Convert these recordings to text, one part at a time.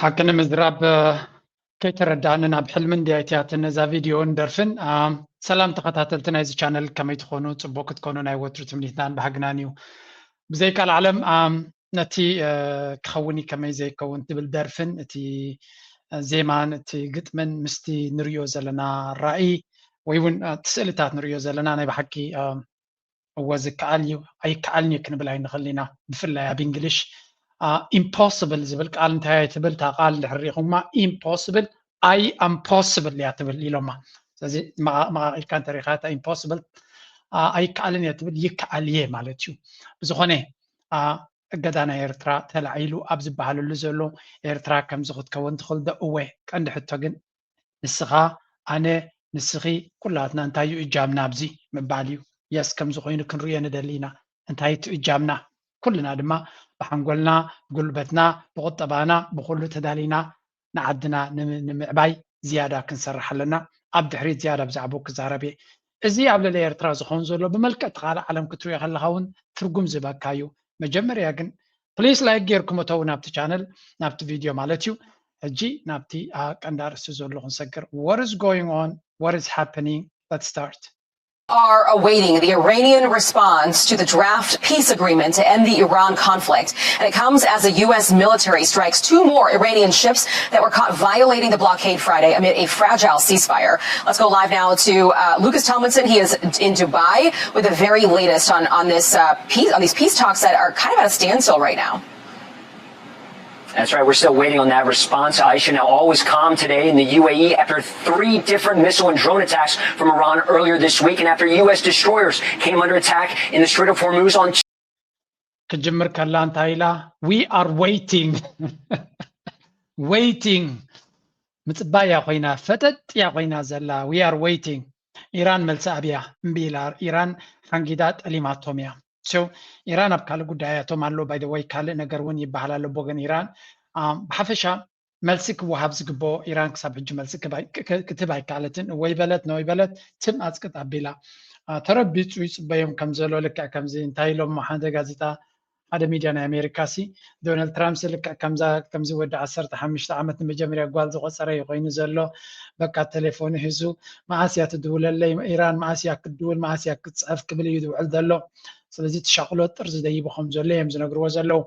ሓቂ ንምዝራብ ከይተረዳእኒ ናብ ሕልሚ እንድያ እትያትን ነዛ ቪድዮን ደርፍን። ሰላም ተኸታተልቲ ናይዚ ቻነል፣ ከመይ ትኾኑ? ጽቡቅ ክትኮኑ ናይ ወትሩ ትምኒትናን ባህግናን እዩ። ብዘይቃል ዓለም ነቲ ክኸውን ከመይ ዘይከውን ትብል ደርፍን እቲ ዜማን እቲ ግጥምን ምስቲ ንርእዮ ዘለና ራእይ ወይ እውን እቲ ስእልታት ንርእዮ ዘለና ናይ ብሓቂ እወ ዝከኣል እዩ ኣይከኣልን እዩ ክንብል ኣይንኽእል ኢና። ብፍላይ ኣብ እንግሊሽ ኢምፖስብል ዝብል ቃል እንታይ እያ ትብል? እታ ቃል እንድሕር ሪኢኹማ ኢምፖስብል ኣይ ኣምፖስብል እያ ትብል ኢሎማ። ስለዚ መቓቒልካ እንተሪኢኻ እታ ኢምፖስብል ኣይከኣልን እያ ትብል ይከኣል እየ ማለት እዩ። ብዝኾነ እገዳ ናይ ኤርትራ ተላዒሉ ኣብ ዝበሃለሉ ዘሎ ኤርትራ ከምዚ ክትከውን ትኽእል ዶ? እወ። ቀንዲ ሕቶ ግን ንስኻ፣ ኣነ፣ ንስኺ፣ ኩላትና እንታይ እዩ እጃምና ኣብዚ ምባል እዩ። የስ፣ ከምዚ ኮይኑ ክንርእዮ ንደሊ ኢና። እንታይ እቲ እጃምና? ኩልና ድማ ብሓንጎልና፣ ብጉልበትና፣ ብቁጠባና፣ ብኩሉ ተዳሊና ንዓድና ንምዕባይ ዝያዳ ክንሰርሕ ኣለና። ኣብ ድሕሪት ዝያዳ ብዛዕባኡ ክዛረብ እየ። እዚ ኣብ ልዕሊ ኤርትራ ዝኸውን ዘሎ ብመልክዕ እቲ ካልእ ዓለም ክትሪኦ ከለኻ እውን ትርጉም ዝህበካ እዩ። መጀመርያ ግን ፕሊስ ላይክ ጌርኩም እተው ናብቲ ቻነል ናብቲ ቪድዮ ማለት እዩ። ሕጂ ናብቲ ቀንዲ ኣርእስቲ ዘሎ ክንሰግር። What is going on? What is happening? Let's start. Are awaiting the Iranian response to the draft peace agreement to end the Iran conflict. And it comes as the U S military strikes two more Iranian ships that were caught violating the blockade Friday amid a fragile ceasefire. Let's go live now to uh, Lucas Tomlinson. He is in Dubai with the very latest on, on, this, uh, peace, on these peace talks that are kind of at a standstill right now. That's right. We're still waiting on that response. Aisha, now all was calm today in the U A E after three different missile and drone attacks from Iran earlier this week, and after U S destroyers came under attack in the Strait of Hormuz on. ክጅምር ከላ እንታይ ኢላ? We are waiting. Waiting. ምፅባይ እያ ኮይና፣ ፈጠጥ እያ ኮይና ዘላ። We are waiting. ኢራን መልሲ ኣብያ እምቢ ኢላ። ኢራን ሓንጊዳ ጠሊማቶም እያ። So ኢራን ኣብ ካልእ ጉዳያቶም ኣሎ። By the way ካልእ ነገር እውን ይበሃል ኣሎ ብወገን ኢራን። ብሓፈሻ መልሲ ክወሃብ ዝግብኦ ኢራን ክሳብ ሕጂ መልሲ ክትህብ ኣይከኣለትን። ወይ በለት ነወይ በለት ትም ኣፅቅጥ ኣቢላ። ተረቢፁ ይፅበዮም ከም ዘሎ ልክዕ ከምዚ እንታይ ኢሎም ሓደ ጋዜጣ ሓደ ሚድያ ናይ ኣሜሪካ ሲ ዶናልድ ትራምፕ ሲ ልክዕ ከምዛ ከምዚ ወዲ ዓሰርተ ሓሙሽተ ዓመት ንመጀመርያ ጓል ዝቆፀረ እዩ ኮይኑ ዘሎ። በቃ ቴሌፎኑ ሒዙ መዓስ እያ ትድውለለይ ኢራን መዓስ እያ ክትድውል መዓስ እያ ክትፅሕፍ ክብል እዩ ዝውዕል ዘሎ። ስለዚ ትሻቕሎ ጥርዚ ደይቡ ከም ዘሎ እዮም ዝነግርዎ ዘለዉ።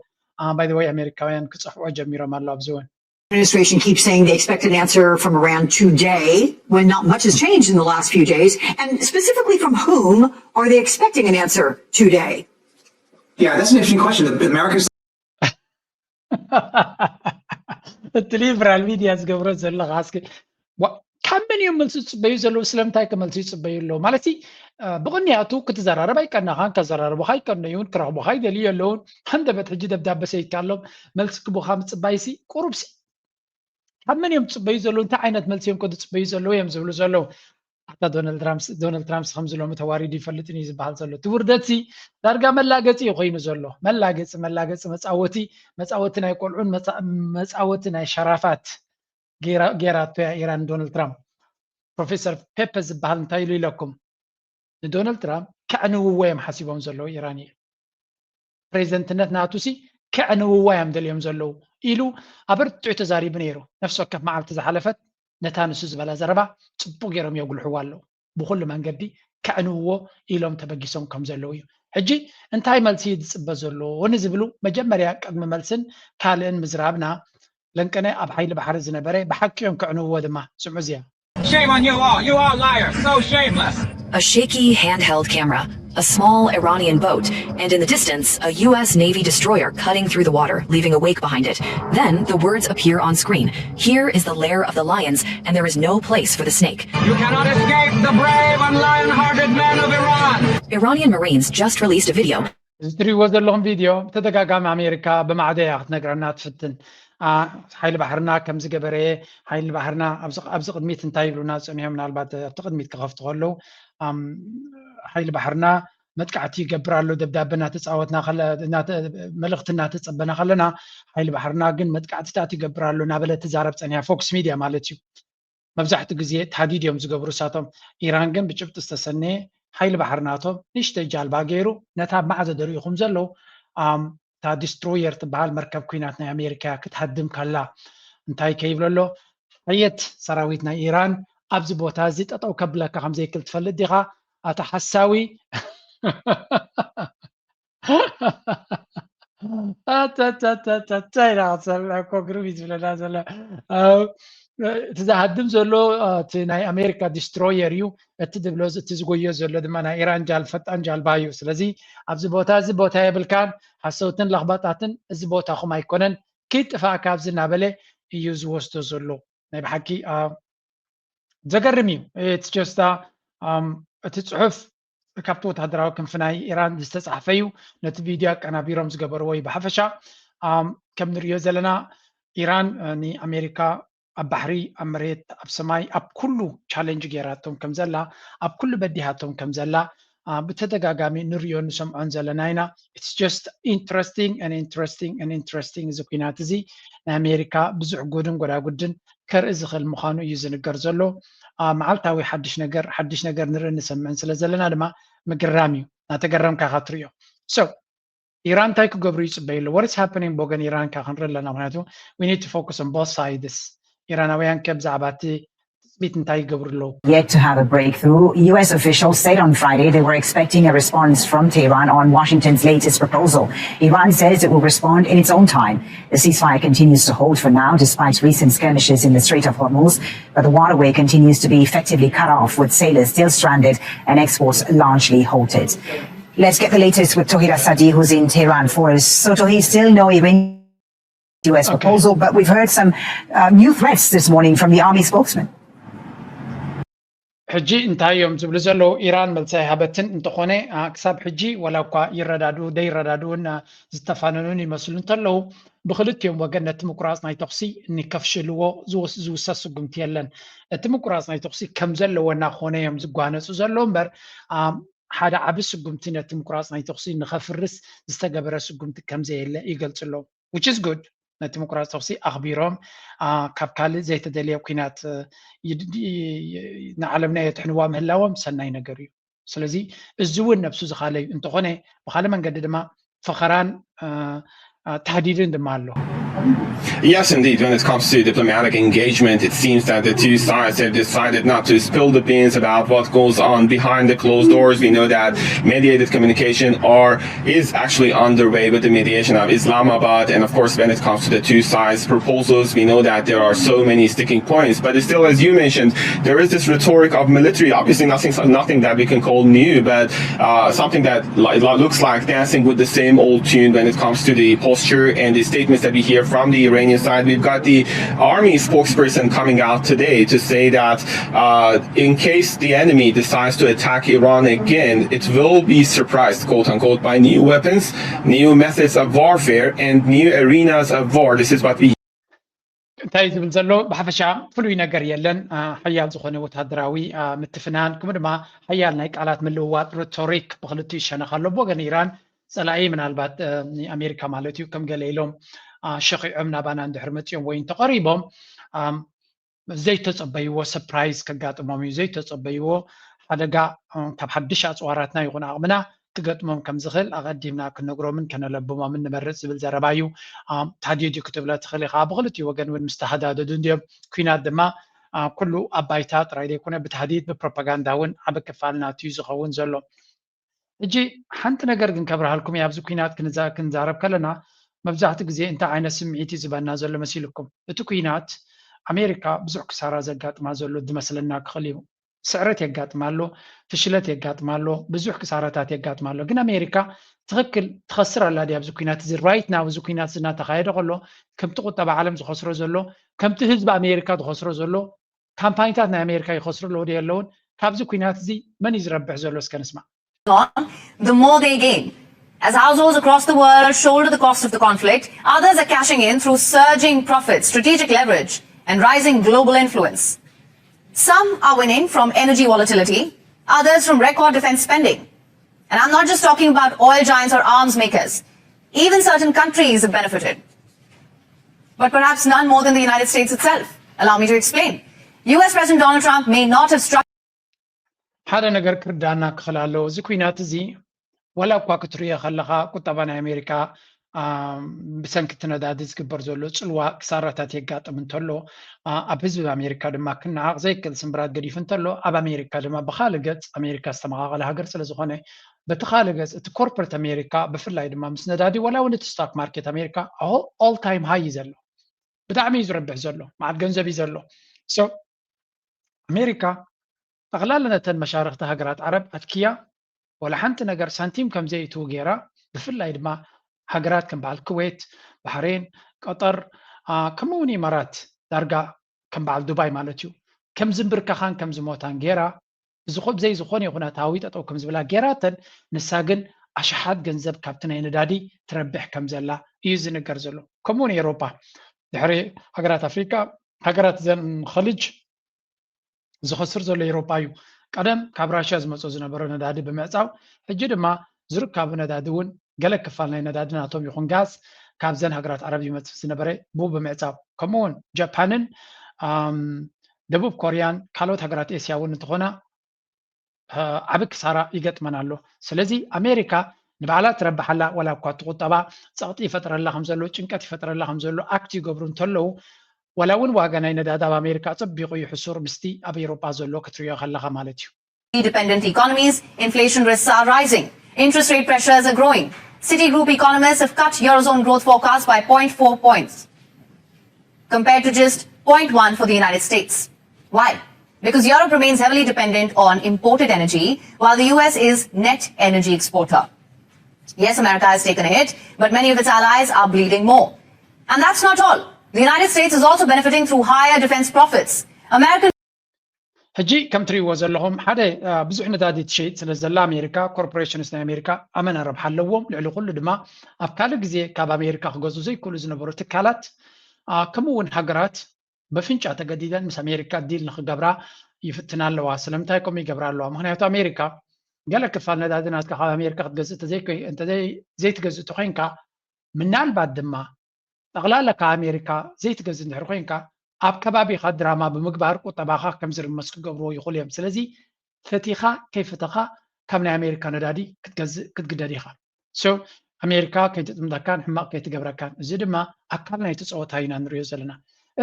By the way ኣሜሪካውያን ክፅሕዎ ጀሚሮም ኣለዉ ኣብዚ እውን። Administration keeps saying they expect an answer from Iran today when not much has changed in the last few days. And specifically from whom are they expecting an answer today? Yeah, that's an interesting question. America's እቲ ሊብራል ሚድያ ዝገብሮ ዘለኻ እስኪ ካብ መን እዮም መልሲ ዝፅበዩ ዘለዉ? ስለምንታይ ከ መልሲ ይፅበዩ ኣለዉ? ማለት ብቕንያቱ ክትዘራረብ ኣይቀናኻን፣ ከዘራርቡኻ ኣይቀነዩን፣ ክረኽቡኻ ይደልዩ ኣለዉን። ሃንደበት ሕጂ ደብዳበ ሰይድካ ኣሎም መልሲ ክቡኻ ምፅባይሲ ቁሩብሲ ካብ መን እዮም ዝፅበዩ ዘለዉ? እንታይ ዓይነት መልሲ እዮም ከ ዝፅበዩ ዘለዉ እዮም ዝብሉ ዘለዉ? ኣታ ዶናልድ ትራምፕስ ዶናልድ ትራምፕስ ከምዚ ሎሚ ተዋሪዱ ይፈልጥን እዩ ዝበሃል ዘሎ እቲ ውርደትሲ ዳርጋ መላገፂ እዩ ኮይኑ ዘሎ። መላገፂ መላገፂ መፃወቲ መፃወቲ ናይ ቆልዑን መፃወቲ ናይ ሸራፋት ጌራቶ እያ ኢራን ዶናልድ ትራምፕ። ፕሮፌሰር ፔፐ ዝበሃል እንታይ ኢሉ ኢለኩም? ንዶናልድ ትራምፕ ከዕንውዎ እዮም ሓሲቦም ዘለዉ ኢራን እዩ። ፕሬዚደንትነት ናቱ ሲ ከዕንውዋ እዮም ደልዮም ዘለዉ ኢሉ ኣበርቲዑ ተዛሪቡ ነይሩ። ነፍሲ ወከፍ መዓልቲ ዝሓለፈት ነታ ንሱ ዝበላ ዘረባ ፅቡቅ ገይሮም የጉልሕዋ ኣለዉ። ብኩሉ መንገዲ ከዕንውዎ ኢሎም ተበጊሶም ከም ዘለዉ እዩ። ሕጂ እንታይ መልሲ እዩ ዝፅበ ዘሎ ንዝብሉ መጀመርያ ቅድሚ መልስን ካልእን ምዝራብና ለንቅነ ኣብ ሓይሊ ባሕሪ ዝነበረ ብሓቂ እዮም ከዕንውዎ ድማ። ስምዑ እዚኣ። Shame on you all. You all liars. So shameless. A shaky handheld camera, a small Iranian boat, and in the distance, a U S Navy destroyer cutting through the water, leaving a wake behind it. Then the words appear on screen. Here is the lair of the lions, and there is no place for the snake. You cannot escape the brave and lion-hearted men of Iran. Iranian Marines just released a video. እዚ ትሪእዎ ዘለኹም ቪድዮ ብተደጋጋሚ ኣሜሪካ ብማዕዶ እያ ክትነግረና ትፍትን። ሓይሊ ባሕርና ከምዚ ገበረ፣ ሓይሊ ባሕርና ኣብዚ ቅድሚት እንታይ ይብሉና ዝፀንሑ ምናልባት ኣብቲ ቅድሚት ክኸፍቱ ከለዉ ሓይሊ ባሕርና መጥቃዕቲ ይገብር ኣሎ፣ ደብዳበ እናተፃወትና መልእኽቲ እናተፀበና ከለና ሓይሊ ባሕርና ግን መጥቃዕትታት ይገብር ኣሎ እናበለ ትዛረብ ፀኒሓ። ፎክስ ሚድያ ማለት እዩ። መብዛሕትኡ ግዜ ታህዲድ እዮም ዝገብሩ እሳቶም። ኢራን ግን ብጭብጢ ዝተሰነየ ሓይሊ ባሕሪ ናቶም ንእሽተይ ጃልባ ገይሩ ነታ ኣብ ማዕዶ ደሪእኹም ዘለዉ እታ ዲስትሮየር ትበሃል መርከብ ኩናት ናይ ኣሜሪካ ክትሃድም ከላ እንታይ ከይብሎ ኣሎ? ሕየት ሰራዊት ናይ ኢራን ኣብዚ ቦታ እዚ ጠጠው ከብለካ ከም ዘይክል ትፈልጥ ዲኻ? ኣታ ሓሳዊ። ኣታታታታታ ኢና ክትሰምዕ እኮ ግርም እዩ ዝብለና ዘሎ። እቲ ዝሃድም ዘሎ እቲ ናይ ኣሜሪካ ዲስትሮየር እዩ። እቲ ዝብሎ እቲ ዝጎዮ ዘሎ ድማ ናይ ኢራን ጃል ፈጣን ጃልባ እዩ። ስለዚ ኣብዚ ቦታ እዚ ቦታ የብልካን፣ ሓሰውትን ለኽባጣትን እዚ ቦታኹም ኣይኮነን፣ ኪድ ጥፋእ ካብዚ እናበለ እዩ ዝወስዶ ዘሎ። ናይ ብሓቂ ዘገርም እዩ። እቲ ጀስታ እቲ ፅሑፍ ካብቲ ወታደራዊ ክንፊ ናይ ኢራን ዝተፃሕፈ እዩ። ነቲ ቪድዮ ኣቀናቢሮም ዝገበርዎ እዩ። ብሓፈሻ ከም ንሪኦ ዘለና ኢራን ንኣሜሪካ ኣብ ባሕሪ፣ ኣብ መሬት፣ ኣብ ሰማይ፣ ኣብ ኩሉ ቻሌንጅ ገይራቶም ከም ዘላ፣ ኣብ ኩሉ በዲሃቶም ከም ዘላ ብተደጋጋሚ ንሪኦ ንሰምዖን ዘለና ኢና። It's just interesting and interesting and interesting። እዚ ኩናት እዚ ናይ ኣሜሪካ ብዙሕ ጉድን ጎዳጉድን ከርኢ ዝኽእል ምዃኑ እዩ ዝንገር ዘሎ። መዓልታዊ ሓድሽ ነገር ሓድሽ ነገር ንርኢ ንሰምዕን ስለ ዘለና ድማ ምግርራም እዩ። እናተገረምካ ኢኻ ትሪኦ። So ኢራን እንታይ ክገብሩ ይፅበዩ ኣለዉ? What is happening ብወገን ኢራን ከ ክንርኢ ኣለና። ምክንያቱ we need to focus on both sides። ኢራናውያን ከ ብዛዕባ እቲ ትፅቢት እንታይ ይገብሩ ኣለዉ? Yet to have a breakthrough, U S officials said on Friday they were expecting a response from Tehran on Washington's latest proposal. Iran says it will respond in its own time. The ceasefire continues to hold for now, despite recent skirmishes in the Strait of Hormuz, but the waterway continues to be effectively cut off, with sailors still stranded and exports largely halted. Let's get the latest with Tohir Asadi, who's in Tehran for us. So, Tohir, still no Iranian U S proposal, but we've heard some uh, new threats this morning from the army spokesman. ሕጂ እንታይ እዮም ዝብሉ ዘለዉ? ኢራን መልሲ ኣይሃበትን። እንተኾነ ክሳብ ሕጂ ወላ እኳ ይረዳድኡ ደይረዳድኡን ዝተፋነኑን ይመስሉ እንተለዉ፣ ብክልቲኦም ወገን ነቲ ምቁራፅ ናይ ተኹሲ ንከፍሽልዎ ዝውሰድ ስጉምቲ የለን። እቲ ምቁራፅ ናይ ተኹሲ ከም ዘለዎ እናኾነ እዮም ዝጓነፁ ዘለዉ እምበር ሓደ ዓቢ ስጉምቲ ነቲ ምቁራፅ ናይ ተኹሲ ንኸፍርስ ዝተገበረ ስጉምቲ ከም ዘየለ ይገልፁ ኣለዉ። Which is good። ነቲ ምቁራፅ ተኹሲ ኣኽቢሮም ካብ ካልእ ዘይተደልየ ኩናት ንዓለምና የድሕንዋ ምህላዎም ሰናይ ነገር እዩ። ስለዚ እዚ እውን ነብሱ ዝኻለ እዩ። እንተኾነ ብኻልእ መንገዲ ድማ ፈኸራን ታህዲድን ድማ ኣሎ። Yes, indeed. When it comes to diplomatic engagement, it seems that the two sides have decided not to spill the beans about what goes on behind the closed doors. We know that mediated communication are is actually underway with the mediation of Islamabad. And of course, when it comes to the two sides' proposals, we know that there are so many sticking points. But still, as you mentioned, there is this rhetoric of military, obviously nothing, nothing that we can call new, but uh, something that looks like dancing with the same old tune when it comes to the posture and the statements that we hear from the Iranian side. We've got the army spokesperson coming out today to say that uh, in case the enemy decides to attack Iran again, it will be surprised, quote unquote, by new weapons, new methods of warfare, and new arenas of war. This is what we እንታይ ዝብል ዘሎ ብሓፈሻ ፍሉይ ነገር የለን። ሓያል ዝኾነ ወታደራዊ ምትፍናን ከምኡ ድማ ሓያል ናይ ቃላት ምልውዋጥ ሪቶሪክ ብክልቲኡ ይሸነኽ ኣሎ። ብወገን ኢራን ፀላኢ ምናልባት ኣሜሪካ ማለት እዩ ከም ገለ ኢሎም ሸኺዖም ናባና እንድሕር መፂኦም ወይ እንተቐሪቦም ዘይተፀበይዎ ሰፕራይዝ ከጋጥሞም እዩ። ዘይተፀበይዎ ሓደጋ ካብ ሓድሽ ኣፅዋራትና ይኹን ዓቕምና ክገጥሞም ከም ዝኽእል ኣቐዲምና ክነግሮምን ከነለብሞምን ንመርፅ ዝብል ዘረባ እዩ። ታህዲድ እዩ ክትብለ ትኽእል ኢኻ። ብክልቲኡ ወገን እውን ምስ ተሃዳደዱ እንድዮም። ኲናት ድማ ኩሉ ኣብ ባይታ ጥራይ ዘይኮነ ብታህዲድ ብፕሮፓጋንዳ እውን ዓቢ ክፋል ናቱ እዩ ዝኸውን ዘሎ። ሕጂ ሓንቲ ነገር ግን ከብርሃልኩም እየ። ኣብዚ ኲናት ክንዛረብ ከለና መብዛሕትኡ ግዜ እንታይ ዓይነት ስምዒት እዩ ዝበና ዘሎ መሲልኩም? እቲ ኲናት ኣሜሪካ ብዙሕ ክሳራ ዘጋጥማ ዘሎ ዝመስለና ክኽእል እዩ። ስዕረት የጋጥማ ኣሎ፣ ፍሽለት የጋጥማ ኣሎ፣ ብዙሕ ክሳራታት የጋጥማ ኣሎ። ግን ኣሜሪካ ትኽክል ትኸስር ኣላ ድያ ኣብዚ ኲናት እዚ? ራይት ናው እዚ ኲናት እዚ እናተኻየደ ከሎ ከምቲ ቁጠባ ዓለም ዝኸስሮ ዘሎ፣ ከምቲ ህዝቢ ኣሜሪካ ዝኸስሮ ዘሎ፣ ካምፓኒታት ናይ ኣሜሪካ ይኸስሩ ኣለዉ ድየ ኣለውን? ካብዚ ኲናት እዚ መን እዩ ዝረብሕ ዘሎ? እስከ ንስማዕ። on, the more they gain. As households across the world shoulder the cost of the conflict, others are cashing in through surging profits, strategic leverage, and rising global influence. Some are winning from energy volatility, others from record defense spending. And I'm not just talking about oil giants or arms makers. Even certain countries have benefited. But perhaps none more than the United States itself. Allow me to explain. U S President Donald Trump may not have struck ሓደ ነገር ክርዳና ክኽእል ኣለዎ። እዚ ኲናት እዚ ዋላ እኳ ክትሪኦ ከለኻ ቁጠባ ናይ ኣሜሪካ ብሰንኪ እቲ ነዳዲ ዝግበር ዘሎ ፅልዋ ክሳራታት የጋጥም እንተሎ፣ ኣብ ህዝቢ ኣሜሪካ ድማ ክነዓቕ ዘይክእል ስምብራት ገዲፉ እንተሎ፣ ኣብ ኣሜሪካ ድማ ብካልእ ገፅ ኣሜሪካ ዝተመቓቐለ ሃገር ስለዝኾነ፣ በቲ ካልእ ገፅ እቲ ኮርፖሬት ኣሜሪካ ብፍላይ ድማ ምስ ነዳዲ ዋላ እውን እቲ ስቶክ ማርኬት ኣሜሪካ all time high እዩ ዘሎ። ብጣዕሚ እዩ ዝረብሕ ዘሎ፣ መዓት ገንዘብ እዩ ዘሎ። ኣሜሪካ ጠቕላላ ነተን መሻርኽቲ ሃገራት ዓረብ ኣትኪያ ዋላ ሓንቲ ነገር ሳንቲም ከም ዘይእትዉ ገይራ፣ ብፍላይ ድማ ሃገራት ከም በዓል ኩዌት፣ ባሕሬን፣ ቀጠር፣ ከምኡ እውን ኢማራት ዳርጋ ከም በዓል ዱባይ ማለት እዩ ከም ዝንብርከኻን ከም ዝሞታን ገይራ፣ ብዝኾ- ብዘይ ዝኾነ ይኹን ኣታዊ ጠጠው ከም ዝብላ ገይራተን፣ ንሳ ግን ኣሽሓት ገንዘብ ካብቲ ናይ ነዳዲ ትረብሕ ከም ዘላ እዩ ዝንገር ዘሎ። ከምኡ እውን ኤውሮጳ ድሕሪ ሃገራት ኣፍሪቃ፣ ሃገራት ዘን ኸሊጅ ዝኸስር ዘሎ ኤውሮጳ እዩ። ቀደም ካብ ራሽያ ዝመፁ ዝነበረ ነዳዲ ብምዕፃው፣ ሕጂ ድማ ዝርካቡ ነዳዲ እውን ገለ ክፋል ናይ ነዳዲ ናቶም ይኹን ጋዝ ካብዘን ሃገራት ዓረብ ይመፅእ ዝነበረ ብኡ ብምዕፃው፣ ከምኡ እውን ጃፓንን ደቡብ ኮርያን ካልኦት ሃገራት ኤስያ እውን እንትኾና ዓቢ ክሳራ ይገጥመን ኣሎ። ስለዚ ኣሜሪካ ንባዕላ ትረብሓላ ዋላ እኳ እቲ ቁጠባ ፀቕጢ ይፈጥረላ ከም ዘሎ፣ ጭንቀት ይፈጥረላ ከም ዘሎ ኣክት ይገብሩ እንተለዉ፣ ዋላ እውን ዋጋ ናይ ነዳዲ ኣብ ኣሜሪካ ኣፀቢቑ ይሕሱር ምስቲ ኣብ ኤውሮጳ ዘሎ ክትሪኦ ከለኻ ማለት እዩ። Dependent economies, inflation risks are rising, interest rate pressures are growing. Citigroup economists have cut Eurozone growth forecast by zero point four points, compared to just zero point one for the United States. Why? Because Europe remains heavily dependent on imported energy, while the U S is net energy exporter. Yes, America has taken a hit, but many of its allies are bleeding more. And that's not all. The United States is also benefiting through higher defense profits. American ሕጂ ከም ትሪእዎ ዘለኹም ሓደ ብዙሕ ነዳዲ ትሸይጥ ስለ ዘላ ኣሜሪካ፣ ኮርፖሬሽንስ ናይ ኣሜሪካ ኣመና ረብሓ ኣለዎም። ልዕሊ ኩሉ ድማ ኣብ ካልእ ግዜ ካብ ኣሜሪካ ክገዝኡ ዘይክእሉ ዝነበሩ ትካላት ከምኡ እውን ሃገራት በፍንጫ ተገዲደን ምስ ኣሜሪካ ዲል ንክገብራ ይፍትና ኣለዋ። ስለምንታይ ከምኡ ይገብራ ኣለዋ? ምክንያቱ ኣሜሪካ ገለ ክፋል ነዳዲ ናትካ ካብ ኣሜሪካ ክትገዝእ ዘይትገዝእ ተኮይንካ፣ ምናልባት ድማ ጠቕላላ ካብ ኣሜሪካ ዘይትገዝእ እንድሕር ኮይንካ፣ ኣብ ከባቢኻ ድራማ ብምግባር ቁጠባኻ ከም ዝርመስ ክገብርዎ ይኽእሉ እዮም። ስለዚ ፈቲኻ ከይፈተኻ ካብ ናይ ኣሜሪካ ነዳዲ ክትገዝእ ክትግደድ ኢኻ። ሶ ኣሜሪካ ከይትጥምተካን ሕማቕ ከይትገብረካን። እዚ ድማ ኣካል ናይቲ ፀወታ ኢና ንሪኦ ዘለና።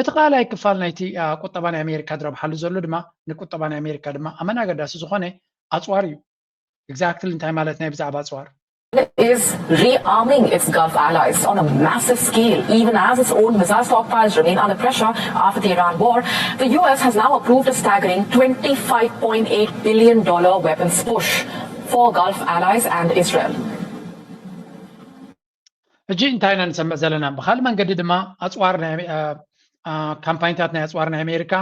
እቲ ካልኣይ ክፋል ናይቲ ቁጠባ ናይ ኣሜሪካ ዝረብሓሉ ዘሎ ድማ ንቁጠባ ናይ ኣሜሪካ ድማ ኣመና ኣገዳሲ ዝኾነ ኣፅዋር እዩ። ኤግዛክትሊ እንታይ ማለት ናይ ብዛዕባ ኣፅዋር? is rearming its Gulf allies on a massive scale, even as its own missile stockpiles remain under pressure after the Iran war. The U S has now approved a staggering twenty-five point eight billion dollar weapons push for Gulf allies and Israel. ሕጂ እንታይ ኢና ንሰምዕ ዘለና? ብካልእ መንገዲ ድማ ኣፅዋር ናይ ካምፓኒታት ናይ ኣፅዋር ናይ ኣሜሪካ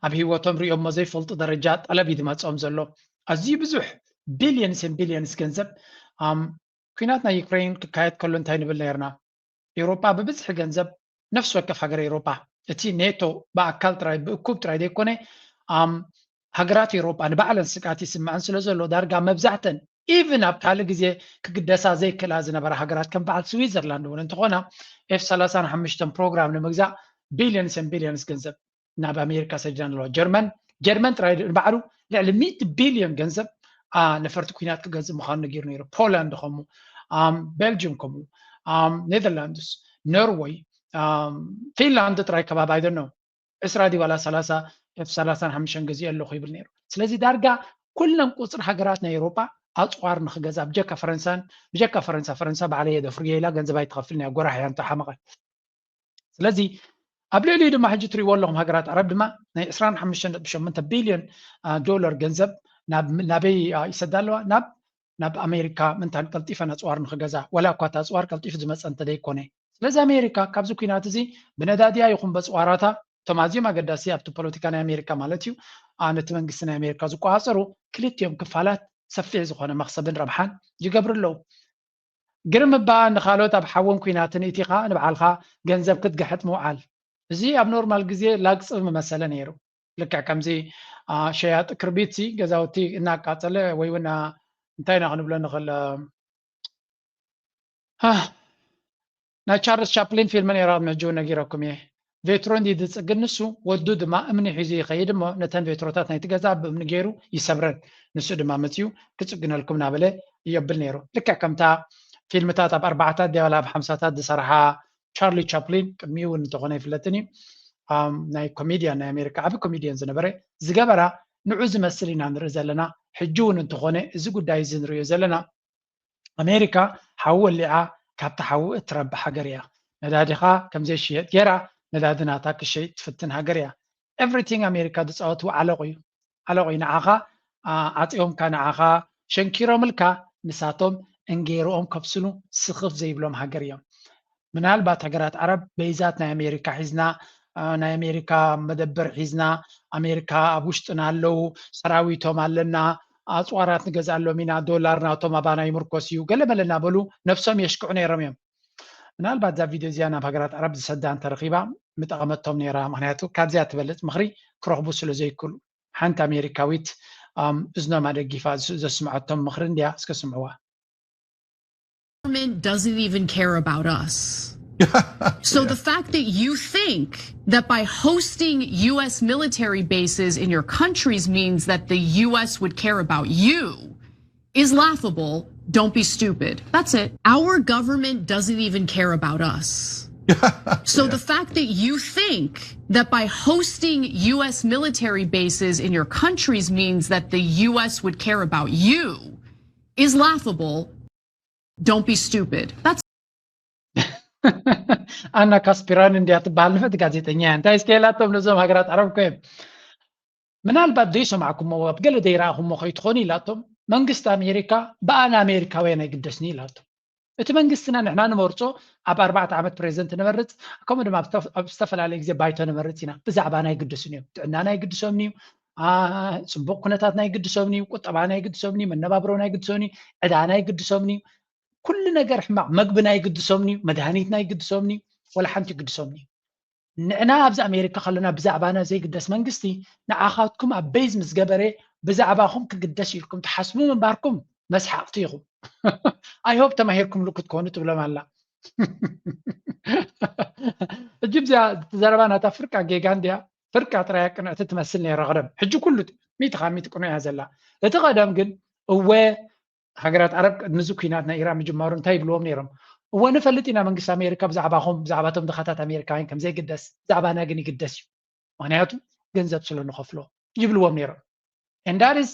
ኣብ ህይወቶም ሪኦሞ ዘይፈልጡ ደረጃ ጠለብ እዩ ዝመፅኦም ዘሎ። ኣዝዩ ብዙሕ ቢልዮንስ ን ቢልዮንስ ገንዘብ ኩናት ናይ ዩክሬን ክካየድ ከሎ እንታይ ንብል ነርና? ኤውሮጳ ብብዝሒ ገንዘብ ነፍሲ ወከፍ ሃገር ኤውሮጳ፣ እቲ ኔቶ ብኣካል ጥራይ ብእኩብ ጥራይ ዘይኮነ፣ ሃገራት ኤውሮጳ ንባዕለን ስግኣት ይስምዐን ስለ ዘሎ፣ ዳርጋ መብዛሕተን ኢቭን ኣብ ካልእ ግዜ ክግደሳ ዘይክእላ ዝነበራ ሃገራት ከም በዓል ስዊዘርላንድ እውን እንተኾና ኤፍ ሰላሳን ሓሙሽተን ፕሮግራም ንምግዛእ ቢልዮንስ ን ቢልዮንስ ገንዘብ ናብ ኣሜሪካ ሰዲዳን ኣለዋ። ጀርመን ጀርመን ጥራይ ንባዕሉ ልዕሊ ሚእቲ ቢልዮን ገንዘብ ነፈርቲ ኩናት ክገዝእ ምዃኑ ነጊሩ ነይሩ። ፖላንድ ከምኡ፣ ቤልጅም ከምኡ፣ ኔዘርላንድስ፣ ኖርወይ፣ ፊንላንድ ጥራይ ከባቢ ኣይደኖ ዕስራ ድዩ ዋላ ሰላሳ ኤፍ ሰላሳን ሓሙሽተን ገዚኡ ኣለኹ ይብል ነይሩ። ስለዚ ዳርጋ ኩለን ቁፅሪ ሃገራት ናይ ኤውሮጳ ኣፅዋር ንክገዛ ብጀካ ፈረንሳን ብጀካ ፈረንሳ ፈረንሳ ባዕለይ የደፍርዮ ኢላ ገንዘብ ኣይትኸፍልን እያ። ጎራሕ እያ እንተሓመቐ። ስለዚ ኣብ ልዕሊኡ ድማ ሕጂ ትሪእዎ ኣለኹም ሃገራት ዓረብ ድማ ናይ ዕስራን ሓሙሽተን ነጥቢ ሸሞንተ ቢልዮን ዶላር ገንዘብ ናበይ ይሰዳ ኣለዋ? ናብ ናብ ኣሜሪካ ምንታን ቀልጢፈን ኣፅዋር ንክገዛ፣ ዋላ እኳ እቲ ኣፅዋር ቀልጢፉ ዝመፀ እንተደይኮነ። ስለዚ ኣሜሪካ ካብዚ ኩናት እዚ ብነዳዲያ ይኹን በፅዋራታ፣ እቶም ኣዝዮም ኣገዳሲ ኣብቲ ፖለቲካ ናይ ኣሜሪካ ማለት እዩ፣ ነቲ መንግስቲ ናይ ኣሜሪካ ዝቆፃፀሩ ክልቲኦም ክፋላት ሰፊሕ ዝኾነ መክሰብን ረብሓን ይገብሩ ኣለዉ። ግርም እባ ንኻልኦት ኣብ ሓውን ኩናትን እቲኻ ንባዕልኻ ገንዘብ ክትግሕጥ ምውዓል። እዚ ኣብ ኖርማል ግዜ ላግፂ ምመሰለ ነይሩ። ልክዕ ከምዚ ሸያጢ ክርቢት ሲ ገዛውቲ እናቃፀለ ወይ እውን እንታይ ኢና ክንብሎ ንኽእል ናይ ቻርልስ ቻፕሊን ፊልም ነይራ ቅድሚ ሕጂ እውን ነጊረኩም እየ። ቬትሮ እንዲ ዝፅግን ንሱ ወዱ ድማ እምኒ ሒዙ ይኸይድ እሞ ነተን ቬትሮታት ናይቲ ገዛ ብእምኒ ገይሩ ይሰብረን ንሱ ድማ መፅዩ ክፅግነልኩም እናበለ የብል ነይሩ። ልክዕ ከምታ ፊልምታት ኣብ ኣርባዓታት ድያ ዋላ ኣብ ሓምሳታት ዝሰረሓ ቻርሊ ቻፕሊን፣ ቅድሚኡ እውን እንተኾነ ይፍለጥን እዩ፣ ናይ ኮሜድያን፣ ናይ ኣሜሪካ ዓቢ ኮሜድያን ዝነበረ፣ ዝገበራ ንዑ ዝመስል ኢና ንርኢ ዘለና። ሕጂ እውን እንተኾነ እዚ ጉዳይ እዚ ንርእዮ ዘለና፣ ኣሜሪካ ሓዊ ወሊዓ ካብቲ ሓዊ እትረቢ ሃገር እያ። ነዳዲኻ ከም ዘይሽየጥ ገይራ፣ ነዳዲ ናታ ክሸይጥ ትፍትን ሃገር እያ። ኤቭሪቲንግ ኣሜሪካ ዝፃወትዎ ዓለቑ እዩ። ዓለቑ እዩ። ንዓኻ ዓፅዮምካ፣ ንዓኻ ሸንኪሮምልካ፣ ንሳቶም እንጌርኦም ከብስሉ ስኽፍ ዘይብሎም ሃገር እዮም። ምናልባት ሃገራት ዓረብ በይዛት ናይ ኣሜሪካ ሒዝና፣ ናይ ኣሜሪካ መደበር ሒዝና፣ ኣሜሪካ ኣብ ውሽጥና ኣለዉ፣ ሰራዊቶም ኣለና፣ ኣፅዋራት ንገዝኣሎም ኢና፣ ዶላር ናቶም ኣባና ይምርኮስ እዩ፣ ገለ መለ እናበሉ ነብሶም የሽክዑ ነይሮም እዮም። ምናልባት እዛ ቪድዮ እዚኣ ናብ ሃገራት ዓረብ ዝሰዳ እንተረኺባ ምጠቐመቶም ነይራ። ምኽንያቱ ካብዚኣ ትበልፅ ምኽሪ ክረኽቡ ስለ ዘይክእሉ። ሓንቲ ኣሜሪካዊት እዝኖም ኣደጊፋ ዘስምዐቶም ምኽሪ እንድያ። እስከ ስምዕዋ። Government doesn't even care about us. So the fact that you think that by hosting U S military bases in your countries means that the U S would care about you is laughable. Don't be stupid. That's it. Our government doesn't even care about us. So the fact that you think that by hosting U S military bases in your countries means that the U S would care about you is laughable. Don't be stupid. That's ኣና ካስፒራኒ እንድያ ትበሃል ንፍዕቲ ጋዜጠኛ እያ። እንታይ እስከ ኢላቶም ነዞም ሃገራት ዓረብ እኮ እዮም። ምናልባት ዘይሰማዕኩሞ ኣብ ገለ ዘይረኣኹሞ ከይትኾኑ ኢላቶም፣ መንግስቲ ኣሜሪካ ብኣና ኣሜሪካውያን ኣይግደስኒ ኢላቶም። እቲ መንግስትና ንሕና ንመርጾ ኣብ ኣርባዕተ ዓመት ፕሬዚደንት ንመርጽ፣ ከምኡ ድማ ኣብ ዝተፈላለየ ግዜ ባይቶ ንመርጽ ኢና። ብዛዕባና ኣይግደሱን እዮም። ጥዕናና ኣይግድሶምን እዩ። ጽቡቕ ኩነታትና ኣይግድሶምን እዩ። ቁጠባና ኣይግድሶምን እዩ። መነባብሮና ኣይግድሶምን እዩ። ዕዳና ኣይግድሶምን እዩ። ኩሉ ነገር ሕማቕ፣ መግብና ኣይግድሶምን እዩ። መድሃኒትና ኣይግድሶምን እዩ። ወላ ሓንቲ ይግድሶምን እዩ። ንዕና ኣብዚ ኣሜሪካ ከለና ብዛዕባና ዘይግደስ መንግስቲ ንዓኻትኩም ኣብ ቤዝ ምስ ገበረ ብዛዕባኹም ክግደስ ኢልኩም ትሓስቡ ምንባርኩም መስሓቕቲ ኢኹም። I hope ተማሂርኩምሉ ክትኮኑ ትብሎም ኣላ። ሕጂ እዚኣ ዘረባ ናታ ፍርቃ ጌጋ እንድያ፣ ፍርቃ ጥራያ ቅንዕቲ ትመስል ነይራ ቀደም። ሕጂ ኩሉ ሚእቲ ካብ ሚእቲ ቅኑዕ እያ ዘላ። እቲ ቀደም ግን እወ ሃገራት ዓረብ ቅድሚ እዚ ኲናት ናይ ኢራን ምጅማሩ እንታይ ይብልዎም ነይሮም? እወ ንፈልጥ ኢና መንግስቲ ኣሜሪካ ብዛዕባኹም ብዛዕባቶም ድኻታት ኣሜሪካውያን ከም ዘይግደስ፣ ብዛዕባና ግን ይግደስ እዩ፣ ምኽንያቱ ገንዘብ ስለ ንኸፍሎ ይብልዎም ነይሮም። And that is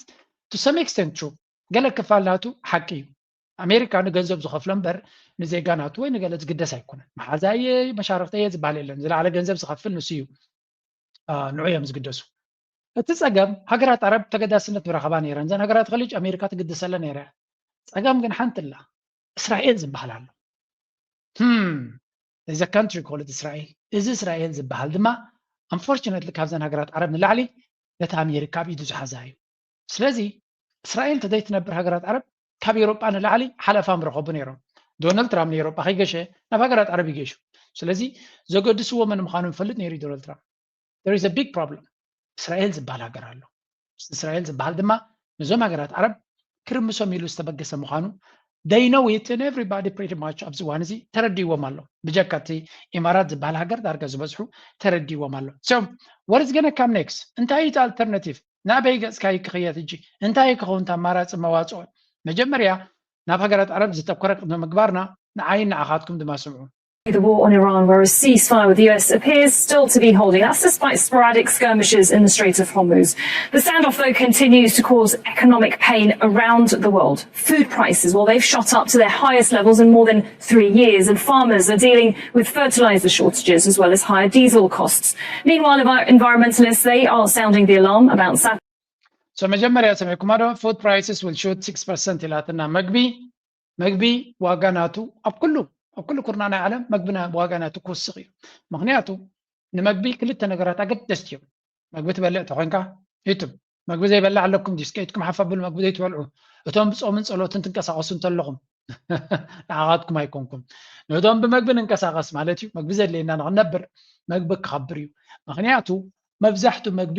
to some extent true። ገለ ክፋል ናቱ ሓቂ እዩ። ኣሜሪካ ንገንዘብ ዝኸፍሎ እምበር ንዜጋ ናቱ ወይ ንገለ ዝግደስ ኣይኮነን። መሓዛየ መሻርክተየ ዝበሃል የለን። ዝለዓለ ገንዘብ ዝኸፍል ንሱ እዩ። ንዑ እዮም ዝግደሱ። እቲ ጸገም ሃገራት ዓረብ ተገዳስነት ምረኸባ ነይረን። እዘን ሃገራት ከሊጅ ኣሜሪካ ትግድሰለን ነይረ። ጸገም ግን ሓንቲ ኣላ፣ እስራኤል ዝበሃል ኣሎ። Hmm, there's a country called እስራኤል። እዚ እስራኤል ዝበሃል ድማ unfortunately ካብዘን ሃገራት ዓረብ ንላዕሊ ነታ ኣሜሪካ ኣብ ኢዱ ዝሓዛ እዩ። ስለዚ እስራኤል ተዘይትነብር ሃገራት ዓረብ ካብ ኤሮጳ ንላዕሊ ሓለፋ ምረኸቡ ነይሮም። ዶናልድ ትራምፕ ንኤሮጳ ከይገሸ ናብ ሃገራት ዓረብ ይገሹ። ስለዚ ዘገድስዎ መን ምዃኑ ይፈልጥ ነይሩ እዩ ዶናልድ ትራምፕ። There is a big problem። እስራኤል ዝበሃል ሃገር ኣሎ። እስራኤል ዝበሃል ድማ ነዞም ሃገራት ዓረብ ክርምሶም ኢሉ ዝተበገሰ ምዃኑ they know it and everybody pretty much ኣብዚ እዋን እዚ ተረዲዎም ኣሎ። ብጀካ እቲ ኢማራት ዝበሃል ሃገር ዳርጋ ዝበዝሑ ተረዲዎም ኣሎ። So what is gonna come next? እንታይ እዩ እቲ alternative? ናበይ ገጽካ እዩ ክኽየድ ሕጂ? እንታይ እዩ ክኸውን እቲ ኣማራጺ መዋጽኦ? መጀመርያ ናብ ሃገራት ዓረብ ዝተኮረ ቅድሚ ምግባርና ንዓይን ንዓኻትኩም ድማ ስምዑ። The war on Iran, where a ceasefire with the U S appears still to be holding. That's despite sporadic skirmishes in the Strait of Hormuz. The standoff, though, continues to cause economic pain around the world. Food prices, well, they've shot up to their highest levels in more than three years, and farmers are dealing with fertilizer shortages as well as higher diesel costs. Meanwhile, envir- environmentalists, they are sounding the alarm about sat- So መጀመርያ ሰሚዕኩማ ዶ? Food prices will shoot six percent ኢላትና። መግቢ መግቢ ዋጋ ናቱ ኣብ ኩሉ ኣብ ኩሉ ኩርና ናይ ዓለም መግቢ ዋጋ ናቱ ክውስኽ እዩ። ምኽንያቱ ንመግቢ ክልተ ነገራት ኣገደስቲ እዮም። መግቢ ትበልዕ ተኾንካ ይትም መግቢ ዘይበልዕ ኣለኩም ድዩ? እስከ ኢድኩም ሓፍ ኣብሉ፣ መግቢ ዘይትበልዑ። እቶም ብጾምን ጸሎትን ትንቀሳቐሱ እንተለኹም ንዓኻትኩም ኣይኮንኩም። ነቶም ብመግቢ ንንቀሳቐስ ማለት እዩ። መግቢ ዘድልየና ንኽንነብር መግቢ ክኸብር እዩ። ምኽንያቱ መብዛሕቱ መግቢ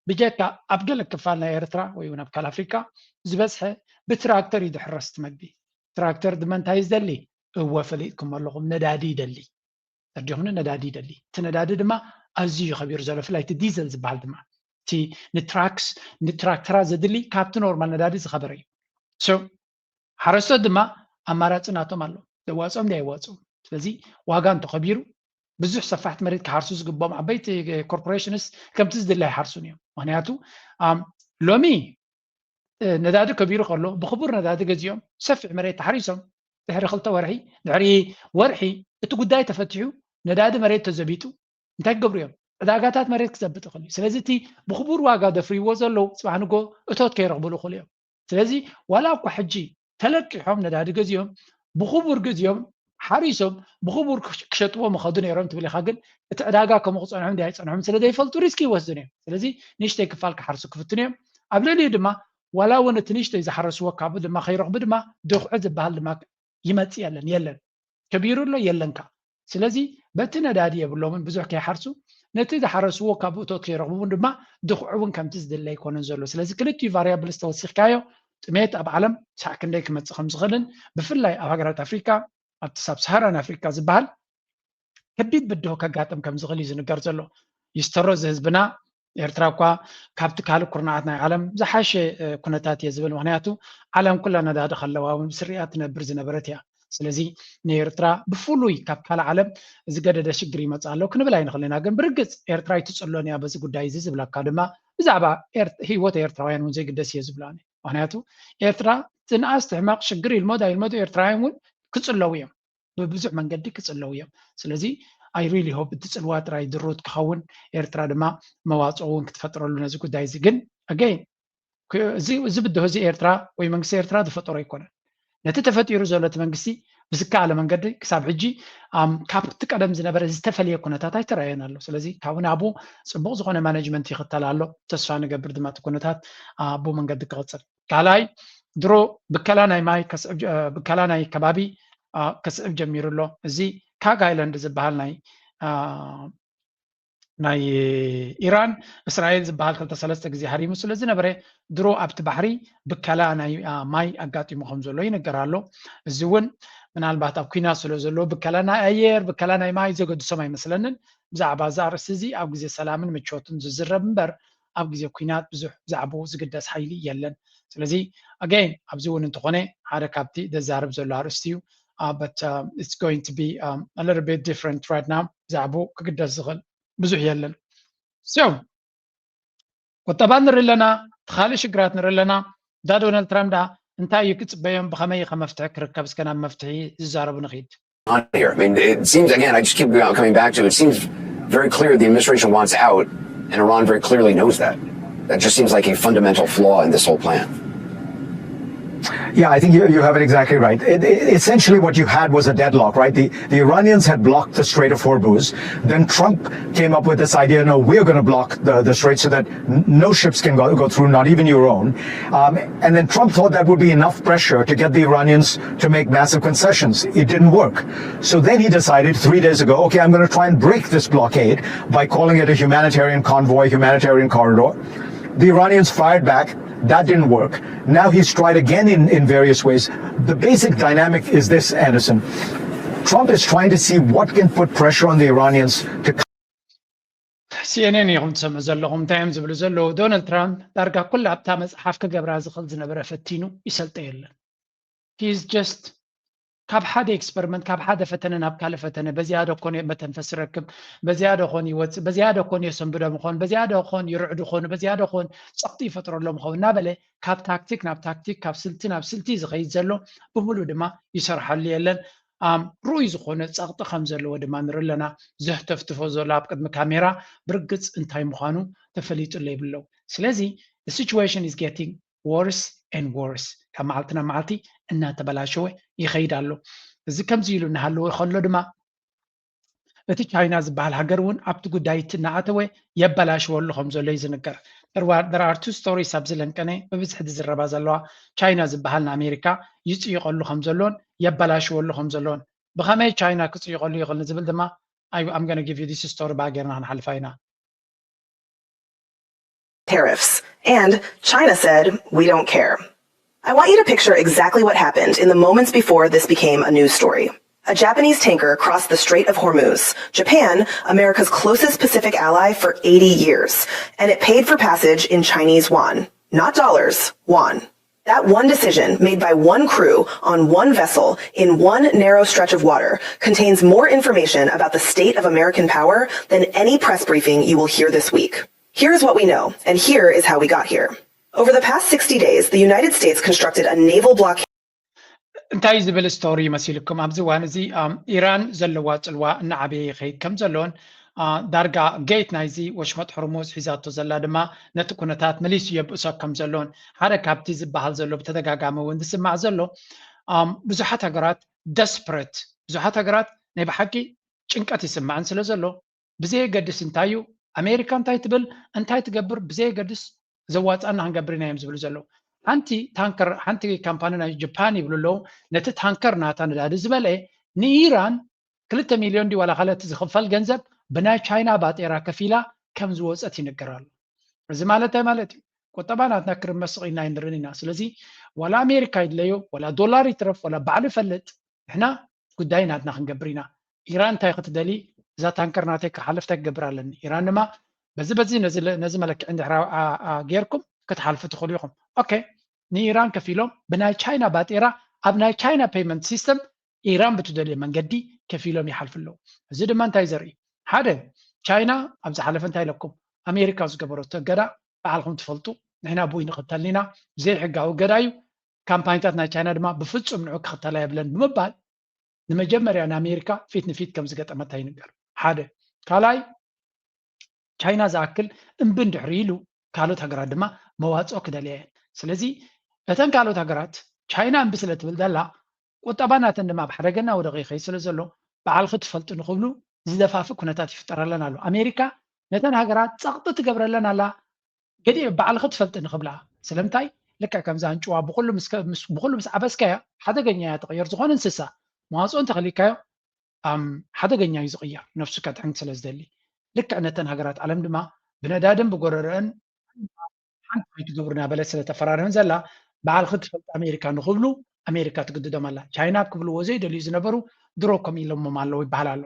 ብጀካ ኣብ ገለ ክፋል ናይ ኤርትራ ወይ እውን ኣብ ካል ኣፍሪካ ዝበዝሐ ብትራክተር እዩ ዝሕረስ እቲ መግቢ። ትራክተር ድማ እንታይ እዩ ዝደሊ? እወ ፈሊጥኩም ኣለኹም፣ ነዳዲ ይደሊ። ተረዲኹምኒ? ነዳዲ ይደሊ። እቲ ነዳዲ ድማ ኣዝዩ እዩ ከቢሩ ዘሎ፣ ብፍላይ እቲ ዲዘል ዝበሃል ድማ እቲ ንትራክስ ንትራክተራት ዘድሊ ካብቲ ኖርማል ነዳዲ ዝኸበረ እዩ። So ሓረስቶት ድማ ኣማራፂ ናቶም ኣሎ። ዘዋፅኦም እንዲ ኣይዋፅኦም። ስለዚ ዋጋ እንተኸቢሩ ብዙሕ ሰፋሕቲ መሬት ክሓርሱ ዝግብኦም ዓበይቲ ኮርፖሬሽንስ ከምቲ ዝድለ ኣይሓርሱን እዮም። ምክንያቱ ሎሚ ነዳዲ ከቢሩ ከሎ ብክቡር ነዳዲ ገዚኦም ሰፊሕ መሬት ተሓሪሶም ድሕሪ ክልተ ወርሒ ድሕሪ ወርሒ እቲ ጉዳይ ተፈቲሑ ነዳዲ መሬት ተዘቢጡ እንታይ ክገብሩ እዮም? ዕዳጋታት መሬት ክዘብጥ ይኽእል እዩ። ስለዚ እቲ ብክቡር ዋጋ ደፍርዎ ዘለዉ ፅባሕ ንጎ እቶት ከይረኽብሉ ይኽእሉ እዮም። ስለዚ ዋላ እኳ ሕጂ ተለቂሖም ነዳዲ ገዚኦም ብክቡር ገዚኦም ሓሪሶም ብክቡር ክሸጥዎ ምኸዱ ነይሮም ትብል ኢኻ። ግን እቲ ዕዳጋ ከምኡ ክፀንሖም እንዲ ኣይፀንሖም ስለ ዘይፈልጡ ሪስክ ይወስዱን እዮም። ስለዚ ንእሽተይ ክፋል ክሓርሱ ክፍትኑ እዮም። ኣብ ልዕሊኡ ድማ ዋላ እውን እቲ ንእሽተይ ዝሓረስዎ ካብኡ ድማ ከይረኽቡ ድማ ድኽዒ ዝበሃል ድማ ይመፅእ የለን የለን ከቢሩ ኣሎ የለን ከዓ። ስለዚ በቲ ነዳዲ የብሎምን ብዙሕ ከይሓርሱ ነቲ ዝሓረስዎ ካብ እቶት ከይረኽቡ እውን ድማ ድኽዒ እውን ከምቲ ዝድለ ኣይኮነን ዘሎ። ስለዚ ክልቲኡ ቫሪያብልስ ተወሲኽካዮ ጥሜት ኣብ ዓለም ሳዕ ክንደይ ክመፅእ ከም ዝኽእልን ብፍላይ ኣብ ሃገራት ኣፍሪካ ኣብቲ ሳብ ሰሃራን ኣፍሪካ ዝበሃል ከቢድ ብድሆ ከጋጥም ከም ዝኽእል እዩ ዝንገር ዘሎ። ይስተሮ እዚ ህዝብና ኤርትራ እኳ ካብቲ ካልእ ኩርናዓት ናይ ዓለም ዝሓሸ ኩነታት እየ ዝብል። ምክንያቱ ዓለም ኩላ ነዳዲ ከለዋ እውን ብስሪኣ ትነብር ዝነበረት እያ። ስለዚ ንኤርትራ ብፍሉይ ካብ ካልእ ዓለም ዝገደደ ሽግር ይመፅእ ኣሎ ክንብል ኣይንኽእል ኢና። ግን ብርግፅ ኤርትራ ኣይትፅሎን እያ በዚ ጉዳይ እዚ ዝብለካ ድማ ብዛዕባ ህይወት ኤርትራውያን እውን ዘይግደስ እየ ዝብሎ። ምክንያቱ ኤርትራ ትንኣስ ትሕመቕ ሽግር ይልመድ ኣይልመዱ ኤርትራውያን እውን ክፅለዉ እዮም። ብብዙሕ መንገዲ ክፅለዉ እዮም። ስለዚ I really hope እቲ ፅልዋ ጥራይ ድሩት ክኸውን ኤርትራ ድማ መዋፅኦ እውን ክትፈጥረሉ ነዚ ጉዳይ እዚ። ግን again እዚ ብድሆ እዚ ኤርትራ ወይ መንግስቲ ኤርትራ ዝፈጠሮ ኣይኮነን። ነቲ ተፈጢሩ ዘሎ እቲ መንግስቲ ብዝከኣለ መንገዲ ክሳብ ሕጂ ካብቲ ቀደም ዝነበረ ዝተፈለየ ኩነታት ኣይተረኣየን ኣሎ። ስለዚ ካብኡ ናብኡ ፅቡቕ ዝኾነ ማኔጅመንት ይኽተል ኣሎ። ተስፋ ንገብር ድማ እቲ ኩነታት ብኡ መንገዲ ክቕፅል። ካልኣይ ድሮ ብከላ ናይ ማይ ብከላ ናይ ከባቢ ከስዕብ ጀሚሩ ኣሎ። እዚ ካግ ኣይላንድ ዝበሃል ናይ ናይ ኢራን እስራኤል ዝበሃል ክልተ ሰለስተ ግዜ ሃሪሙ ስለ ዝነበረ ድሮ ኣብቲ ባሕሪ ብከላ ናይ ማይ ኣጋጢሙ ከም ዘሎ ይንገር ኣሎ። እዚ እውን ምናልባት ኣብ ኩናት ስለ ዘሎ ብከላ ናይ ኣየር ብከላ ናይ ማይ ዘገድሶም ኣይመስለንን። ብዛዕባ እዚ ኣርእስቲ እዚ ኣብ ግዜ ሰላምን ምቾትን ዝዝረብ እምበር ኣብ ግዜ ኩናት ብዙሕ ብዛዕባኡ ዝግደስ ሓይሊ የለን። ስለዚ again ኣብዚ እውን እንተኾነ ሓደ ካብቲ ዘዛርብ ዘሎ ኣርእስቲ እዩ። But it's going to be a little bit different right now። ብዛዕባኡ ክግደስ ዝኽእል ብዙሕ የለን። So ቁጠባ ንርኢ ኣለና፣ እቲ ካልእ ሽግራት ንርኢ ኣለና። ዳ ዶናልድ ትራምፕ ዳ እንታይ እዩ ክፅበዮም? ብኸመይ ከ መፍትሒ ክርከብ? እስከ ናብ መፍትሒ ዝዛረቡ ንኽይድ። on here. I mean, it seems, again, I just keep coming back to it. It seems very clear the administration wants out, and Iran very clearly knows that. That just seems like a fundamental flaw in this whole plan. Yeah, I think you, you have it exactly right. It, it, essentially, what you had was a deadlock, right? The, the Iranians had blocked the Strait of Hormuz. Then Trump came up with this idea, no, we're going to block the, the strait so that no ships can go, go through, not even your own. Um, and then Trump thought that would be enough pressure to get the Iranians to make massive concessions. It didn't work. So then he decided three days ago, okay, I'm going to try and break this blockade by calling it a humanitarian convoy, humanitarian corridor. The Iranians fired back. That didn't work. Now he's tried again in, in various ways. The basic dynamic is this, Anderson. Trump is trying to see what can put pressure on the Iranians to CNN ኢኹም ትሰምዑ ዘለኹም እንታይ እዮም ዝብሉ ዘለዉ። ዶናልድ ትራምፕ ዳርጋ ኩላ ኣብታ መፅሓፍ ክገብራ ዝኽእል ዝነበረ ፈቲኑ ይሰልጠ የለን። He's just ካብ ሓደ ኤክስፐሪመንት ካብ ሓደ ፈተነ ናብ ካልእ ፈተነ በዚኣ ዶ ኮን መተንፈሲ ረክብ በዚኣ ዶ ኮን ይወፅእ በዚኣ ዶ ኮን የሰንብዶ ምኾን በዚኣ ዶ ኮን ይርዕዱ ኾኑ በዚኣ ዶ ኮን ፀቕጢ ይፈጥረሎም ኸውን እናበለ ካብ ታክቲክ ናብ ታክቲክ ካብ ስልቲ ናብ ስልቲ ዝኸይድ ዘሎ ብምሉእ ድማ ይሰርሓሉ የለን። ርኡይ ዝኾነ ፀቕጢ ከም ዘለዎ ድማ ንርኢ ኣለና። ዘህተፍትፎ ዘሎ ኣብ ቅድሚ ካሜራ ብርግፅ እንታይ ምዃኑ ተፈሊጡሉ የብለው። ስለዚ situation is getting worse and worse ካብ መዓልቲ ናብ መዓልቲ እናተበላሸወ ይኸይድ ኣሎ። እዚ ከምዚ ኢሉ እናሃለወ ከሎ ድማ እቲ ቻይና ዝበሃል ሃገር እውን ኣብቲ ጉዳይ እቲ እናኣተወ የበላሽወሉ ከም ዘሎ እዩ ዝንገር። There are two stories ኣብዚ ለንቀነ ብብዝሒ ዝዝረባ ዘለዋ ቻይና ዝበሃል ንኣሜሪካ ይፅይቐሉ ከም ዘሎን የበላሽወሉ ከም ዘሎን ብኸመይ ቻይና ክፅይቐሉ ይኽእል ንዝብል ድማ I'm gonna give you this story ብኣገርና ክንሓልፋ ኢና። tariffs. And China said, we don't care. I want you to picture exactly what happened in the moments before this became a news story. A Japanese tanker crossed the Strait of Hormuz, Japan, America's closest Pacific ally for eighty years, and it paid for passage in Chinese yuan, not dollars, yuan. That one decision made by one crew on one vessel in one narrow stretch of water contains more information about the state of American power than any press briefing you will hear this week. Here is what we know, and here is how we got here. Over the past sixty days, the United States constructed a naval blockade. እንታይ ዝብል ስቶሪ ይመስልኩም? ኣብዚ እዋን እዚ ኢራን ዘለዋ ፅልዋ እናዓበየ ይኸይድ ከም ዘሎን ዳርጋ ጌት ናይዚ ወሽመጥ ሕርሙዝ ሒዛቶ ዘላ ድማ ነቲ ኩነታት መሊሱ የብእሶ ከም ዘሎን ሓደ ካብቲ ዝበሃል ዘሎ ብተደጋጋሚ እውን ዝስማዕ ዘሎ ብዙሓት ሃገራት ደስፕረት ብዙሓት ሃገራት ናይ ብሓቂ ጭንቀት ይስማዕን ስለ ዘሎ ብዘየገድስ እንታይ እዩ ኣሜሪካ እንታይ ትብል እንታይ ትገብር ብዘየገድስ ዘዋፃና ክንገብር ኢና እዮም ዝብሉ ዘለዉ ሓንቲ ታንከር ሓንቲ ካምፓኒ ናይ ጃፓን ይብሉ ኣለዉ ነቲ ታንከር ናታ ነዳዲ ዝበለ ንኢራን ክልተ ሚልዮን ድዩ ዋላ ካልእ ዝኽፈል ገንዘብ ብናይ ቻይና ባጤራ ከፊላ ከም ዝወፀት ይንገር ኣሎ እዚ ማለት እንታይ ማለት እዩ ቁጠባ ናትና ክርመስ ስቕ ኢልና ኣይንርን ኢና ስለዚ ዋላ ኣሜሪካ ይድለዮ ዋላ ዶላር ይትረፍ ዋላ ባዕሉ ይፈልጥ ንሕና ጉዳይ ናትና ክንገብር ኢና ኢራን እንታይ ክትደሊ እዛ ታንከር ናተይ ክሓልፍ እንታይ ክገብር ኣለኒ ኢራን ድማ በዚ በዚ ነዚ መለክዒ እንድሕር ጌርኩም ክትሓልፉ ትኽእሉ ኢኹም ኦኬ ንኢራን ከፊሎም ብናይ ቻይና ባጤራ ኣብ ናይ ቻይና ፔይመንት ሲስተም ኢራን ብትደልዮ መንገዲ ከፊሎም ይሓልፉ ኣለዉ እዚ ድማ እንታይ ዘርኢ ሓደ ቻይና ኣብ ዝሓለፈ እንታይ ኢለኩም ኣሜሪካ ዝገበረቶ እገዳ ባዕልኹም ትፈልጡ ንሕና ብይ ንኽተልኒና ዘይሕጋዊ እገዳ እዩ ካምፓኒታት ናይ ቻይና ድማ ብፍፁም ንዑ ክኽተላ የብለን ብምባል ንመጀመርያ ንኣሜሪካ ፊት ንፊት ከም ዝገጠመታ ይንገር ሓደ ካልኣይ ቻይና ዝኣክል እምቢ እንድሕሪ ኢሉ ካልኦት ሃገራት ድማ መዋፅኦ ክደልያ እየን ስለዚ እተን ካልኦት ሃገራት ቻይና እምቢ ስለ ትብል ዘላ ቁጠባ ናተን ድማ ኣብ ሓደገና ወደቂ ይኸይድ ስለ ዘሎ ባዕልኺ ትፈልጡ ንክብሉ ዝደፋፍእ ኩነታት ይፍጠረለን ኣሎ ኣሜሪካ ነተን ሃገራት ፀቕጢ ትገብረለን ኣላ ገዲእ ባዕልኺ ትፈልጢ ንኽብላ ስለምንታይ ልክዕ ከምዛ ኣንጭዋ ብኩሉ ምስ ዓበስካያ ሓደገኛ እያ ትቕየር ዝኾነ እንስሳ መዋፅኦ እንተኸሊካዮ ሓደገኛ እዩ ዝቕየር ነፍሱ ከድሕን ስለ ዝደሊ ልክዕ ነተን ሃገራት ዓለም ድማ ብነዳድን ብጎረረአን ሓንቲ ከይትገብሩ እናበለት ስለተፈራርህን ዘላ ባዕልኺ ትፈልጢ ኣሜሪካ ንኽብሉ ኣሜሪካ ትግድዶም ኣላ ቻይና ክብልዎ ዘይደልዩ ዝነበሩ ድሮ ከም ኢሎሞም ኣለዉ ይበሃል ኣሎ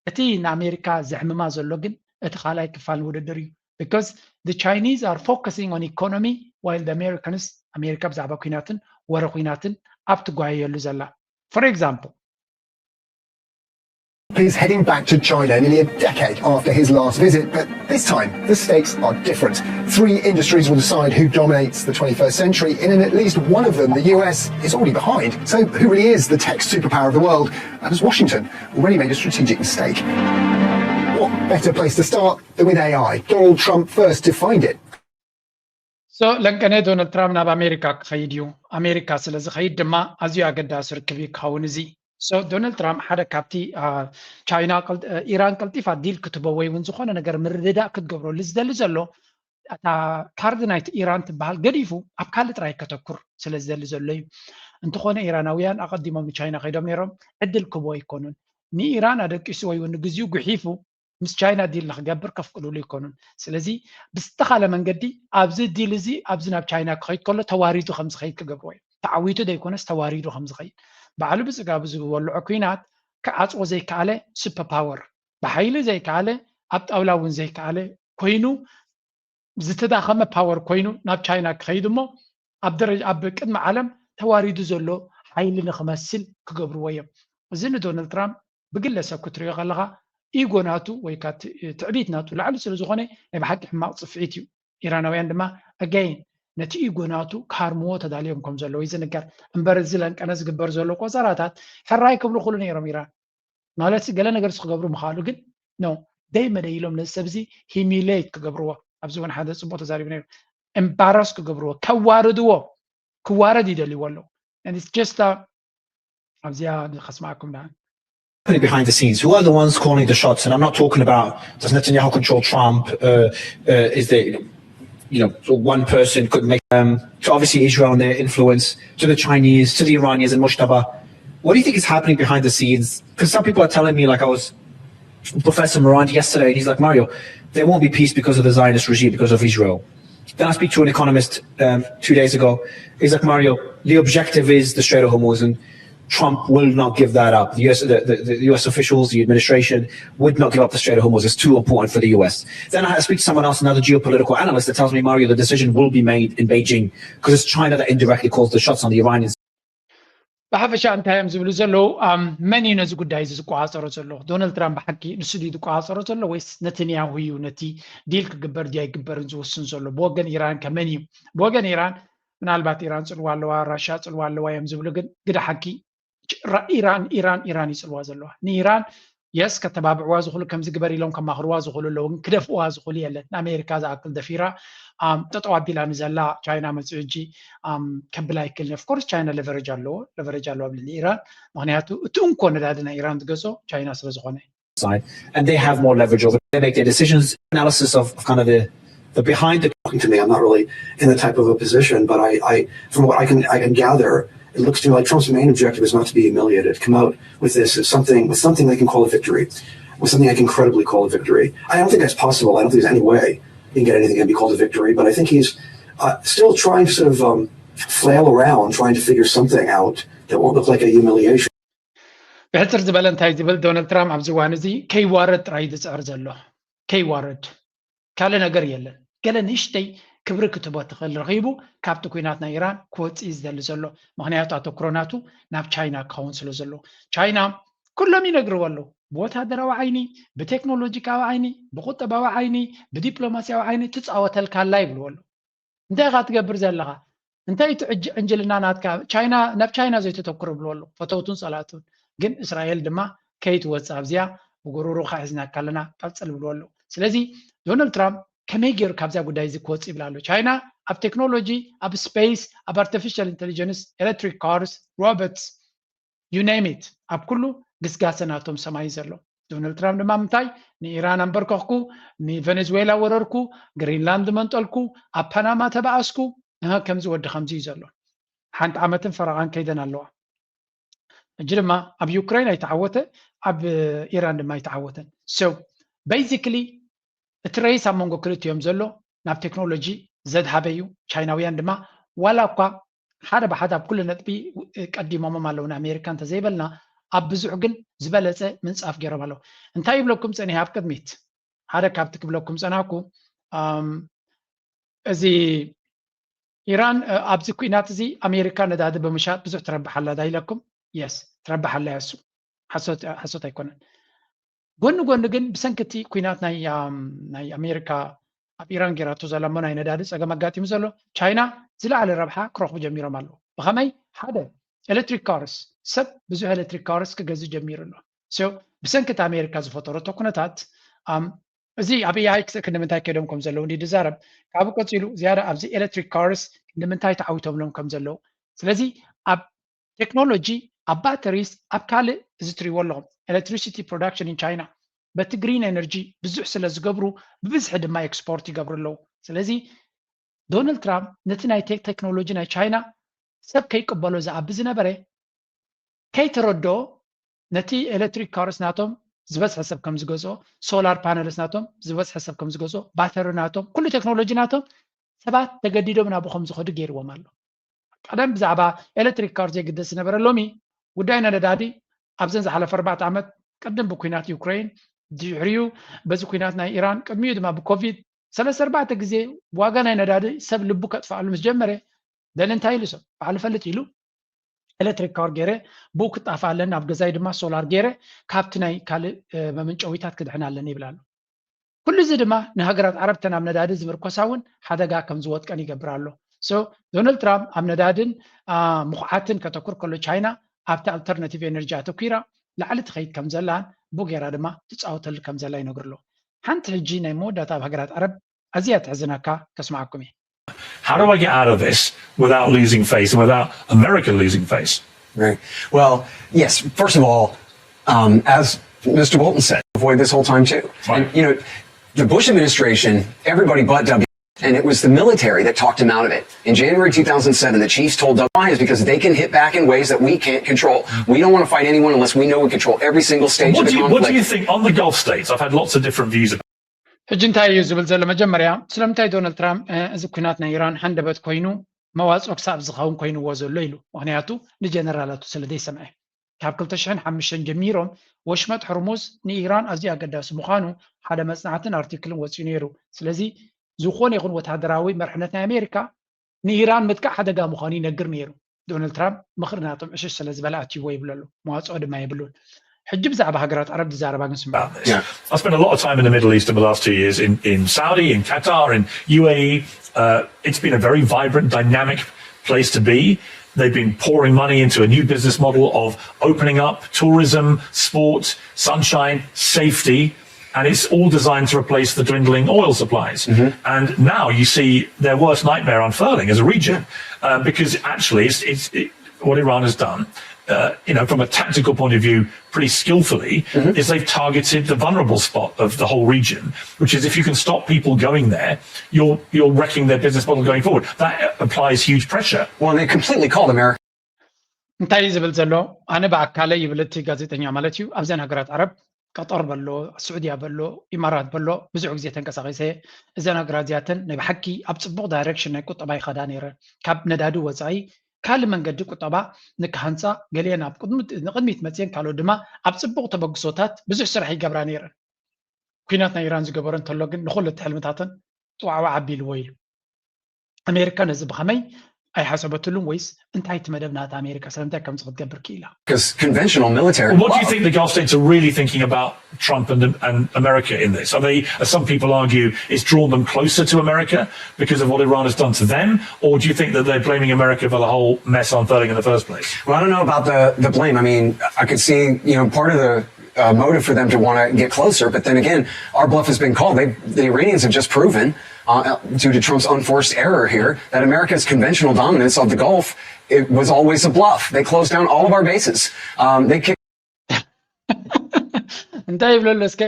እቲ ንኣሜሪካ ዘሕምማ ዘሎ ግን እቲ ካልኣይ ክፋል ውድድር እዩ because the Chinese are focusing on economy while the Americans ኣሜሪካ ብዛዕባ ኩናትን ወረ ኩናትን ኣብ ትጓየየሉ ዘላ for example He's heading back to China nearly a decade after his last visit, but this time the stakes are different. Three industries will decide who dominates the twenty-first century, and in at least one of them, the U S is already behind. So, who really is the tech superpower of the world? And has Washington already made a strategic mistake? What better place to start than with A I? Donald Trump first defined it. So ለንቀነ ዶናልድ ትራምፕ ናብ ኣሜሪካ ክኸይድ እዩ ኣሜሪካ ስለ ዝኸይድ ድማ ኣዝዩ ኣገዳሲ ርክብ እዩ ክኸውን እዚ so ዶናልድ ትራምፕ ሓደ ካብቲ ቻይና ኢራን ቀልጢፋ ዲል ክትቦ ወይ እውን ዝኾነ ነገር ምርድዳእ ክትገብረሉ ዝደሊ ዘሎ እታ ካርድ ናይቲ ኢራን ትበሃል ገዲፉ ኣብ ካልእ ጥራይ ከተኩር ስለ ዝደሊ ዘሎ እዩ እንተኾነ ኢራናውያን ኣቐዲሞም ንቻይና ከይዶም ነይሮም ዕድል ክቦ ኣይኮኑን ንኢራን ኣደቂሱ ወይ እውን ንግዚኡ ጉሒፉ ምስ ቻይና ዲል ንክገብር ከፍቅዱሉ ይኮኑን ስለዚ ብዝተኻለ መንገዲ ኣብዚ ዲል እዚ ኣብዚ ናብ ቻይና ክኸይድ ከሎ ተዋሪዱ ከም ዝኸይድ ክገብርዎ እዩ ተዓዊቱ ዘይኮነስ ተዋሪዱ ከም ዝኸይድ ባዕሉ ብፅጋቡ ዝወልዖ ኩናት ክዓፅዎ ዘይከኣለ ሱፐር ፓወር ብሓይሊ ዘይከኣለ ኣብ ጣውላ እውን ዘይከኣለ ኮይኑ ዝተዳኸመ ፓወር ኮይኑ ናብ ቻይና ክኸይድ እሞ ኣብ ደረጃ ኣብ ቅድሚ ዓለም ተዋሪዱ ዘሎ ሓይሊ ንክመስል ክገብርዎ እዮም እዚ ንዶናልድ ትራምፕ ብግለሰብ ክትሪኦ ከለኻ ኢጎ ናቱ ወይ ትዕቢት ናቱ ላዕሊ ስለ ዝኾነ ናይ ብሓቂ ሕማቕ ፅፍዒት እዩ ኢራናውያን ድማ ኣጋይን ነቲ ኢጎ ናቱ ክሃርምዎ ተዳልዮም ከም ዘለዉ ይዝንገር እምበር እዚ ለንቀነ ዝግበር ዘሎ ቆፀራታት ሕራይ ክብሉ ክእሉ ነይሮም ኢራን ማለት ገለ ነገር ክገብሩ ምኻሉ ግን ኖ ደይ መደይ ኢሎም ነዚ ሰብ እዚ ሂሚሌት ክገብርዎ ኣብዚ እውን ሓደ ፅቡቅ ተዛሪቡ ነይሩ ኤምባረስ ክገብርዎ ከዋርድዎ ክዋረድ ይደልይዎ ኣለዉ just ኣብዚኣ ከስማዕኩም ዳን behind the scenes? Who are the ones calling the shots? And I'm not talking about does Netanyahu control Trump? Uh, uh, is there, you know, so one person could make um, so obviously Israel and their influence to the Chinese, to the Iranians and Mujtaba. What do you think is happening behind the scenes? Because some people are telling me, like I was Professor Morand yesterday, and he's like, Mario, there won't be peace because of the Zionist regime, because of Israel. Then I speak to an economist um, two days ago. He's like, Mario, the objective is the Strait of Hormuz, and Trump will not give that up. The U S, the, the, the U S officials, the administration would not give up the Strait of Hormuz. It's too important for the U S. Then I speak to someone else, another geopolitical analyst, that tells me, Mario, the decision will be made in Beijing because it's China that indirectly calls the shots on the Iranians. ብሓፈሻ እንታይ እዮም ዝብሉ ዘለዉ? ኣም፣ መን እዩ ነዚ ጉዳይ እዚ ዝቆፃፀሮ ዘሎ? ዶናልድ ትራምፕ ብሓቂ ንሱ ድዩ ዝቆፃፀሮ ዘሎ ወይስ ነተንያሁ እዩ ነቲ ዲል ክግበር ድዩ ኣይግበርን ዝውስን ዘሎ? ብወገን ኢራን ከ መን እዩ? ብወገን ኢራን ምናልባት ኢራን ፅልዋ ኣለዋ፣ ራሻ ፅልዋ ኣለዋ እዮም ዝብሉ፣ ግን ግደ ሓቂ ኢራን ኢራን ኢራን ይፅልዋ ዘለዋ። ንኢራን የስ ከተባብዕዋ ዝኽእሉ ከምዚ ግበር ኢሎም ከማኽርዋ ዝኽእሉ ኣለዉ፣ ግን ክደፍእዋ ዝኽእሉ የለን። ንኣሜሪካ ዝኣክል ደፊራ ኣም፣ ጠጠው ኣቢላ ንዘላ ቻይና መፅኡ ሕጂ ኣም፣ ከብል ኣይክልን። ኦፍኮርስ ቻይና ለቨረጅ ኣለዎ፣ ለቨረጅ ኣለዋ ኣብ ልዕሊ ኢራን፣ ምክንያቱ እቲ እንኮ ነዳዲ ናይ ኢራን ዝገዝኦ ቻይና ስለ ዝኾነ። Side, and they have more leverage over. They make their decisions. Analysis of, of kind of the the behind the talking to me. I'm not really in that type of a position, but I, I from what I can I can gather, it looks to me like Trump's main objective is not to be humiliated. Come out with this as something with something they can call a victory, with something I can credibly call a victory. I don't think that's possible. I don't think there's any way you can get anything to be called a victory. But I think he's uh, still trying to sort of um, flail around, trying to figure something out that won't look like a humiliation. ብሕፅር ዝበለ እንታይ ዝብል ዶናልድ ትራምፕ ኣብዚ እዋን እዚ ከይዋረድ ጥራይ ዝፅዕር ዘሎ፣ ከይዋረድ ካልእ ነገር የለን። ገለ ንእሽተይ ክብሪ ክትቦ ትኽእል ረኺቡ ካብቲ ኩናት ናይ ኢራን ክወፅእ እዩ ዝደሊ ዘሎ። ምክንያቱ ኣተኩሮ ናቱ ናብ ቻይና ክኸውን ስለ ዘሎ፣ ቻይና ኩሎም ይነግርዎ ኣለዉ። ብወታደራዊ ዓይኒ፣ ብቴክኖሎጂካዊ ዓይኒ፣ ብቁጠባዊ ዓይኒ፣ ብዲፕሎማሲያዊ ዓይኒ ትፃወተልካ ኣላ ይብልዎ ኣለዉ። እንታይ ኢኻ ትገብር ዘለኻ? እንታይ እቲ ዕንጅልና ናትካ? ቻይና ናብ ቻይና ዘይተተኩር ብልዎ ኣለዉ ፈተውቱን ፀላእቱን። ግን እስራኤል ድማ ከይትወፅእ ኣብዚኣ ብጉሩሩኻ ሒዝናካ ኣለና ቀፅል ብልዎ ኣለዉ። ስለዚ ዶናልድ ትራምፕ ከመይ ገይሩ ካብዛ ጉዳይ እዚ ክወፅእ ይብል ኣሎ። ቻይና ኣብ ቴክኖሎጂ፣ ኣብ ስፔስ፣ ኣብ ኣርቲፊሻል ኢንቴሊጀንስ፣ ኤሌክትሪክ ካርስ፣ ሮቦትስ፣ you name it፣ ኣብ ኩሉ ግስጋሰ ናቶም ሰማይ ዘሎ። ዶናልድ ትራምፕ ድማ ምንታይ ንኢራን ኣንበርከኽኩ፣ ንቨነዝዌላ ወረርኩ፣ ግሪንላንድ መንጠልኩ፣ ኣብ ፓናማ ተባኣስኩ፣ እህ፣ ከምዚ ወዲ ከምዚ እዩ ዘሎ። ሓንቲ ዓመትን ፈረቓን ከይደን ኣለዋ። ሕጂ ድማ ኣብ ዩክሬን ኣይተዓወተ፣ ኣብ ኢራን ድማ ኣይተዓወተን። So basically እቲ ሬስ ኣብ መንጎ ክልቲኦም ዘሎ ናብ ቴክኖሎጂ ዘድሃበ እዩ። ቻይናውያን ድማ ዋላ እኳ ሓደ ብሓደ ኣብ ኩሉ ነጥቢ ቀዲሞሞም ኣለዉ ንኣሜሪካ እንተዘይበልና፣ ኣብ ብዙሕ ግን ዝበለፀ ምንፃፍ ገይሮም ኣለዉ። እንታይ ይብለኩም ፀኒሐ ኣብ ቅድሚት ሓደ ካብቲ ክብለኩም ፀናኩ ኣም፣ እዚ ኢራን እ፣ ኣብዚ ኩናት እዚ ኣሜሪካ ነዳዲ ብምሻጥ ብዙሕ ትረብሕ ኣላ ዳ ኢለኩም? የስ ትረብሕ ኣላ እያ። እሱ ሓሶት ሓሶት ኣይኮነን። ጎኒ ጎኒ ግን ብሰንኪ እቲ ኩናት ናይ ኣም፣ ናይ ኣሜሪካ ኣብ ኢራን ገይራቶ ዘላ እሞ ናይ ነዳዲ ፀገም ኣጋጢሙ ዘሎ ቻይና ዝለዓለ ረብሓ ክረኽቡ ጀሚሮም ኣለዉ። ብኸመይ? ሓደ ኤሌክትሪክ ካርስ ሰብ ብዙሕ ኤሌክትሪክ ካርስ ክገዝእ ጀሚሩ ኣሎ። So ብሰንኪ እቲ ኣሜሪካ ዝፈጠረቶ ኩነታት ኣም፣ እዚ ኣብ ኤኣይ ክንዲ ምንታይ ከይዶም ከም ዘለዉ እንዲ ዝዛረብ ካብኡ ቀፂሉ ዝያዳ ኣብዚ ኤሌክትሪክ ካርስ ክንዲ ምንታይ ተዓዊቶምሎም ከም ዘለዉ ስለዚ ኣብ ቴክኖሎጂ ኣብ ባተሪስ ኣብ ካልእ እዚ ትሪዎ ኣለኹም ኤሌክትሪሲቲ ፕሮዳክሽን ኢን ቻይና በቲ ግሪን ኤነርጂ ብዙሕ ስለ ዝገብሩ ብብዝሒ ድማ ኤክስፖርት ይገብሩ ኣለዉ ስለዚ ዶናልድ ትራምፕ ነቲ ናይ ቴክ ቴክኖሎጂ ናይ ቻይና ሰብ ከይቅበሎ ዝኣቢ ዝነበረ ከይተረድኦ ነቲ ኤሌክትሪክ ካርስ ናቶም ዝበዝሐ ሰብ ከም ዝገዝኦ ሶላር ፓነልስ ናቶም ዝበዝሐ ሰብ ከም ዝገዝኦ ባተሪ ናቶም ኩሉ ቴክኖሎጂ ናቶም ሰባት ተገዲዶም ናብኡ ከም ዝኸዱ ገይርዎም ኣሎ ቀደም ብዛዕባ ኤሌክትሪክ ካር ዘይግደስ ዝነበረ ሎሚ ጉዳይ ነዳዲ ኣብዘን ዝሓለፈ ኣርባዕተ ዓመት ቅድም ብኩናት ዩክሬን ድሕሪኡ በዚ ኩናት ናይ ኢራን ቅድሚኡ ድማ ብኮቪድ ሰለስተ ኣርባዕተ ግዜ ዋጋ ናይ ነዳዲ ሰብ ልቡ ከጥፍኣሉ ምስ ጀመረ ደሊ እንታይ ኢሉ ሰብ ባዕሉ ፈልጥ ኢሉ ኤሌክትሪክ ካር ገይረ ብኡ ክጣፋ ኣለኒ ኣብ ገዛይ ድማ ሶላር ገይረ ካብቲ ናይ ካልእ መመንጨዊታት ክድሕን ኣለኒ ይብል ኣሎ ኩሉ እዚ ድማ ንሃገራት ዓረብ ተን ኣብ ነዳዲ ዝምርኮሳ እውን ሓደጋ ከም ዝወጥቀን ይገብር ኣሎ ዶናልድ ትራምፕ ኣብ ነዳድን ምኩዓትን ከተኩር ከሎ ቻይና ኣብቲ ኣልተርናቲቭ ኤነርጂ ኣተኲራ ላዕሊ ትኸይድ ከም ዘላን ብኡ ገይራ ድማ ትፃወተሉ ከም ዘላ ይነግሩ ኣሎ ሓንቲ ሕጂ ናይ መወዳእታ ኣብ ሃገራት ዓረብ ኣዝያ ትሕዝነካ ከስምዓኩም እየ How do I get out of this without losing face and without America losing face? Right. Well, yes, first of all, um, as Mister Bolton said, avoid this whole time too. And, you know, the Bush administration, everybody but W. And it was the military that talked him out of it. In January two thousand seven, the chiefs told W is because they can hit back in ways that we can't control. We don't want to fight anyone unless we know we control every single stage What of the do, you, conflict. what do you think on the Gulf states? I've had lots of different views about ሕጂ እንታይ እዩ ዝብል ዘሎ መጀመርያ ስለምንታይ ዶናልድ ትራምፕ እዚ ኩናት ናይ ኢራን ሃንደበት ኮይኑ መዋፅኦ ክሳብ ዝኸውን ኮይንዎ ዘሎ ኢሉ። ምክንያቱ ንጀነራላቱ ስለ ዘይሰምዐ። ካብ ክልተ ሽሕን ሓሙሽተን ጀሚሮም ወሽመጥ ሕርሙዝ ንኢራን ኣዝዩ ኣገዳሲ ምዃኑ ሓደ መጽናዕትን ኣርቲክልን ወጺኡ ነይሩ። ስለዚ ዝኾነ ይኹን ወታደራዊ መርሕነት ናይ ኣሜሪካ ንኢራን ምጥቃዕ ሓደጋ ምዃኑ ይነግር ነይሩ። ዶናልድ ትራምፕ ምኽሪ ናቶም ዕሽሽ ስለ ዝበለ ኣትይዎ ይብለሉ፣ መዋፅኦ ድማ የብሉን። ሕጂ ብዛዕባ ሃገራት ዓረብ ዝዛረባ ግን ስምዑ። I spent a lot of time in the Middle East in the last two years in, in Saudi, in Qatar, in U A E. Uh, it's been a very vibrant, dynamic place to be. They've been pouring money into a new business model of opening up tourism, sport, sunshine, safety, and it's all designed to replace the dwindling oil supplies. And now you see their worst nightmare unfurling as a region, uh, because actually it's, it's it, what Iran has done, uh, you know, from a tactical point of view, pretty skillfully, is they've targeted the vulnerable spot of the whole region, which is if you can stop people going there, you're you're wrecking their business model going forward. That applies huge pressure. Well, they completely called America. እንታይ እዩ ዝብል ዘሎ? ኣነ ብኣካለ ይብል እቲ ጋዜጠኛ ማለት እዩ። ኣብዘን ሃገራት ዓረብ ቀጠር በሎ፣ ስዑድያ በሎ፣ ኢማራት በሎ ብዙሕ ግዜ ተንቀሳቂሰ። እዘን ሃገራት እዚኣተን ናይ ብሓቂ ኣብ ፅቡቅ ዳይሬክሽን ናይ ቁጠባ ይኸዳ ነይረ። ካብ ነዳዲ ወፃኢ ካልእ መንገዲ ቁጠባ ንክሃንፃ ገሊአን ኣብ ንቅድሚት መፅየን ካልኦት ድማ ኣብ ፅቡቅ ተበግሶታት ብዙሕ ስራሕ ይገብራ ነይረን። ኩናት ናይ ኢራን ዝገበሮ እንተሎ ግን ንኩሉ እቲ ሕልምታተን ጥዋዕዋዕ ኣቢልዎ ኢሉ። ኣሜሪካ ነዚ ብኸመይ ኣይሓሰበትሉን ወይስ እንታይ እቲ መደብ ናታ ኣሜሪካ ስለምንታይ ከምዚ ክትገብር ክኢላ? Because conventional military. What do you think the Gulf states are really thinking about Trump and, and America in this? Are they, as some people argue, it's drawn them closer to America because of what Iran has done to them? Or do you think that they're blaming America for the whole mess unfurling in the first place? Well, I don't know about the, the blame. I mean, I could see, you know, part of the uh, motive for them to want to get closer. But then again, our bluff has been called. They, the Iranians have just proven, uh, due to Trump's unforced error here, that America's conventional dominance of the Gulf, it was always a bluff. They closed down all of our bases. Um, they kicked እንታይ ይብለሉ እስከ?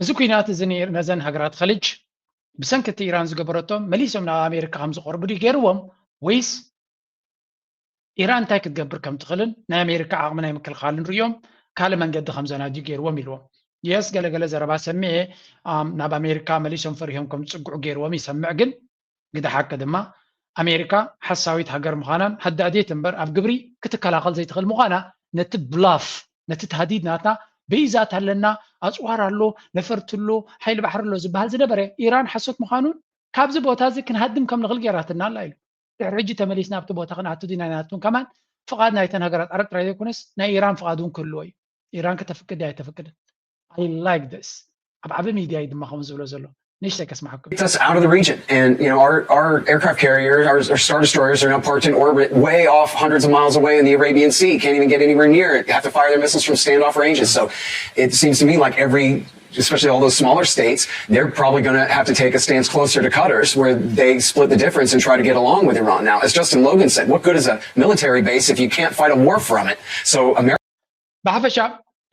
እዚ ኩናት እዚ ነዘን ሃገራት ኸሊጅ ብሰንኪ እቲ ኢራን ዝገበረቶ መሊሶም ናብ ኣሜሪካ ከም ዝቐርቡ ድዩ ገይርዎም፣ ወይስ ኢራን እንታይ ክትገብር ከም ትኽእልን ናይ ኣሜሪካ ዓቕሚ ናይ ምክልኻልን ሪኦም ካልእ መንገዲ ከም ዘናድዩ ገይርዎም ኢልዎም። የስ፣ ገለገለ ዘረባ ሰሚዐ፣ ናብ ኣሜሪካ መሊሶም ፈሪሆም ከም ዝፅግዑ ገይርዎም ይሰምዕ። ግን ግደ ሓቂ ድማ ኣሜሪካ ሓሳዊት ሃገር ምዃናን ሃዳዴት እምበር ኣብ ግብሪ ክትከላኸል ዘይትኽእል ምዃና ነቲ ብላፍ፣ ነቲ ታህዲድ ናትና፣ በይዛት ኣለና፣ ኣፅዋር ኣሎ፣ ነፈርቲ ኣሎ፣ ሓይሊ ባሕሪ ኣሎ ዝበሃል ዝነበረ ኢራን ሓሶት ምዃኑን ካብዚ ቦታ እዚ ክንሃድም ከም ንኽእል ገይራትና ኣላ ኢሉ። ድሕሪ ሕጂ ተመሊስና ኣብቲ ቦታ ክንኣቱ ዲና ኣይንኣቱን ከማን ፍቓድ ናይተን ሃገራት ዓረብ ጥራይ ዘይኮነስ ናይ ኢራን ፍቓድ እውን ክህልዎ እዩ። ኢራን ከተፍቅድ ኣይተፍቅድን። I like this። ኣብ ዓቢ ሚድያ እዩ ድማ ከምኡ ዝብሎ ዘሎ። ንእሽተይ ከስምዓኩም። Us out of the region. And, you know, our, our aircraft carriers, our, our Star Destroyers are now parked in orbit way off hundreds of miles away in the Arabian Sea. Can't even get anywhere near it. They have to fire their missiles from standoff ranges. So it seems to me like every, especially all those smaller states, they're probably going to have to take a stance closer to Qatar's, where they split the difference and try to get along with Iran. Now, as Justin Logan said, what good is a military base if you can't fight a war from it? So America ብሓፈሻ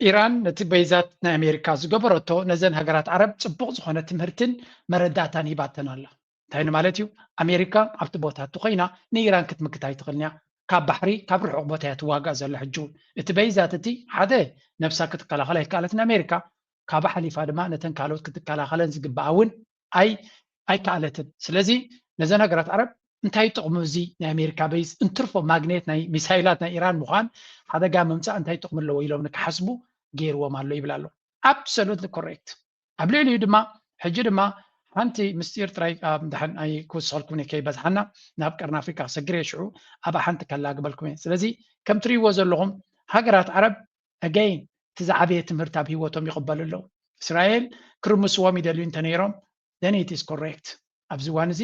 ኢራን ነቲ በይዛት ናይ ኣሜሪካ ዝገበረቶ ነዘን ሃገራት ዓረብ ፅቡቕ ዝኾነ ትምህርትን መረዳእታን ሂባተን ኣላ። እንታይ ንማለት እዩ? ኣሜሪካ ኣብቲ ቦታ እቲ ኮይና ንኢራን ክትምክት ኣይትኽእልን እያ። ካብ ባሕሪ ካብ ርሑቕ ቦታ እያ ትዋጋእ ዘላ። ሕጂ እውን እቲ በይዛት እቲ ሓደ ነብሳ ክትከላኸል ኣይከኣለትን ኣሜሪካ፣ ካብኣ ሓሊፋ ድማ ነተን ካልኦት ክትከላኸለን ዝግብኣ እውን ኣይ ኣይከኣለትን። ስለዚ ነዘን ሃገራት ዓረብ እንታይ ጥቕሚ እዚ ናይ ኣሜሪካ በይዝ እንትርፎ ማግኔት ናይ ሚሳይላት ናይ ኢራን ምዃን ሓደጋ ምምፃእ እንታይ ጥቕሚ ኣለዎ ኢሎም ንክሓስቡ ገይርዎም ኣሎ ይብል ኣሎ። Absolutely correct። ኣብ ልዕሊኡ ድማ ሕጂ ድማ ሓንቲ ምስጢር ጥራይ ደሓን ኣይክውስኸልኩም ከይበዝሓና ናብ ቀርኒ ኣፍሪካ ክሰግር እየ ሽዑ ኣብኣ ሓንቲ ከላግበልኩም እየ። ስለዚ ከም ትርእይዎ ዘለኹም ሃገራት ዓረብ again እቲ ዝዓበየ ትምህርቲ ኣብ ህይወቶም ይቕበሉ ኣለዉ። እስራኤል ክርምስዎም ይደልዩ እንተነይሮም then it is correct ኣብዚ እዋን እዚ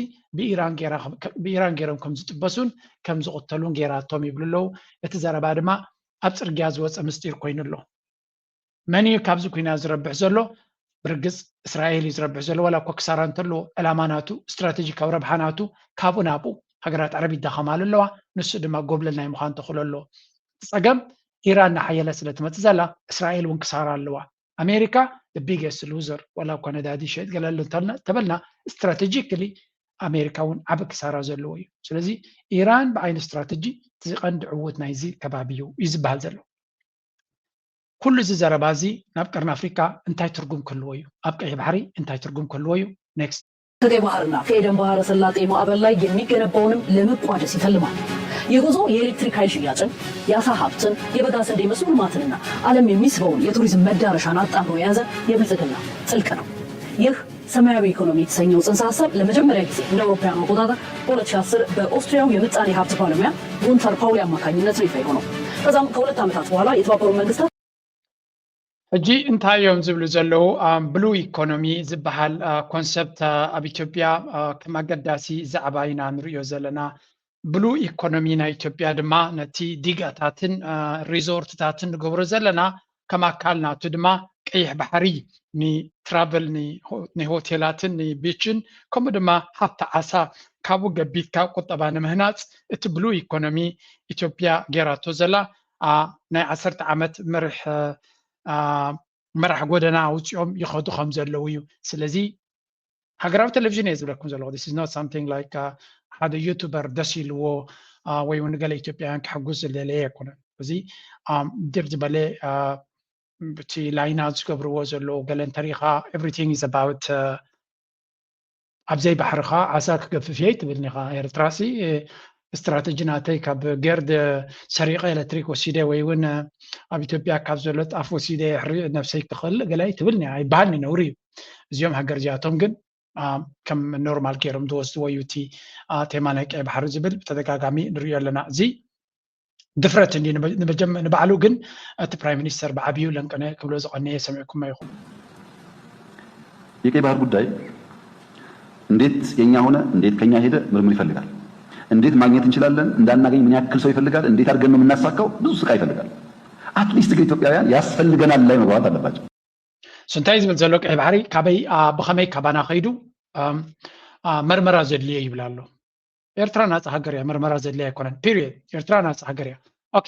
ብኢራን ገይሮም ከም ዝጥበሱን ከም ዝቕተሉን ገይራቶም ይብሉ ኣለዉ። እቲ ዘረባ ድማ ኣብ ፅርግያ ዝወፀ ምስጢር ኮይኑ ኣሎ። መን እዩ ካብዚ ኩናት ዝረብሕ ዘሎ? ብርግፅ እስራኤል እዩ ዝረብሕ ዘሎ። ዋላ እኳ ክሳራ እንተለዎ ዕላማ ናቱ ስትራቴጂካዊ ረብሓ ናቱ ካብኡ ናብኡ ሃገራት ዓረብ ይዳኸማሉ ኣለዋ። ንሱ ድማ ጎብለል ናይ ምዃን ተኽእሎ ኣለዎ። እቲ ፀገም ኢራን እናሓየለት ስለ ትመፅእ ዘላ እስራኤል እውን ክሳራ ኣለዋ። ኣሜሪካ the biggest loser ዋላ እኳ ነዳዲ ይሸይጥ ገለ ኣሎ እንተበልና strategically ኣሜሪካ እውን ዓቢ ክሳራ ዘለዎ እዩ። ስለዚ ኢራን ብዓይኒ ስትራተጂ እቲ ቀንዲ ዕውት ናይዚ ከባቢ እዩ እዩ ዝበሃል ዘሎ። ኩሉ እዚ ዘረባ እዚ ናብ ቀርኒ ኣፍሪካ እንታይ ትርጉም ክህልዎ እዩ? ኣብ ቀይሕ ባሕሪ እንታይ ትርጉም ክህልዎ እዩ? Next። ከቀይ ባህርና ከኤደን ባህረ ሰላጤ ማዕበል ላይ የሚገነባውንም ለመቋደስ ይተልማል። ይህ ጉዞ የኤሌክትሪክ ኃይል ሽያጭን፣ የአሳ ሀብትን፣ የበጋ ስንዴ መስኖ ልማትንና ዓለም የሚስበውን የቱሪዝም መዳረሻን አጣምሮ የያዘ የብልጽግና ጥልቅ ነው። ይህ ሰማያዊ ኢኮኖሚ የተሰኘው ጽንሰ ሐሳብ ለመጀመሪያ ጊዜ እንደ አውሮፓውያኑ አቆጣጠር በሁለት ሺህ አስር በኦስትሪያው የምጣኔ ሀብት ባለሙያ ጉንተር ፓውሊ አማካኝነት ነው ይፋ የሆነው። ከዛም ከሁለት ዓመታት በኋላ የተባበሩት መንግስታት ሕጂ እንታይ እዮም ዝብሉ ዘለዉ? ብሉ ኢኮኖሚ ዝበሃል ኮንሰፕት ኣብ ኢትዮጵያ ከም ኣገዳሲ ዛዕባ ኢና ንሪኦ ዘለና። ብሉ ኢኮኖሚ ናይ ኢትዮጵያ ድማ ነቲ ዲጋታትን ሪዞርትታትን ንገብሮ ዘለና ከም ኣካል ናቱ ድማ ቀይሕ ባሕሪ ንትራቨል ናይ ሆቴላትን ንቢችን ከምኡ ድማ ሃብቲ ዓሳ ካብኡ ገቢትካ ቁጠባ ንምህናፅ እቲ ብሉ ኢኮኖሚ ኢትዮጵያ ገይራቶ ዘላ ናይ ዓሰርተ ዓመት መርሕ መራሕ ጎደና ኣውፂኦም ይኸዱ ከም ዘለዉ እዩ። ስለዚ ሃገራዊ ቴሌቪዥን እየ ዝብለኩም ዘለኹ። This is not something like ሓደ ዩቱበር ደስ ኢልዎ ወይ እውን ገለ ኢትዮጵያውያን ክሕጉስ ዝደለየ ኣይኮነን። እዚ ድር ዝበለ እቲ ላይና ዝገብርዎ ዘለዉ ገለ እንተሪኻ everything is about ኣብዘይ ባሕሪ ከዓ ዓሳ ክገፍፍ እየ ትብልኒ ኢኻ። ኤርትራሲ ስትራተጂ ናተይ ካብ ገርድ ሰሪቐ ኤሌክትሪክ ወሲደ ወይ እውን ኣብ ኢትዮጵያ ካብ ዘሎ ጣፍ ወሲደ የሕሪ ነብሰይ ክኽእል ገለ ኣይትብልኒ ኣይበሃልኒ ነውሪ እዩ። እዚኦም ሃገር እዚኣቶም ግን ከም ኖርማል ገይሮም ዝወስድዎ እዩ እቲ ቴማ ናይ ቀይ ባሕሪ ዝብል ብተደጋጋሚ ንሪኦ ኣለና። እዚ ድፍረት እንዲ ንባዕሉ ግን እቲ ፕራይም ሚኒስተር ብዓብዩ ለንቀነ ክብሎ ዝቐነየ ሰሚዕኩሞ ይኹም። የቀይ ባህር ጉዳይ እንዴት የኛ ሆነ እንዴት ከኛ ሄደ ምርምር ይፈልጋል። እንዴት ማግኘት እንችላለን እንዳናገኝ ምን ያክል ሰው ይፈልጋል፣ እንዴት አድርገን ነው የምናሳካው ብዙ ስቃይ ይፈልጋል። አትሊስት ግን ኢትዮጵያውያን ያስፈልገናል ላይ መግባባት አለባቸው። ስንታይ ዝብል ዘሎ ቀይ ባሕሪ ካበይ ብኸመይ ካባና ከይዱ መርመራ ዘድልዮ ይብል ኣሎ። ኤርትራ ናፃ ሃገር እያ፣ መርመራ ዘድልያ ኣይኮነን። ፒሪየድ። ኤርትራ ናፃ ሃገር እያ። ኦኬ፣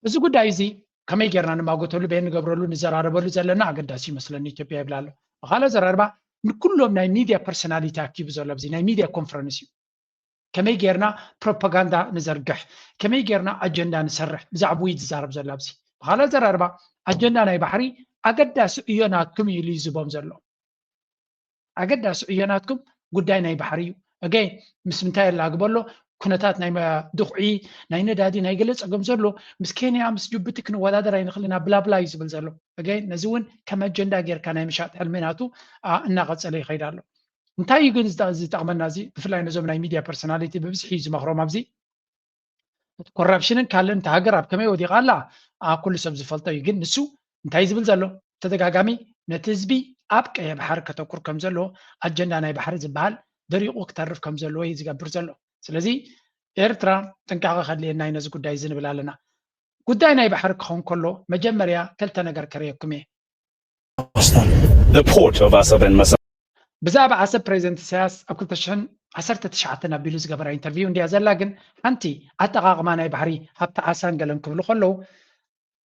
እዚ ጉዳይ እዚ ከመይ ጌርና ንማጎተሉ፣ በየን ንገብረሉ፣ ንዘራረበሉ ዘለና ኣገዳሲ ይመስለኒ ኢትዮጵያ ይብል ኣሎ። ብኻልእ ኣዘራርባ ንኩሎም ናይ ሚድያ ፐርሶናሊቲ ኣኪቡ ዘሎ ኣብዚ ናይ ሚድያ ኮንፈረንስ እዩ። ከመይ ጌርና ፕሮፓጋንዳ ንዘርግሕ፣ ከመይ ጌርና ኣጀንዳ ንሰርሕ ብዛዕባኡ እዩ ዝዛረብ ዘሎ ኣብዚ። ብኻልእ ኣዘራርባ ኣጀንዳ ናይ ባሕሪ ኣገዳሲ እዮ ናትኩም እዩ ኢሉ ይዝቦም ዘሎ። ኣገዳሲ ዕዮ ናትኩም ጉዳይ ናይ ባሕሪ እዩ። እገይ ምስ ምንታይ የላግቦ ኣሎ? ኩነታት ናይ ድኹዒ ናይ ነዳዲ ናይ ገለ ፀገም ዘሎ ምስ ኬንያ ምስ ጅቡቲ ክንወዳደር ኣይንኽልን ብላብላ እዩ ዝብል ዘሎ። እገይ ነዚ እውን ከም ኣጀንዳ ጌርካ ናይ ምሻጥ ሕልሚ ናቱ እናቐፀለ ይኸይድ ኣሎ። እንታይ እዩ ግን ዝጠቕመና እዚ ብፍላይ ነዞም ናይ ሚድያ ፐርሶናሊቲ ብብዝሒ እዩ ዝመኽሮም ኣብዚ እቲ ኮራፕሽንን ካልእን እታ ሃገር ኣብ ከመይ ወዲቓ ኣላ ኩሉ ሰብ ዝፈልጦ እዩ። ግን ንሱ እንታይ ዝብል ዘሎ ተደጋጋሚ ነቲ ህዝቢ ኣብ ቀይሕ ባሕሪ ከተኩር ከም ዘለዎ ኣጀንዳ ናይ ባሕሪ ዝበሃል ደሪቑ ክተርፍ ከም ዘለዎ እዩ ዝገብር ዘሎ። ስለዚ ኤርትራ ጥንቃቐ ከድልየና እዩ ነዚ ጉዳይ እዚ ንብል ኣለና። ጉዳይ ናይ ባሕሪ ክኸውን ከሎ መጀመርያ ክልተ ነገር ከርእየኩም እየ። The port of Asab and Masab. ብዛዕባ ዓሰብ ፕሬዚደንት ኢሳያስ ኣብ ክልተ ሽሕን ዓሰርተ ትሽዓተን ኣቢሉ ዝገበራ ኢንተርቪው እንድያ ዘላ፣ ግን ሓንቲ ኣጠቓቕማ ናይ ባሕሪ ሃብቲ ዓሳን ገለን ክብሉ ከለዉ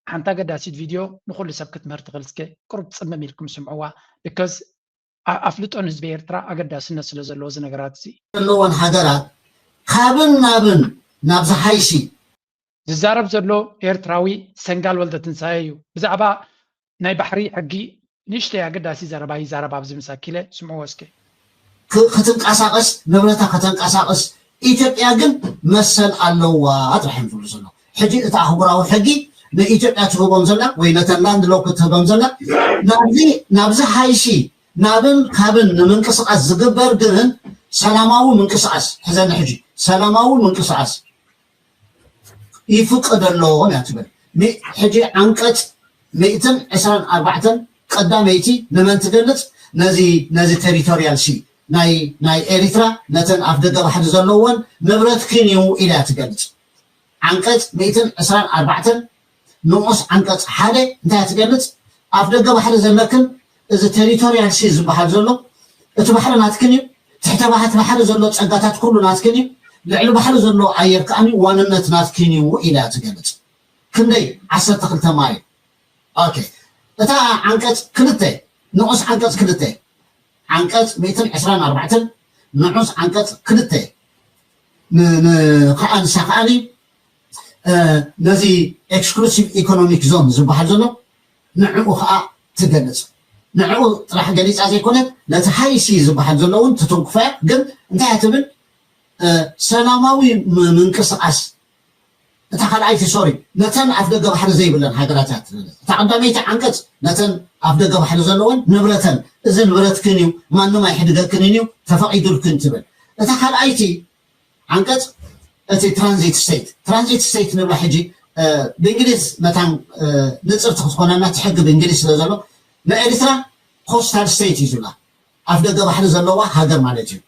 ሓንቲ ኣገዳሲት ቪድዮ ንኹሉ ሰብ ክትምህር ትኽእል። እስከ ቁሩብ ጽምም ኢልኩም ስምዕዋ። ቢካዝ ኣፍልጦ ንህዝቢ ኤርትራ ኣገዳስነት ስለ ዘለዎ እዚ ነገራት እዚ ዘለወን ሃገራት ካብን ናብን ናብ ዝሓይሺ ዝዛረብ ዘሎ ኤርትራዊ ሰንጋል ወልደትንሳኤ እዩ። ብዛዕባ ናይ ባሕሪ ሕጊ ንእሽተይ ኣገዳሲ ዘረባ ይዛረብ ኣብዚ ምስ ኣኪለ ስምዕዎ እስከ። ክትንቀሳቐስ ንብረታ ከተንቀሳቐስ ኢትዮጵያ ግን መሰል ኣለዋ ጥራሕ እዮም ዝብሉ ዘሎ። ሕጂ እቲ ኣህጉራዊ ሕጊ ንኢትዮጵያ ትህቦም ዘላ ወይ ነተን ላንድ ሎክ ትህቦም ዘላ ናብዚ ናብዚ ሓይሺ ናብን ካብን ንምንቅስቓስ ዝግበር ግን ሰላማዊ ምንቅስቓስ ሕዘኒ ሕጂ ሰላማዊ ምንቅስቓስ ይፍቀደሎም እያ ትብል። ሕጂ ዓንቀፅ ሚእትን ዕስራን ኣርባዕተን ቀዳመይቲ ንመን ትገልፅ? ነዚ ነዚ ቴሪቶሪያል ሲ ናይ ናይ ኤሪትራ ነተን ኣፍ ደገ ባሕሪ ዘለወን ንብረትክን እዩ ኢላ እያ ትገልፅ። ዓንቀፅ ሚእትን ዕስራን ኣርባዕተን ንኡስ ዓንቀፅ ሓደ እንታይ እያ ትገልፅ? ኣፍ ደገ ባሕሪ ዘለክን እዚ ቴሪቶሪያል ሲ ዝበሃል ዘሎ እቲ ባሕሪ ናትክን እዩ። ትሕተ ባሕቲ ባሕሪ ዘሎ ፀጋታት ኩሉ ናትክን እዩ። ልዕሊ ባሕሪ ዘሎ ኣየር ከዓኒ ዋንነት ናትክን እዩ ኢላ እያ ትገልፅ። ክንደይ ዓሰርተ ክልተ ማይል ኦኬ እታ ዓንቀፅ ክልተ ንዑስ ዓንቀፅ ክልተ ዓንቀፅ ሚእትን ዕስራን ኣርባዕተን ንዑስ ዓንቀፅ ክልተ ከዓ ንሳ ከዓኒ ነዚ ኤክስክሉሲቭ ኢኮኖሚክ ዞን ዝበሃል ዘሎ ንዕኡ ከዓ ትገልፅ። ንዕኡ ጥራሕ ገሊፃ ዘይኮነት ነቲ ሃይሲ ዝበሃል ዘለውን ትትንክፈ ግን እንታይ ትብል ሰላማዊ ምንቅስቃስ እታ ካልኣይቲ ሶሪ ነተን ኣፍ ደገ ባሕሪ ዘይብለን ሃገራት እያ ትብል። እታ ቀዳመይቲ ዓንቀፅ ነተን ኣፍ ደገ ባሕሪ ዘለወን ንብረተን እዚ ንብረትክን እዩ ማንም ኣይሕድገክንን እዩ ተፈቂዱልክን ትብል። እታ ካልኣይቲ ዓንቀፅ እቲ ትራንዚት ስቴት ትራንዚት ስቴት ንብላ ሕጂ ብእንግሊዝ መታን ንፅርቲ ክትኮነና እቲ ሕጊ ብእንግሊዝ ስለ ዘሎ ንኤርትራ ኮስታል ስቴት እዩ ዝብላ ኣፍ ደገ ባሕሪ ዘለዋ ሃገር ማለት እዩ።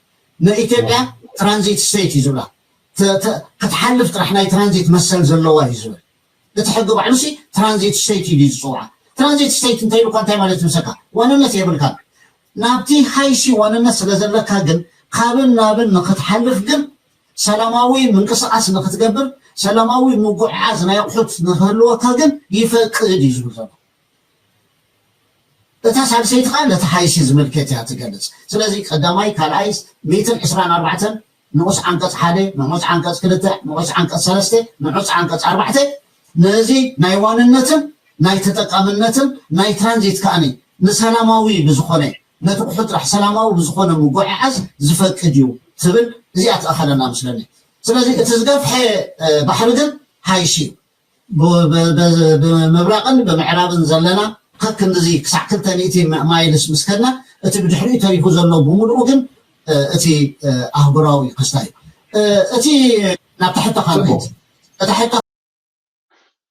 ንኢትዮጵያ ትራንዚት ስቴት እዩ ዝብላ ክትሓልፍ ጥራሕ ናይ ትራንዚት መሰል ዘለዋ እዩ ዝብል። እቲ ሕጊ ባዕሉሲ ትራንዚት ስቴት እዩ ዝፅውዓ። ትራንዚት ስቴት እንተይሉካ እንታይ ማለት ምሰካ ዋንነት የብልካ ናብቲ ሃይሲ ዋንነት ስለ ዘለካ ግን ካብን ናብን ንክትሓልፍ ግን ሰላማዊ ምንቅስቃስ ንክትገብር ሰላማዊ ምጉዕዓዝ ናይ ኣቑሑት ንክህልወካ ግን ይፈቅድ እዩ ዝብል ዘሎ። እታ ሳልሰይቲ ከዓ ነቲ ሃይሲ ዝምልከት እያ ትገልጽ። ስለዚ ቀዳማይ ካልኣይ ሚእትን ዕስራን ኣርባዕተን ንዑስ ዓንቀጽ ሓደ ንዑስ ዓንቀጽ ክልተ ንዑስ ዓንቀጽ ሰለስተ ንዑስ ዓንቀጽ ኣርባዕተ ነዚ ናይ ዋንነትን ናይ ተጠቃምነትን ናይ ትራንዚት ከኣኒ ንሰላማዊ ብዝኾነ ነቲ ቁሑ ጥራሕ ሰላማዊ ብዝኾነ ምጉዕዓዝ ዝፈቅድ እዩ ትብል እዚኣ ትኣኸለና ምስለኒ። ስለዚ እቲ ዝገፍሐ ባሕሪ ግን ሃይሲ እዩ። ብምብራቕን ብምዕራብን ዘለና ከክንድዚ ክሳዕ ክልተ ሚእቲ ማይልስ ምስ ከድና እቲ ብድሕሪኡ ተሪፉ ዘሎ ብምሉኡ ግን እቲ ኣህጉራዊ ክስታ እዩ። እቲ ናብታ ሕቶ ካልኣይቲ እታ ሕቶ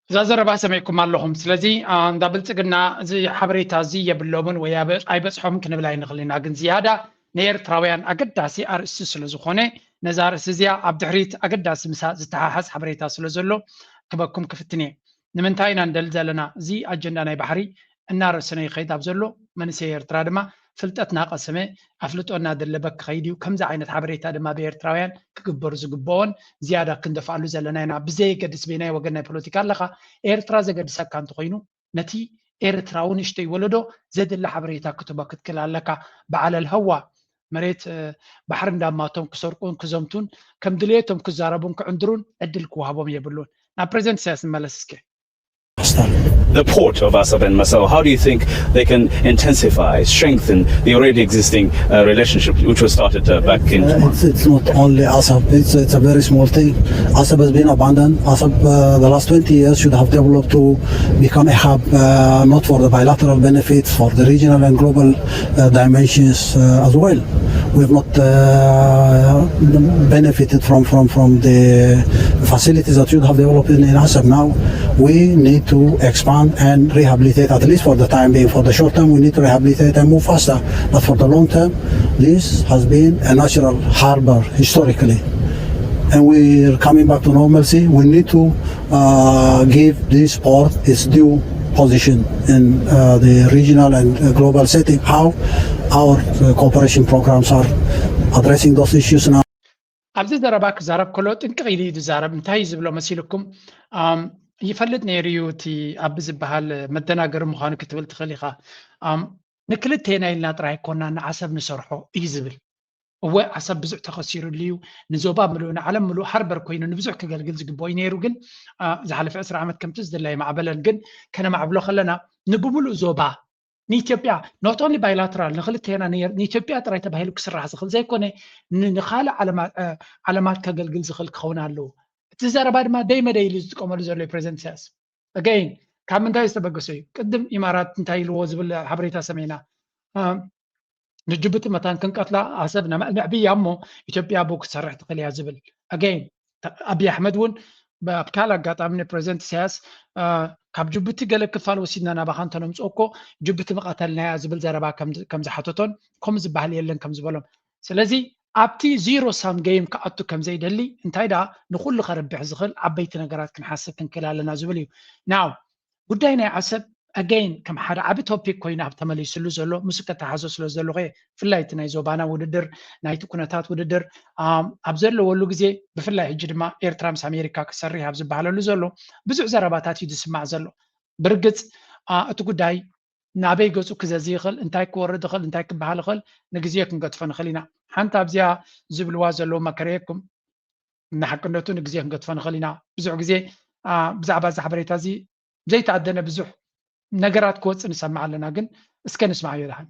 እዛ ዘረባ ሰሚዕኩም ኣለኹም። ስለዚ እንዳ ብልፅግና እዚ ሓበሬታ እዚ የብሎምን ወይ ኣይበፅሖምን ክንብል ኣይንኽእል ኢና። ግን ዝያዳ ንኤርትራውያን ኣገዳሲ ኣርእስቲ ስለ ዝኾነ ነዛ ኣርእስቲ እዚኣ ኣብ ድሕሪት ኣገዳሲ ምሳ ዝተሓሓዝ ሓበሬታ ስለ ዘሎ ክበኩም ክፍትን እየ። ንምንታይ ኢና ንደሊ ዘለና? እዚ ኣጀንዳ ናይ ባሕሪ እናረሰነ ይኸይድ ኣብ ዘሎ መንእሰይ ኤርትራ ድማ ፍልጠት ናቀሰመ ኣፍልጦ እናደለበ ክኸይድ እዩ። ከምዚ ዓይነት ሓበሬታ ድማ ብኤርትራውያን ክግበሩ ዝግብኦን ዝያዳ ክንደፍኣሉ ዘለና ኢና። ብዘየገድስ በየናይ ወገን ናይ ፖለቲካ ኣለኻ፣ ኤርትራ ዘገድሰካ እንተኾይኑ ነቲ ኤርትራዊ ንእሽተይ ወለዶ ዘድሊ ሓበሬታ ክትቦ ክትክል ኣለካ። በዓል ኣልሀዋ መሬት ባሕሪ እንዳማቶም ክሰርቁን ክዘምቱን ከም ድልየቶም ክዛረቡን ክዕንድሩን ዕድል ክወሃቦም የብሉን። ናብ ፕሬዚደንት ኢሳያስ ንመለስ እስከ። The port of Asab and Masao, how do you think they can intensify, strengthen the already existing uh, relationship which was started uh, back in? Uh, it's, it's not only Asab, it's, it's a very small thing. Asab has been abandoned. Asab, uh, the last twenty years should have developed to become a hub, uh, not for the bilateral benefits, for the regional and global uh, dimensions uh, as well. We have not uh, benefited from, from, from the facilities that should have developed in, in Asab. Now we need to expand and rehabilitate, at least for the time being. For the short term, we need to rehabilitate and move faster. But for the long term, this has been a natural harbor historically. And we're coming back to normalcy. We need to uh, give this port its due position in uh, the regional and global setting. How our uh, cooperation programs are addressing those issues now. ኣብዚ ዘረባ ክዛረብ ከሎ ጥንቅቕ ኢሉ እዩ ዝዛረብ። እንታይ እዩ ዝብሎ መሲልኩም? ይፈልጥ ነይሩ እዩ እቲ ኣብ ዝበሃል መደናገሪ ምዃኑ ክትብል ትኽእል ኢኻ። ንክልቴና ኢልና ጥራይ ኮና ንዓሰብ ንሰርሖ እዩ ዝብል። እወ ዓሰብ ብዙሕ ተኸሲሩሉ እዩ። ንዞባ ምሉእ ንዓለም ምሉእ ሃርበር ኮይኑ ንብዙሕ ክገልግል ዝግብኦ እዩ ነይሩ። ግን ዝሓለፈ ዕስራ ዓመት ከምቲ ዝድላይ ማዕበለን ግን ከነማዕብሎ ከለና ንብምሉእ ዞባ ንኢትዮጵያ not only bilateral ንክልቴና ንኢትዮጵያ ጥራይ ተባሂሉ ክስራሕ ዝኽእል ዘይኮነ ንኻልእ ዓለማት ከገልግል ዝኽእል ክኸውን ኣለዎ። እቲ ዘረባ ድማ ደይ መደይ ኢሉ ዝጥቀመሉ ዘሎ ፕሬዚደንት ኢሳያስ again ካብ ምንታይ ዝተበገሰ እዩ? ቅድም ኢማራት እንታይ ኢልዎ ዝብል ሓበሬታ ሰሚዕና። ንጅቡቲ መታን ክንቀትላ ዓሰብ ነምዕብያ እሞ ኢትዮጵያ ብኡ ክትሰርሕ ትኽእል እያ ዝብል again ኣብይ ኣሕመድ እውን ኣብ ካልእ ኣጋጣሚ ንፕሬዚደንት ኢሳያስ ካብ ጅቡቲ ገለ ክፋል ወሲድና ናባኻ እንተነምፅኦ እኮ ጅቡቲ ምቐተልና እያ ዝብል ዘረባ ከም ዝሓተቶን ከምኡ ዝበሃል የለን ከም ዝበሎም ስለዚ ኣብቲ zero sum game ክኣቱ ከም ዘይደሊ እንታይ ደኣ ንኹሉ ከርብሕ ዝኽእል ዓበይቲ ነገራት ክንሓስብ ክንክእል ኣለና ዝብል እዩ። Now ጉዳይ ናይ ዓሰብ again ከም ሓደ ዓቢ topic ኮይኑ ኣብ ተመሊስሉ ዘሎ ምስ ከተሓዞ ስለ ዘለኹ እየ። ብፍላይ እቲ ናይ ዞባና ውድድር ናይቲ ኩነታት ውድድር ኣብ ዘለወሉ ግዜ ብፍላይ ሕጂ ድማ ኤርትራ ምስ ኣሜሪካ ክሰርሕ ኣብ ዝበሃለሉ ዘሎ ብዙሕ ዘረባታት እዩ ዝስማዕ ዘሎ። ብርግጽ እቲ ጉዳይ ናበይ ገጹ ክዘዚ ይኽእል እንታይ ክወርድ ይኽእል እንታይ ክበሃል ይኽእል ንግዜ ክንገድፎ ንኽእል ኢና። ሓንቲ ኣብዚኣ ዝብልዋ ዘለዉ መከረየኩም ንሓቅነቱ ንግዜ ክንገድፎ ንኽእል ኢና። ብዙሕ ግዜ ብዛዕባ እዚ ሓበሬታ እዚ ዘይተኣደነ ብዙሕ ነገራት ክወፅእ ንሰምዕ ኣለና ግን እስከ ንስማዕዮ ደሓን።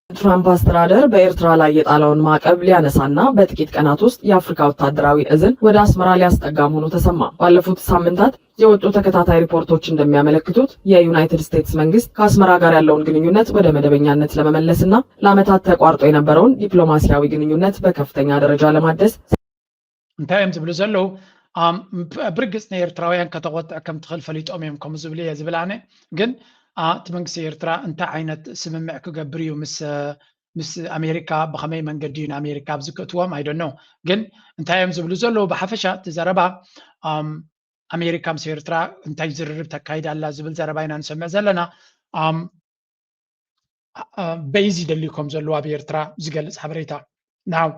ትራምፕ አስተዳደር በኤርትራ ላይ የጣለውን ማዕቀብ ሊያነሳና በጥቂት ቀናት ውስጥ የአፍሪካ ወታደራዊ እዝን ወደ አስመራ ሊያስጠጋ መሆኑ ተሰማ። ባለፉት ሳምንታት የወጡ ተከታታይ ሪፖርቶች እንደሚያመለክቱት የዩናይትድ ስቴትስ መንግስት ከአስመራ ጋር ያለውን ግንኙነት ወደ መደበኛነት ለመመለስና ለዓመታት ተቋርጦ የነበረውን ዲፕሎማሲያዊ ግንኙነት በከፍተኛ ደረጃ ለማደስ እንታይ እዮም ዝብሉ ዘለዉ? ብርግፅ ንኤርትራውያን ከተቆጥዕ ከም ትኽእል ፈሊጦም እዮም ከምኡ ዝብሉ እየ ዝብል ኣነ። ግን እቲ መንግስቲ ኤርትራ እንታይ ዓይነት ስምምዕ ክገብር እዩ ምስ ምስ ኣሜሪካ? ብኸመይ መንገዲ እዩ ንኣሜሪካ ኣብዚ ክእትዎም? I don't know። ግን እንታይ እዮም ዝብሉ ዘለዉ? ብሓፈሻ እቲ ዘረባ ኣሜሪካ ምስ ኤርትራ እንታይ ዝርርብ ተካይድ ኣላ ዝብል ዘረባ ኢና ንሰምዕ ዘለና። በይዝ ይደልዩ ከም ዘለዉ ኣብ ኤርትራ ዝገልፅ ሓበሬታ። ናው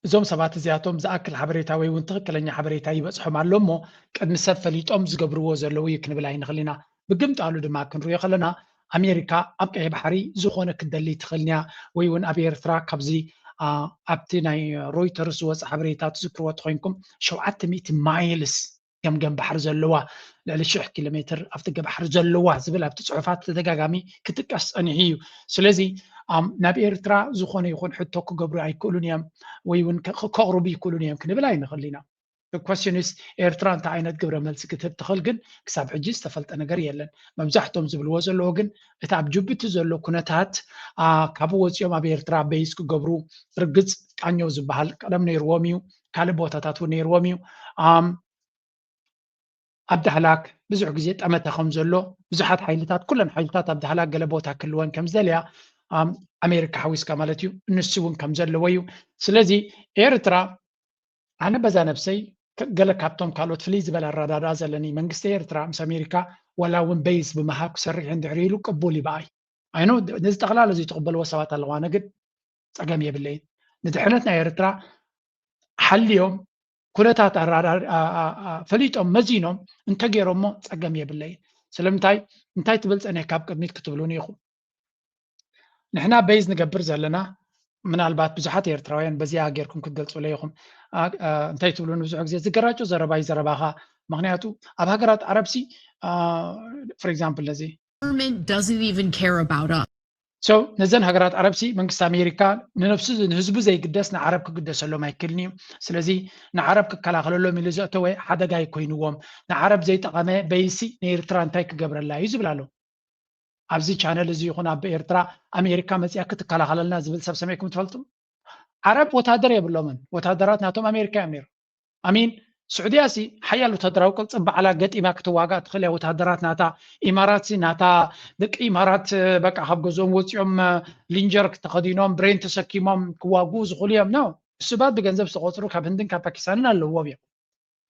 እዞም ሰባት እዚኣቶም ዝኣክል ሓበሬታ ወይ እውን ትኽክለኛ ሓበሬታ ይበፅሖም ኣሎ እሞ ቅድሚ ሰብ ፈሊጦም ዝገብርዎ ዘለዉ እዩ ክንብል ኣይንኽእል ኢና። ብግምጣሉ ድማ ክንሪኦ ከለና ኣሜሪካ ኣብ ቀይ ባሕሪ ዝኾነ ክትደሊ ትኽእል እያ ወይ እውን ኣብ ኤርትራ ካብዚ ኣብቲ ናይ ሮይተርስ ዝወፀ ሓበሬታ ትዝክርዎ ተኮይንኩም ሸውዓተ ሚእቲ ማይልስ ገምገም ባሕሪ ዘለዋ ልዕሊ ሽሕ ኪሎ ሜትር ኣፍደገ ባሕሪ ዘለዋ ዝብል ኣብቲ ፅሑፋት ተደጋጋሚ ክጥቀስ ፀኒሑ እዩ። ስለዚ ናብ ኤርትራ ዝኾነ ይኹን ሕቶ ክገብሩ ኣይክእሉን እዮም ወይ እውን ከቕርቡ ይክእሉን እዮም ክንብል ኣይንኽእል ኢና። The question is ኤርትራ እንታይ ዓይነት ግብረ መልሲ ክትህብ ትኽእል ግን ክሳብ ሕጂ ዝተፈልጠ ነገር የለን። መብዛሕቶም ዝብልዎ ዘለዎ ግን እቲ ኣብ ጅቡቲ ዘሎ ኩነታት ካብ ወፂኦም ኣብ ኤርትራ በይዝ ክገብሩ ርግፅ ቃኘው ዝበሃል ቀደም ነይርዎም እዩ። ካልእ ቦታታት እውን ነይርዎም እዩ። ኣብ ዳህላክ ብዙሕ ግዜ ጠመተ ከም ዘሎ ብዙሓት ሓይልታት ኩለን ሓይልታት ኣብ ዳህላክ ገለ ቦታ ክህልወን ከም ዝደልያ ኣሜሪካ ሓዊስካ ማለት እዩ ንሱ እውን ከም ዘለዎ እዩ። ስለዚ ኤርትራ ኣነ በዛ ነብሰይ ገለ ካብቶም ካልኦት ፍልይ ዝበለ ኣረዳድኣ ዘለኒ መንግስቲ ኤርትራ ምስ ኣሜሪካ ዋላ እውን በይዝ ብምሃብ ክሰርሕ እንድሕር ኢሉ ቅቡል ይበኣይ ኣይኖ ነዚ ጠቕላላ እዚ ትቕበልዎ ሰባት ኣለዋ ኣነ ግን ፀገም የብለይን። ንድሕነት ናይ ኤርትራ ሓልዮም ኩነታት ፈሊጦም መዚኖም እንተገይሮሞ ፀገም የብለይን። ስለምንታይ እንታይ ትብል ፀኒሕካ ኣብ ቅድሚት ክትብሉኒ ኢኹም። ንሕና በይዝ ንገብር ዘለና ምናልባት ብዙሓት ኤርትራውያን በዚኣ ጌርኩም ክትገልፁለ ኢኹም። እንታይ ትብሉኒ ብዙሕ ግዜ ዝገራጮ ዘረባ እዩ ዘረባኻ። ምክንያቱ ኣብ ሃገራት ዓረብሲ for example ነዚ government doesn't even care about us. So ነዘን ሃገራት ዓረብሲ መንግስቲ ኣሜሪካ ንነብሱ ንህዝቡ ዘይግደስ ንዓረብ ክግደሰሎም ኣይክልን እዩ። ስለዚ ንዓረብ ክከላኸለሎም ኢሉ ዘእተወ ሓደጋ ኣይኮይንዎም። ንዓረብ ዘይጠቐመ በይሲ ንኤርትራ እንታይ ክገብረላ እዩ ዝብል ኣሎ። ኣብዚ ቻነል እዚ ይኹን ኣብ ኤርትራ ኣሜሪካ መፅያ ክትከላኸለልና ዝብል ሰብ ሰሚዕኩም ትፈልጡ? ዓረብ ወታደር የብሎምን። ወታደራት ናቶም ኣሜሪካ እዮም ነይሮም። ኣሚን ስዑድያ ሲ ሓያል ወታደራዊ ቅልፅም ባዕላ ገጢማ ክትዋጋእ ትኽእል እያ። ወታደራት ናታ ኢማራት ሲ ናታ ደቂ ኢማራት በቃ ካብ ገዝኦም ወፂኦም ሊንጀር ተኸዲኖም ብሬን ተሰኪሞም ክዋግኡ ዝኽእሉ እዮም ነው። እሱባት ብገንዘብ ዝተቆፅሩ ካብ ህንድን ካብ ፓኪስታንን ኣለዎም እዮም።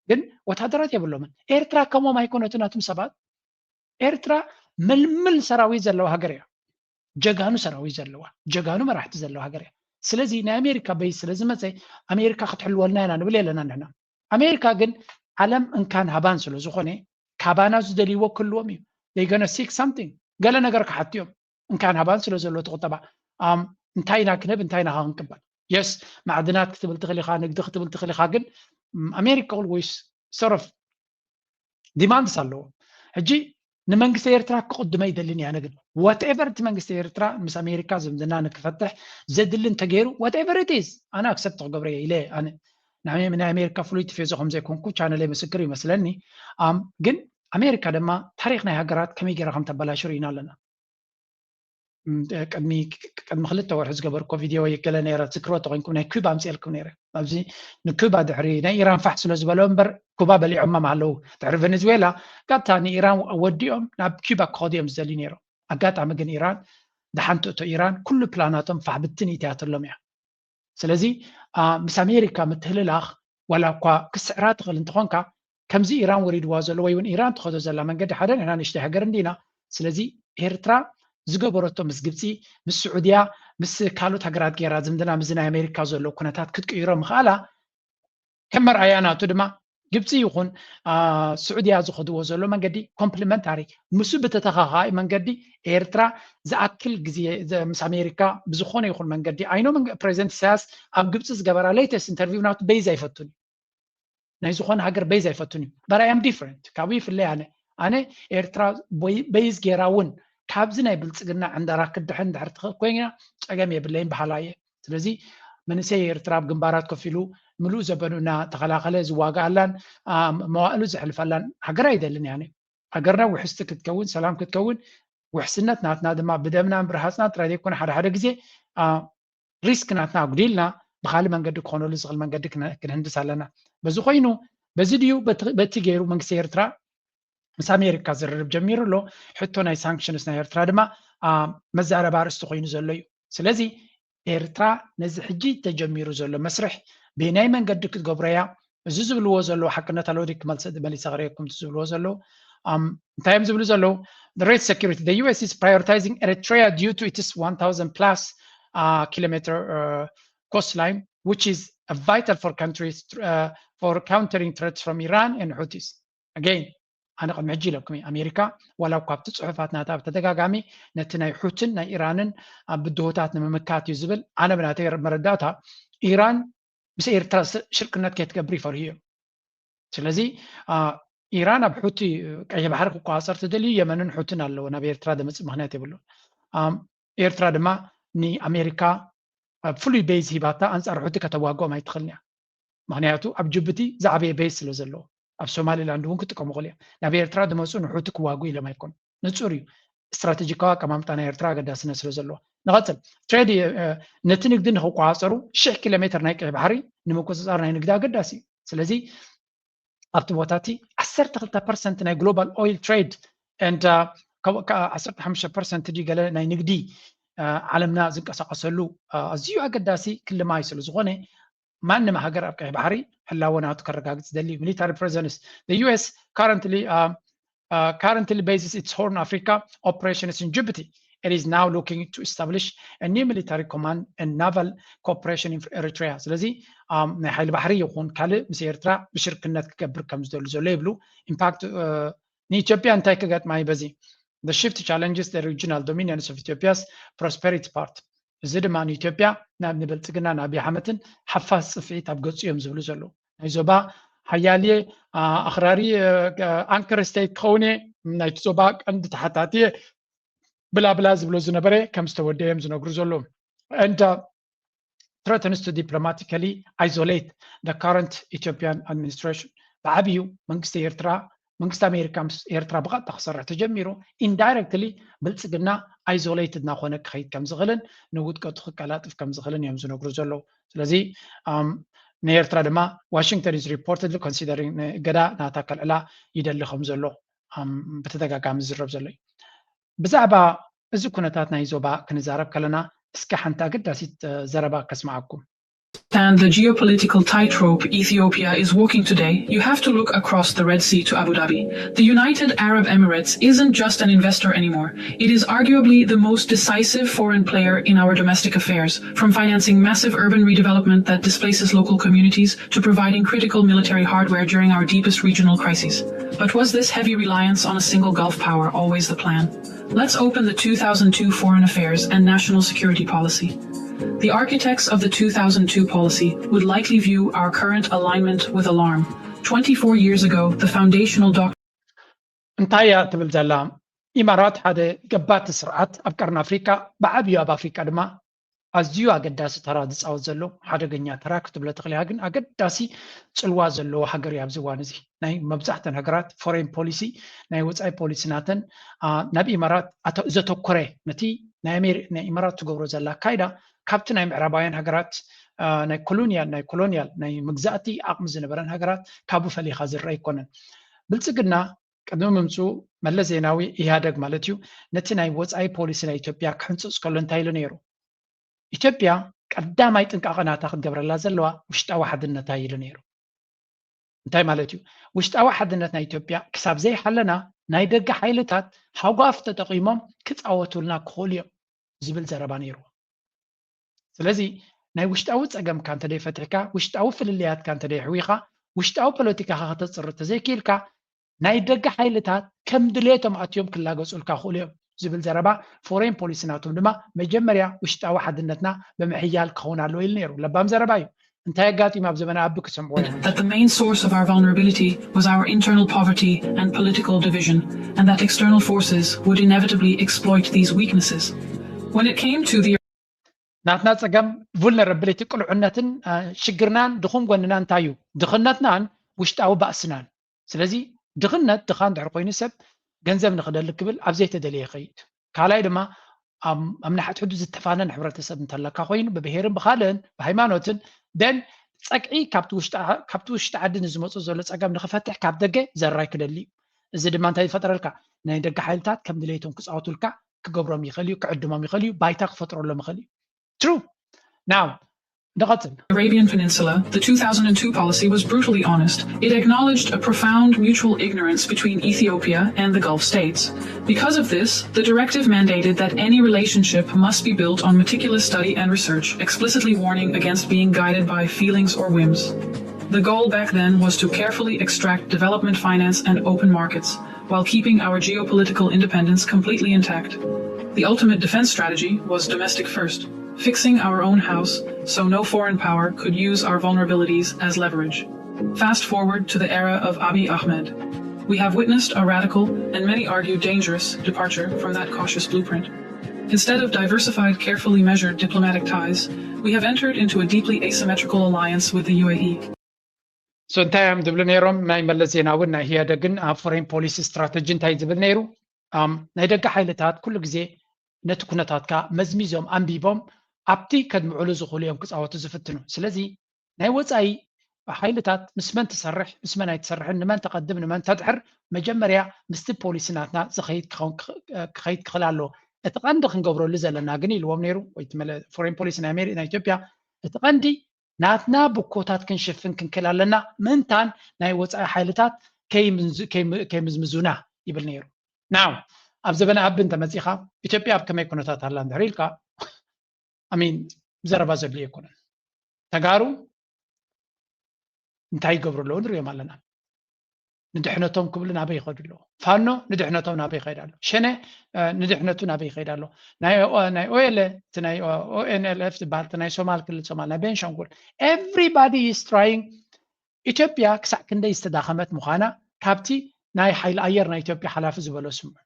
ግን ወታደራት የብሎምን። ኤርትራ ከምዎም ኣይኮነትን ናቱም ሰባት። ኤርትራ ምልምል ሰራዊት ዘለዋ ሃገር እያ። ጀጋኑ ሰራዊት ዘለዋ ጀጋኑ መራሕቲ ዘለዋ ሃገር እያ። ስለዚ ናይ ኣሜሪካ በይ ስለዝመፀ ኣሜሪካ ክትሕልወልና ኢና ንብል የለና ንሕና። ኣሜሪካ ግን ዓለም እንካን ሃባን ስለዝኾነ ካባና ዝደልይዎ ክህልዎም እዩ። They gonna seek something ገለ ነገር ክሓቱ እዮም። እንካን ሃባን ስለ ዘሎ እቲ ቁጠባ እንታይ ኢና ክንህብ እንታይ ኢና ክንቅበል። የስ ማዕድናት ክትብል ትኽእል ኢኻ፣ ንግዲ ክትብል ትኽእል ኢኻ። ግን ኣሜሪካ always sort of demands ኣለዎ። ሕጂ ንመንግስቲ ኤርትራ ክቕድሞ ይደልን እያ። ግን whatever እቲ መንግስቲ ኤርትራ ምስ ኣሜሪካ ዝምድና ንክፈትሕ ዘድሊ እንተገይሩ whatever it is ኣነ accept ክገብሮ እየ ኢለ ኣነ ናይ ኣሜሪካ ፍሉይ ቲፌዞ ከም ዘይኮንኩ ቻነለይ ምስክር ይመስለኒ። ግን ኣሜሪካ ድማ ታሪክ ናይ ሃገራት ከመይ ገይራ ከም ተበላሽው ርኢና ኣለና። ቅድሚ ቅድሚ ክልተ ወርሒ ዝገበርኮ ቪድዮ ወይ ገለ ነይረ ትዝክርዎ ተኮይንኩም ናይ ኩባ ኣምፅኤልኩም ነይረ። ኣብዚ ንኩባ ድሕሪ ናይ ኢራን ፋሕ ስለ ዝበሎ እምበር ኩባ በሊዖሞም ኣለዉ። ድሕሪ ቨነዝዌላ ቀጥታ ንኢራን ወዲኦም ናብ ኩባ ክኸዱ እዮም ዝደልዩ ነይሮም። ኣጋጣሚ ግን ኢራን ደሓን ትእቶ ኢራን ኩሉ ፕላናቶም ፋሕ ብትን ኢትያትሎም እያ። ስለዚ ምስ ኣሜሪካ ምትህልላኽ ዋላ እኳ ክስዕራ ትኽእል እንተኾንካ ከምዚ ኢራን ወሪድዋ ዘሎ ወይ እውን ኢራን ትኸዶ ዘላ መንገዲ ሓደ ንሕና ንእሽተይ ሃገር እንዲና። ስለዚ ኤርትራ ዝገበረቶ ምስ ግብፂ ምስ ስዑድያ ምስ ካልኦት ሃገራት ገይራ ዝምድና ምስዚ ናይ ኣሜሪካ ዘሎ ኩነታት ክትቅይሮ ምኽኣላ ከም መርኣያ ናቱ ድማ ግብፂ ይኹን ስዑድያ ዝኸድዎ ዘሎ መንገዲ ኮምፕሊመንታሪ ምስ ብተተኻኻኢ መንገዲ ኤርትራ ዝኣክል ግዜ ምስ ኣሜሪካ ብዝኾነ ይኹን መንገዲ ኣይኖ ፕሬዚደንት ኢሳያስ ኣብ ግብፂ ዝገበራ ሌተስት ኢንተርቪው ናቱ በይዝ ኣይፈቱን እዩ። ናይ ዝኾነ ሃገር በይዝ ኣይፈቱን እዩ። But I am different ካብኡ ይፍለይ ኣነ። ኣነ ኤርትራ በይዝ ጌራ እውን ካብዚ ናይ ብልፅግና ዕንደራ ክድሕን ድሕር ትኽእል ኮይና ፀገም የብለይን በሃላ እየ። ስለዚ መንእሰይ ኤርትራ ኣብ ግንባራት ኮፍ ኢሉ ምሉእ ዘበኑ እናተኸላኸለ ዝዋጋኣላን መዋእሉ ዘሕልፈላን ሃገር ኣይደልን። ያኔ ሃገርና ውሕስቲ ክትከውን፣ ሰላም ክትከውን፣ ውሕስነት ናትና ድማ ብደምና ብርሃፅና ጥራይ ዘይኮነ ሓደ ሓደ ግዜ ሪስክ ናትና ኣጉዲልና ብካልእ መንገዲ ክኾነሉ ዝኽእል መንገዲ ክንህንድስ ኣለና። በዚ ኮይኑ በዚ ድዩ በቲ ገይሩ መንግስቲ ኤርትራ ምስ ኣሜሪካ ዝርርብ ጀሚሩ ኣሎ። ሕቶ ናይ ሳንክሽንስ ናይ ኤርትራ ድማ መዛረባ ኣርእስቲ ኮይኑ ዘሎ እዩ። ስለዚ ኤርትራ ነዚ ሕጂ ተጀሚሩ ዘሎ መስርሕ ብናይ መንገዲ ክትገብሮ እያ። እዚ ዝብልዎ ዘለዉ ሓቅነት ኣለዎ ድዩ ክመልሰ መሊሰ ክርእየኩም ዝብልዎ ዘለዉ እንታይ እዮም ዝብሉ ዘለዉ? The rate security. The U S is prioritizing Eritrea due to its one thousand plus uh, kilometer uh, coastline, which is uh, vital for countries uh, for countering threats from Iran and Houthis. Again, ኣነ ቅድሚ ሕጂ ኢለኩም ኣሜሪካ ዋላ እኳ ኣብቲ ፅሑፋት ናታ ብተደጋጋሚ ነቲ ናይ ሑትን ናይ ኢራንን ብድሆታት ንምምካት እዩ ዝብል። ኣነ ብናተይ መረዳእታ ኢራን ምስ ኤርትራ ሽርክነት ከይትገብር ይፈርሁ እዮም። ስለዚ ኢራን ኣብ ሑቲ ቀይሕ ባሕሪ ክቆፃፀር ትደልዩ የመንን ሑትን ኣለዎ፣ ናብ ኤርትራ ደመፅእ ምክንያት የብሉ። ኤርትራ ድማ ንኣሜሪካ ኣብ ፍሉይ ቤዝ ሂባታ ኣንፃር ሑቲ ከተዋግኦም ኣይትኽእልን እያ። ምክንያቱ ኣብ ጅቡቲ ዝዓበየ ቤዝ ስለ ዘለዎ ኣብ ሶማሊላንድ እውን ክጥቀሙ ክእሉ እዮም። ናብ ኤርትራ ዝመፁ ንሑቲ ክዋጉ ኢሎም ኣይኮኑ። ንፁር እዩ ስትራቴጂካዊ ኣቀማምጣ ናይ ኤርትራ ኣገዳስነት ስለ ዘለዎ። ንቐፅል። ትሬድ ነቲ ንግዲ ንክቆፃፀሩ ሽሕ ኪሎ ሜትር ናይ ቀይ ባሕሪ ንምቁፅፃር ናይ ንግዲ ኣገዳሲ እዩ። ስለዚ ኣብቲ ቦታ እቲ ዓሰርተ ክልተ ፐርሰንት ናይ ግሎባል ኦይል ትሬድ and ዓሰርተ ሓሙሽተ ፐርሰንት ድዩ ገለ ናይ ንግዲ ዓለምና ዝንቀሳቀሰሉ ኣዝዩ ኣገዳሲ ክልማይ ስለ ዝኾነ ማንም ሃገር ኣብ ቀይሕ ባሕሪ ህላወ ናቱ ከረጋግፅ ደሊ። Military presence. The U S currently uh, uh, currently bases its Horn Africa operations in Djibouti. It is now looking to establish a new military command and naval cooperation in Eritrea. ስለዚ ናይ ሓይሊ ባሕሪ ይኹን ካልእ ምስ ኤርትራ ብሽርክነት ክገብር ከም ዝደሉ ዘሎ ይብሉ። ኢምፓክት ንኢትዮጵያ እንታይ ክገጥማ እዩ በዚ? The shift challenges the regional dominance of Ethiopia's prosperity part. እዚ ድማ ንኢትዮጵያ ናብ ንብልፅግና ንኣብይ ኣሕመድን ሓፋስ ፅፍዒት ኣብ ገፁ እዮም ዝብሉ ዘለዉ። ናይ ዞባ ሓያልየ ኣኽራሪ ኣንከር ስቴት ክኸውን እየ፣ ናይቲ ዞባ ቀንዲ ተሓታቲ እየ ብላብላ ዝብሎ ዝነበረ ከም ዝተወደ እዮም ዝነግሩ ዘለዉ። And uh, threatens to diplomatically isolate the current Ethiopian administration. ብዓብዩ መንግስቲ ኤርትራ መንግስቲ ኣሜሪካ ምስ ኤርትራ ብቐጥታ ክሰርሕ ተጀሚሩ ኢንዳይረክትሊ ብልፅግና ኣይዞሌትድ እናኾነ ክኸይድ ከም ዝኽእልን ንውድቀቱ ክቀላጥፍ ከም ዝኽእልን እዮም ዝነግሩ ዘለዉ። ስለዚ ንኤርትራ ድማ Washington is reportedly considering ንእገዳ ናታ ከልዕላ ይደሊ ከም ዘሎ ብተደጋጋሚ ዝዝረብ ዘሎ እዩ። ብዛዕባ እዚ ኩነታት ናይ ዞባ ክንዛረብ ከለና እስከ ሓንቲ ኣገዳሲት ዘረባ ከስምዓኩም። And the geopolitical tightrope Ethiopia is walking today, you have to look across the Red Sea to Abu Dhabi. The United Arab Emirates isn't just an investor anymore. It is arguably the most decisive foreign player in our domestic affairs, from financing massive urban redevelopment that displaces local communities to providing critical military hardware during our deepest regional crises. But was this heavy reliance on a single Gulf power always the plan? Let's open the two thousand two Foreign Affairs and National Security Policy. The architects of the two thousand two policy would likely view our current alignment with alarm. Twenty-four years ago, the foundational doctrine. እንታይ እያ ትብል ዘላ? ኢማራት ሓደ ገባቲ ስርዓት ኣብ ቀርኒ ኣፍሪካ፣ ብዓብዩ ኣብ ኣፍሪካ ድማ ኣዝዩ ኣገዳሲ ተራ ዝፃወት ዘሎ ሓደገኛ ተራ ክትብሎ ትኽእል ኢኻ፣ ግን ኣገዳሲ ፅልዋ ዘለዎ ሃገር እዩ ኣብዚ እዋን እዚ። ናይ መብዛሕተን ሃገራት ፎሬን ፖሊሲ፣ ናይ ወፃኢ ፖሊሲ ናተን ናብ ኢማራት ዘተኮረ፣ ነቲ ናይ ኢማራት ትገብሮ ዘላ ኣካይዳ ካብቲ ናይ ምዕራባውያን ሃገራት ናይ ኮሎኒያል ናይ ኮሎኒያል ናይ መግዛእቲ ዓቕሚ ዝነበረን ሃገራት ካብኡ ፈሊኻ ዝረአ ኣይኮነን። ብልፅግና ቅድሚ ምምፅኡ መለስ ዜናዊ ኢህኣደግ ማለት እዩ ነቲ ናይ ወፃኢ ፖሊሲ ናይ ኢትዮጵያ ክሕንፅፅ ከሎ እንታይ ኢሉ ነይሩ? ኢትዮጵያ ቀዳማይ ጥንቃቐ ናታ ክትገብረላ ዘለዋ ውሽጣዊ ሓድነታ ኢሉ ነይሩ። እንታይ ማለት እዩ? ውሽጣዊ ሓድነት ናይ ኢትዮጵያ ክሳብ ዘይሓለና ናይ ደገ ሓይልታት ሃጓፍ ተጠቒሞም ክፃወቱልና ክኽእሉ እዮም ዝብል ዘረባ ነይርዎ። ስለዚ ናይ ውሽጣዊ ፀገምካ እንተደይ ፈቲሕካ፣ ውሽጣዊ ፍልልያትካ እንተደይ ኣሕዊኻ፣ ውሽጣዊ ፖለቲካኻ ከተፅሪ ተዘይክኢልካ ናይ ደገ ሓይልታት ከም ድሌቶም ኣትዮም ክላገፁልካ ክኽእሉ እዮም ዝብል ዘረባ ፎሬን ፖሊሲ ናቶም ድማ መጀመርያ ውሽጣዊ ሓድነትና ብምሕያል ክኸውን ኣለዎ ኢሉ ነይሩ። ለባም ዘረባ እዩ። እንታይ ኣጋጢሙ ኣብ ዘመነ ኣቢ ክሰምዕዎ እዮም። That the main source of our vulnerability was our internal poverty and political division, and that external forces would inevitably exploit these weaknesses. When it came to the ናትና ጸገም vulnerability ቅልዑነትን ሽግርናን ድኹም ጎንና እንታይ እዩ? ድኽነትናን ውሽጣዊ ባእስናን። ስለዚ ድኽነት ድኻ እንድሕር ኮይኑ ሰብ ገንዘብ ንኽደሊ ክብል ኣብ ዘይተደለየ ይኸይድ። ካልኣይ ድማ ኣብ ንሓድሕዱ ዝተፋነን ሕብረተሰብ እንተለካ ኮይኑ ብብሄርን ብኻልእን ብሃይማኖትን ደን ጸግዒ ካብቲ ውሽጢ ዓዲ ንዝመፁ ዘሎ ጸገም ንኽፈትሕ ካብ ደገ ዘራይ ክደሊ እዩ። እዚ ድማ እንታይ ይፈጥረልካ? ናይ ደገ ሓይልታት ከም ድሌቶም ክፃወቱልካ ክገብሮም ይኽእል እዩ፣ ክዕድሞም ይኽእል እዩ፣ ባይታ ክፈጥረሎም ይኽእል እዩ። True. Now ንቐፅል። Arabian Peninsula, the two thousand two policy was brutally honest. It acknowledged a profound mutual ignorance between Ethiopia and the Gulf states. Because of this, the directive mandated that any relationship must be built on meticulous study and research, explicitly warning against being guided by feelings or whims. The goal back then was to carefully extract development finance and open markets, while keeping our geopolitical independence completely intact. The ultimate defense strategy was domestic first, fixing our own house so no foreign power could use our vulnerabilities as leverage. Fast forward to the era of Abiy Ahmed. We have witnessed a radical, and many argue dangerous, departure from that cautious blueprint. Instead of diversified, carefully measured diplomatic ties, we have entered into a deeply asymmetrical alliance with the U A E. So እንታይ እዮም ዝብሉ ነይሮም? ናይ መለስ ዜናውን ናይ ኢህኣደግን ኣብ foreign policy strategy እንታይ ዝብል ነይሩ? ናይ ደገ ሓይልታት ኩሉ ግዜ ነቲ ኩነታትካ መዝሚዞም ኣንቢቦም ኣብቲ ከድምዕሉ ዝኽእሉ እዮም ክፃወቱ ዝፍትኑ። ስለዚ ናይ ወፃኢ ሓይልታት ምስ መን ትሰርሕ ምስ መን ኣይትሰርሕን ንመን ተቐድም ንመን ተድሕር መጀመርያ ምስቲ ፖሊሲ ናትና ዝኸይድ ክኸውን ክኸይድ ክኽእል ኣለዎ። እቲ ቀንዲ ክንገብረሉ ዘለና ግን ኢልዎም ነይሩ ወይ foreign policy ናይ ኢትዮጵያ እቲ ቀንዲ ናትና ብኮታት ክንሽፍን ክንክእል ኣለና ምእንታን ናይ ወፃኢ ሓይልታት ከይምዝምዙና ይብል ነይሩ። ናው ኣብ ዘበነ ኣቢ እንተመፂኻ ኢትዮጵያ ኣብ ከመይ ኩነታት ኣላ እንድሕር ኢልካ ኣሚን ዘረባ ዘድልዮ ኣይኮነን። ተጋሩ እንታይ ይገብሩ ኣለዉ ንሪኦም ኣለና። ንድሕነቶም ክብሉ ናበይ ይኸዱ ኣለዉ? ፋኖ ንድሕነቶም ናበይ ይኸይድ ኣሎ? ሸነ ንድሕነቱ ናበይ ይኸይድ ኣሎ? ናይ ኦኤል እቲ ናይ ኦኤንኤልኤፍ ዝበሃል እቲ ናይ ሶማል ክልል ሶማል ናይ ቤንሻንጉል everybody is trying ኢትዮጵያ ክሳዕ ክንደይ ዝተዳኸመት ምዃና ካብቲ ናይ ሓይሊ ኣየር ናይ ኢትዮጵያ ሓላፊ ዝበሎ ስምዑ።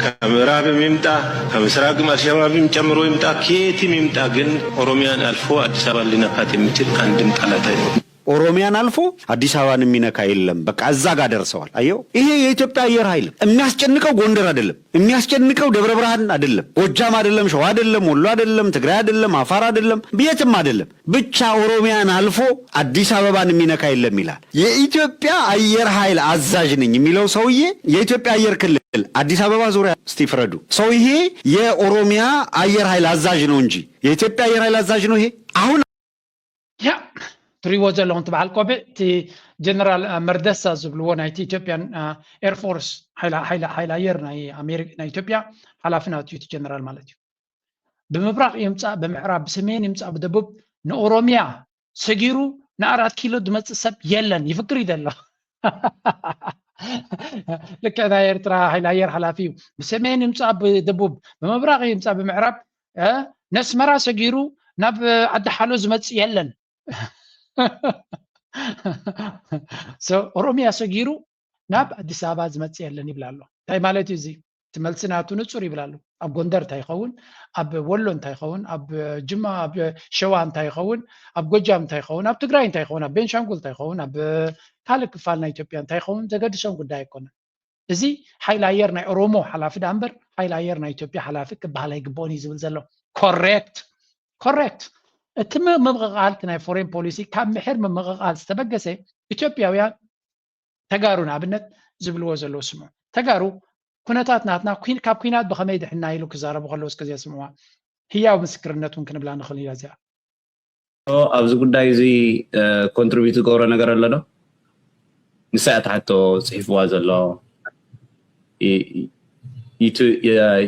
ከምዕራብም ይምጣ ከምስራቅም አልሸባብም ጨምሮ ይምጣ ከየትም ይምጣ ግን ኦሮሚያን አልፎ አዲስ አበባን ሊነካት የሚችል አንድም ጠላት አይኖርም። ኦሮሚያን አልፎ አዲስ አበባን የሚነካ የለም። በቃ እዛ ጋር ደርሰዋል። አየው ይሄ የኢትዮጵያ አየር ኃይል የሚያስጨንቀው ጎንደር አይደለም፣ የሚያስጨንቀው ደብረ ብርሃን አይደለም፣ ጎጃም አይደለም፣ ሸዋ አይደለም፣ ወሎ አይደለም፣ ትግራይ አይደለም፣ አፋር አይደለም፣ የትም አይደለም። ብቻ ኦሮሚያን አልፎ አዲስ አበባን የሚነካ የለም ይላል። የኢትዮጵያ አየር ኃይል አዛዥ ነኝ የሚለው ሰውዬ የኢትዮጵያ አየር ክልል አዲስ አበባ ዙሪያ እስቲ ፍረዱ። ሰው ይሄ የኦሮሚያ አየር ኃይል አዛዥ ነው እንጂ የኢትዮጵያ አየር ኃይል አዛዥ ነው ይሄ አሁን ያ ትሪዎ ዘለኹም ትበሃል ቆብዕ እቲ ጀነራል መርደሳ ዝብልዎ ናይቲ ኢትዮጵያን ኤርፎርስ ሓይሊ ኣየር ናይ ኢትዮጵያ ሓላፊ ናቱ እቲ ጀነራል ማለት እዩ። ብምብራቕ ይምፃእ ብምዕራብ ብሰሜን ይምፃእ ብደቡብ ንኦሮሚያ ሰጊሩ ንኣራት ኪሎ ዝመፅእ ሰብ የለን ይፍክር እዩ ዘሎ። ልክዕ ናይ ኤርትራ ሓይሊ ኣየር ሓላፊ እዩ። ብሰሜን ይምፃእ ብደቡብ ብምብራቕ ይምፃእ ብምዕራብ ነስመራ ሰጊሩ ናብ ዓዲ ሓሎ ዝመፅእ የለን። ኦሮሚያ ሰጊሩ ናብ ኣዲስ ኣበባ ዝመፅእ የለን ይብል ኣሎ። እንታይ ማለት እዩ እዚ? እቲ መልሲ ናቱ ንፁር ይብል ኣሎ። ኣብ ጎንደር እንታይ ይኸውን? ኣብ ወሎ እንታይ ይኸውን? ኣብ ጅማ ኣብ ሸዋ እንታይ ይኸውን? ኣብ ጎጃም እንታይ ይኸውን? ኣብ ትግራይ እንታይ ይኸውን? ኣብ ቤንሻንጉል እንታይ ይኸውን? ኣብ ካልእ ክፋል ናይ ኢትዮጵያ እንታይ ይኸውን? ዘገድሶም ጉዳይ ኣይኮነን። እዚ ሓይሊ ኣየር ናይ ኦሮሞ ሓላፊ ደኣ እምበር ሓይሊ ኣየር ናይ ኢትዮጵያ ሓላፊ ክበሃል ኣይግብኦን እዩ ዝብል ዘሎ። ኮሬክት ኮሬክት። እቲ ምምቕቓል እቲ ናይ ፎሬን ፖሊሲ ካብ ምሕር ምምቕቓል ዝተበገሰ ኢትዮጵያውያን ተጋሩ ንኣብነት ዝብልዎ ዘለዉ ስምዑ። ተጋሩ ኩነታት ናትና ካብ ኲናት ብኸመይ ድሕና ኢሉ ክዛረቡ ከለዉ እስከ እዚኣ ስምዕዋ። ህያው ምስክርነት እውን ክንብላ ንኽእል ኢና እዚኣ። ኣብዚ ጉዳይ እዚ ኮንትሪቢዩት ዝገብሮ ነገር ኣሎ ዶ? ንሳ እያ ትሓቶ ፅሒፍዋ ዘሎ።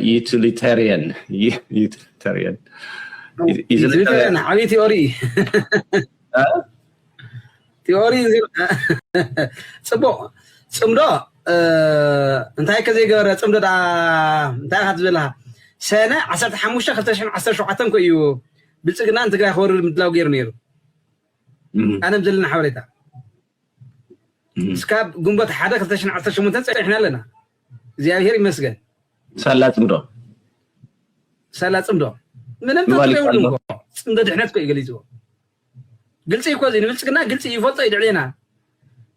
ዩቲሊታሪያን ዩቲሊታሪያን ዩቲሊታሪያን ዓብዪ ቲዮሪ ቲዮሪ ፅቡቅ ፅምዶ እንታይ ከዘይገበረ ፅምዶ ዳ እንታይ ኢካ ትብል ኣለካ ሰነ ዓሰርተ ሓሙሽተ ክልተ ሽሕን ዓሰርተ ሸውዓተን ኮ እዩ ብልፅግና ንትግራይ ክወርድ ምድላው ገይሩ ነይሩ ኣነም ዘለና ሓበሬታ እስካብ ግንቦት ሓደ ክልተ ሽሕን ዓሰርተ ሸሞንተን ጸኒሕና ኣለና። እግዚኣብሔር ይመስገን። ሳላ ጽምዶ ሳላ ጽምዶ ምንም ተጥሪ የብሉን እኮ። ጽምዶ ድሕነት እኮ እዩ ገሊጽዎ። ግልጺ እኮ እዚ ንብልጽግና ግልጺ ይፈልጦ እዩ ልዕሌና።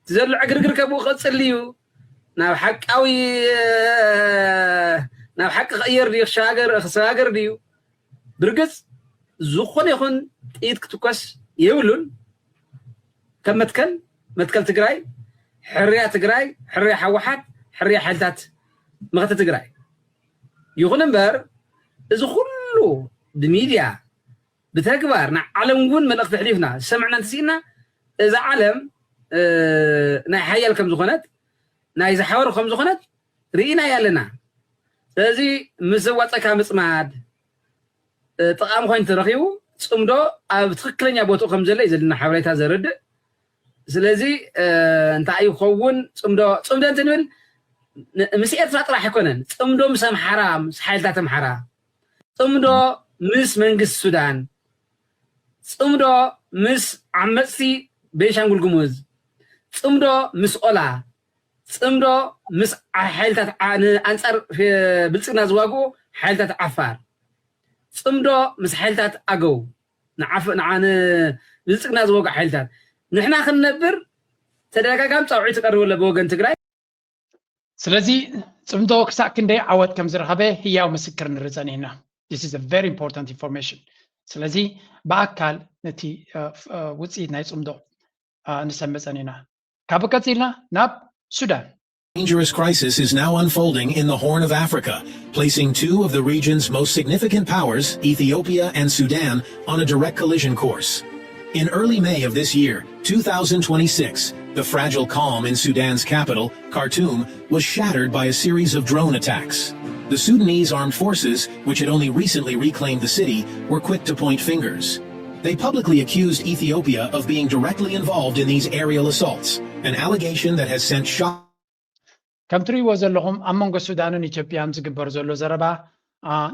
እቲ ዘሎ ዕግርግር ከብኡ ክቕጽል እዩ። ናብ ሓቃዊ ናብ ሓቂ ክቕየር ድዩ ክሰጋገር ክሰጋገር ድዩ? ብርግጽ ዝኾነ ይኹን ጥይት ክትኮስ የብሉን። ከም መትከል መትከል ትግራይ፣ ሕርያ ትግራይ፣ ሕርያ ሓወሓት፣ ሕርያ ሓይልታት መኸተ ትግራይ። ይኹን እምበር እዚ ኩሉ ብሚድያ ብተግባር ንዓለም እውን መልእኽቲ ኣሕሊፍና ዝሰምዕና እንተስኢና እዛ ዓለም ናይ ሓያል ከም ዝኾነት ናይ ዝሓወር ከም ዝኾነት ርኢና ኣለና። ስለዚ ምስ ዘዋፀካ ምፅማድ ጠቃሚ ኮይኑ ተረኪቡ ፅምዶ ኣብ ትክክለኛ ቦትኡ ከም ዘሎ እዩ ዘለና ሓበሬታ ዘርድእ። ስለዚ እንታይ ይኸውን ፅምዶ ፅምዶ እንትንብል ምስ ኤርትራ ጥራሕ ኣይኮነን። ፅምዶ ምስ ኣምሓራ ምስ ሓይልታት ኣምሓራ ፅምዶ ምስ መንግስቲ ሱዳን፣ ፅምዶ ምስ ዓመፅቲ ቤንሻንጉል ጉሙዝ፣ ፅምዶ ምስ ኦላ፣ ፅምዶ ምስ ሓይልታት ንኣንፃር ብልፅግና ዝዋግኡ ሓይልታት ዓፋር፣ ፅምዶ ምስ ሓይልታት ኣገው ንብልፅግና ዝወግኡ ሓይልታት ንሕና ክንነብር ተደጋጋሚ ፃውዒት ይቀርብ ኣሎ ብወገን ትግራይ። ስለዚ ፅምዶ ክሳዕ ክንደይ ዓወት ከም ዝረኸበ ህያው ምስክር ንርኢ ፀኒሕና። This is a very important information። ስለዚ ብኣካል ነቲ ውፅኢት ናይ ፅምዶ ንሰምዕ ፀኒሕና። ካብ ቀፂልና ናብ ሱዳን። Dangerous crisis is now unfolding in the Horn of Africa, placing two of the region's most significant powers, Ethiopia and Sudan, on a direct collision course. In early May of this year, two thousand twenty-six, the fragile calm in Sudan's capital, Khartoum, was shattered by a series of drone attacks. The Sudanese armed forces, which had only recently reclaimed the city, were quick to point fingers. They publicly accused Ethiopia of being directly involved in these aerial assaults, an allegation that has sent shock ከም ትርእይዎ ዘለኹም ኣብ መንጎ ሱዳንን ኢትዮጵያን ዝግበር ዘሎ ዘረባ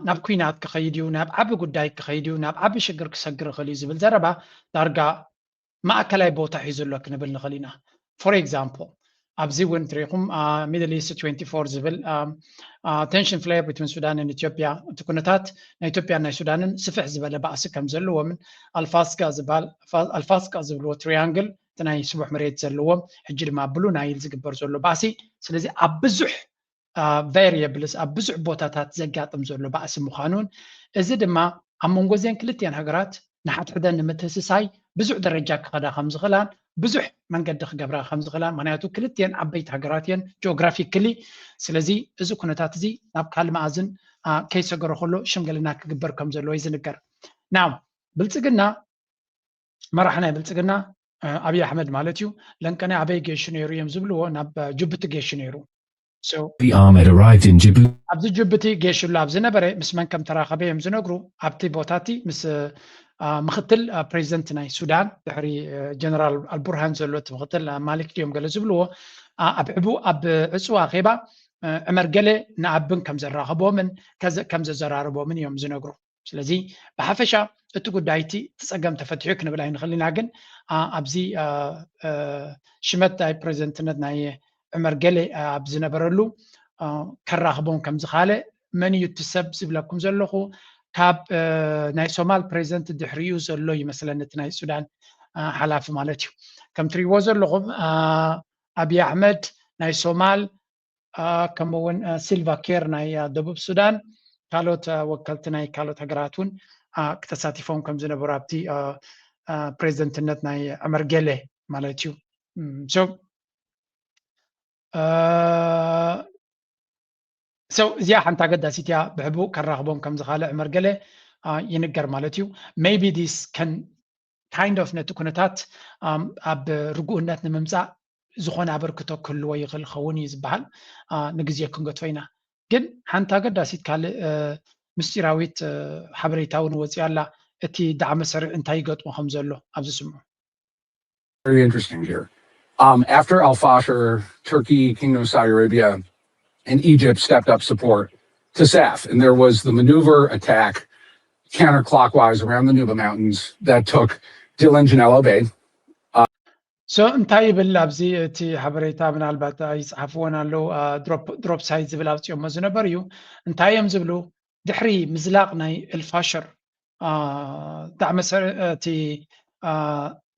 ናብ ኩናት ክኸይድ እዩ፣ ናብ ዓቢ ጉዳይ ክኸይድ እዩ፣ ናብ ዓቢ ሽግር ክሰግር ይኽእል እዩ ዝብል ዘረባ ዳርጋ ማእከላይ ቦታ ሒዙ ኣሎ ክንብል ንኽእል ኢና። For example ኣብዚ እውን ትሪኢኹም Middle East twenty-four ዝብል tension flare between Sudan and Ethiopia፣ እቲ ኩነታት ናይ ኢትዮጵያን ናይ ሱዳንን ስፍሕ ዝበለ ባእሲ ከም ዘለዎምን ኣልፋስጋ ዝበሃል ኣልፋስጋ ዝብልዎ ትሪያንግል እቲ ናይ ስቡሕ መሬት ዘለዎም ሕጂ ድማ ብሉ ናይል ዝግበር ዘሎ ባእሲ። ስለዚ ኣብ ብዙሕ variables ኣብ ብዙሕ ቦታታት ዘጋጥም ዘሎ ባእሲ ምዃኑን እዚ ድማ ኣብ መንጎ እዘን ክልቲአን ሃገራት ንሓድሕደን ንምትህስሳይ ብዙሕ ደረጃ ክኸዳ ከም ዝኽእላን ብዙሕ መንገዲ ክገብራ ከም ዝኽእላን፣ ምክንያቱ ክልቲአን ዓበይቲ ሃገራት እየን geographically። ስለዚ እዚ ኩነታት እዚ ናብ ካልእ መኣዝን ከይሰገረ ከሎ ሽምግልና ክግበር ከም ዘለዎ እዩ ዝንገር። Now ብልፅግና መራሒ ናይ ብልፅግና ኣብይ ኣሕመድ ማለት እዩ ለንቀነ ኣበይ ገይሹ ነይሩ እዮም ዝብልዎ ናብ ጅቡቲ ገይሹ ነይሩ። Abiy Ahmed arrived in Djibouti. ኣብዚ ጅቡቲ ገይሹሉ ኣብ ዝነበረ ምስ መን ከም ተራኸበ እዮም ዝነግሩ። ኣብቲ ቦታ እቲ ምስ ምክትል ፕሬዚደንት ናይ ሱዳን ድሕሪ ጀነራል ኣልቡርሃን ዘሎ እቲ ምክትል ማሊክ ድዮም ገለ ዝብልዎ ኣብ ዕቡ ኣብ ዕፅዋ ኼባ ዕመር ገለ ንኣብን ከም ዘራኸቦምን ከም ዘዘራረቦምን እዮም ዝነግሩ። ስለዚ ብሓፈሻ እቲ ጉዳይ እቲ እቲ ፀገም ተፈትሑ ክንብል ኣይንኽእል ኢና። ግን ኣብዚ ሽመት ናይ ፕሬዚደንትነት ናይ ዕመር ገሌ ኣብ ዝነበረሉ ከራኽቦም ከም ዝኻለ መን እዩ እቲ ሰብ ዝብለኩም ዘለኹ ካብ ናይ ሶማል ፕሬዚደንት ድሕሪኡ ዘሎ ይመስለኒ እቲ ናይ ሱዳን ሓላፊ ማለት እዩ። ከም ትሪእዎ ዘለኹም ኣብይ ኣሕመድ ናይ ሶማል ከምኡ እውን ሲልቫ ኬር ናይ ደቡብ ሱዳን ካልኦት ወከልቲ ናይ ካልኦት ሃገራት እውን ተሳቲፎም ከም ዝነበሩ ኣብቲ ፕሬዚደንትነት ናይ ዕመር ገሌ ማለት እዩ። እዚኣ ሓንቲ ኣገዳሲት እያ። ብሕቡእ ከራኽቦም ከም ዝኻለ ዕመር ገሌ ይንገር ማለት እዩ። Maybe this can kind of ነቲ ኩነታት ኣብ ርጉእነት ንምምፃእ ዝኾነ ኣበርክቶ ክህልዎ ይኽእል ኸውን እዩ ዝበሃል ንግዜ ክንገትፎ ኢና። ግን ሓንቲ ኣገዳሲት ካልእ ምስጢራዊት ሓበሬታ እውን ወፂኣ ኣላ። እቲ ዳዕመ ሰሪዕ እንታይ ይገጥሞ ከም ዘሎ ኣብዚ ስምዑ። Very interesting here. Um, after Al Fashir, Turkey, Kingdom of Saudi Arabia, and Egypt stepped up support to Saf. And there was the maneuver attack counterclockwise around the Nuba Mountains that took Dil and Janela Bay. So እንታይ ይብል ኣብዚ እቲ ሓበሬታ? ምናልባት ኣይፅሓፍዎን ኣለዉ። ድሮፕ ሳይት ዝብል ኣውፅኦሞ ዝነበሩ እዩ። እንታይ እዮም ዝብሉ? ድሕሪ ምዝላቕ ናይ ኤልፋሽር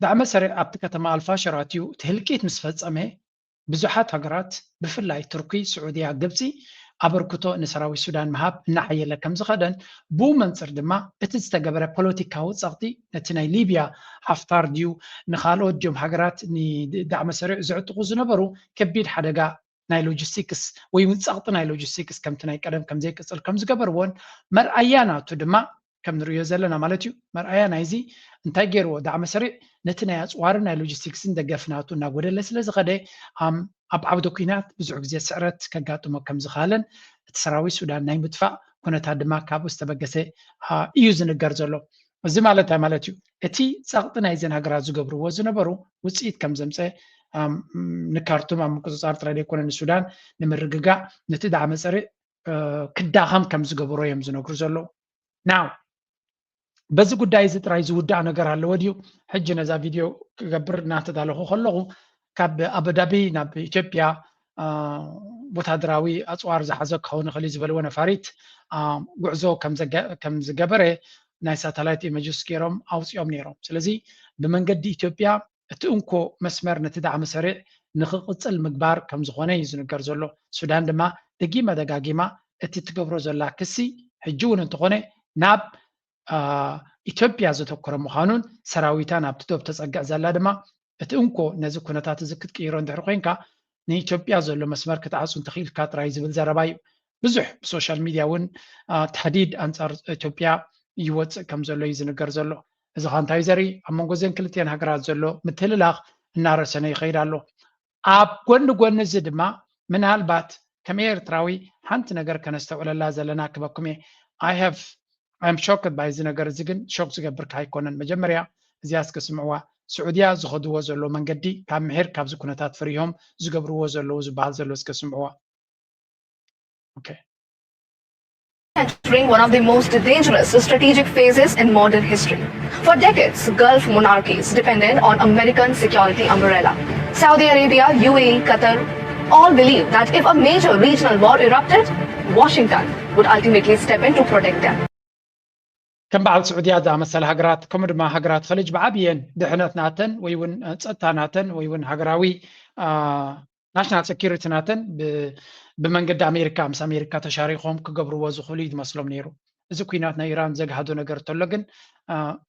ዳዕመ ሰሪዕ ኣብቲ ከተማ ኣልፋሽር ኣትዩ እቲ ህልቂት ምስ ፈፀመ፣ ብዙሓት ሃገራት ብፍላይ ቱርኪ፣ ስዑድያ፣ ግብፂ ኣበርክቶ ንሰራዊት ሱዳን ምሃብ እናሓየለ ከም ዝኸደን፣ ብኡ መንፅር ድማ እቲ ዝተገበረ ፖለቲካዊ ፀቕጢ ነቲ ናይ ሊብያ ሓፍታር ድዩ ንኻልኦት ድዮም ሃገራት ንዳዕመ ሰሪዕ ዝዕጥቑ ዝነበሩ ከቢድ ሓደጋ ናይ ሎጂስቲክስ ወይ እውን ፀቕጢ ናይ ሎጂስቲክስ ከምቲ ናይ ቀደም ከም ዘይቅፅል ከም ዝገበርዎን መርኣያ ናቱ ድማ ከም ንሪኦ ዘለና ማለት እዩ። መርኣያ ናይዚ እንታይ ገይርዎ? ዳዕመ ሰሪዕ ነቲ ናይ ኣፅዋርን ናይ ሎጂስቲክስን ደገፍ ናቱ እናጎደለ ስለ ዝኸደ ኣብ ዓውደ ኲናት ብዙሕ ግዜ ስዕረት ከጋጥሞ ከም ዝኸኣለን እቲ ሰራዊት ሱዳን ናይ ምጥፋእ ኩነታት ድማ ካብኡ ዝተበገሰ እዩ ዝንገር ዘሎ። እዚ ማለት እንታይ ማለት እዩ? እቲ ፀቕጢ ናይዘን ሃገራት ዝገብርዎ ዝነበሩ ውፅኢት ከም ዘምፀ ንካርቱም ኣብ ምቁፅፃር ጥራይ ዘይኮነ ንሱዳን ንምርግጋእ ነቲ ዳዕመ ሰሪዕ ክዳኸም ከም ዝገበሮ እዮም ዝነግሩ ዘለዉ። ናው በዚ ጉዳይ እዚ ጥራይ ዝውዳእ ነገር ኣለዎ ድዩ? ሕጂ ነዛ ቪድዮ ክገብር እናተዳለኹ ከለኹ ካብ ኣቡዳቢ ናብ ኢትዮጵያ ወታደራዊ ኣፅዋር ዝሓዘ ክኸውን ይኽእል እዩ ዝበልዎ ነፋሪት ጉዕዞ ከም ዝገበረ ናይ ሳተላይት ኢመጅስ ገይሮም ኣውፂኦም ነይሮም። ስለዚ ብመንገዲ ኢትዮጵያ እቲ እንኮ መስመር ነቲ ዳዕመ ሰሪዕ ንኽቕፅል ምግባር ከም ዝኾነ እዩ ዝንገር ዘሎ። ሱዳን ድማ ደጊማ ደጋጊማ እቲ ትገብሮ ዘላ ክሲ ሕጂ እውን እንተኾነ ናብ ኢትዮጵያ ዘተኮረ ምዃኑን ሰራዊታ ናብቲ ዶብ ተፀግዕ ዘላ ድማ እቲ እንኮ ነዚ ኩነታት እዚ ክትቅይሮ እንድሕር ኮይንካ ንኢትዮጵያ ዘሎ መስመር ክትዓፁ እንተኽኢልካ ጥራይ ዝብል ዘረባ እዩ። ብዙሕ ብሶሻል ሚድያ እውን ታህዲድ ኣንፃር ኢትዮጵያ ይወፅእ ከም ዘሎ እዩ ዝንገር ዘሎ። እዚ ኸ እንታይ ዘርኢ? ኣብ መንጎ እዘን ክልቲአን ሃገራት ዘሎ ምትህልላኽ እናረሰነ ይኸይድ ኣሎ። ኣብ ጎኒ ጎኒ እዚ ድማ ምናልባት ከም ኤርትራዊ ሓንቲ ነገር ከነስተውዕለላ ዘለና ክበኩም እየ። I have I'm shocked by እዚ ነገር እዚ ግን ሾክ ዝገብርካ ኣይኮነን። መጀመርያ እዚኣ እስከ ስምዕዋ። ስዑድያ ዝኸድዎ ዘሎ መንገዲ ካብ ምሒር ካብዚ ኩነታት ፈሪሆም ዝገብርዎ ዘለዉ ዝበሃል ዘሎ እስከ ስምዕዋ። Okay. Entering one of the most dangerous strategic phases in modern history. For decades, Gulf monarchies depended on American security umbrella. Saudi Arabia, U A E, Qatar all believed that if a major regional war erupted, Washington would ultimately step in to protect them. ከም በዓል ስዑድያ ዝኣመሰለ ሃገራት ከምኡ ድማ ሃገራት ኸሊጅ ብዓብየን ድሕነት ናተን ወይ እውን ፀጥታ ናተን ወይ እውን ሃገራዊ ናሽናል ሴኪሪቲ ናተን ብመንገዲ ኣሜሪካ ምስ ኣሜሪካ ተሻሪኾም ክገብርዎ ዝኽእሉ እዩ ዝመስሎም ነይሩ። እዚ ኩናት ናይ ኢራን ዘግሃዶ ነገር እንተሎ ግን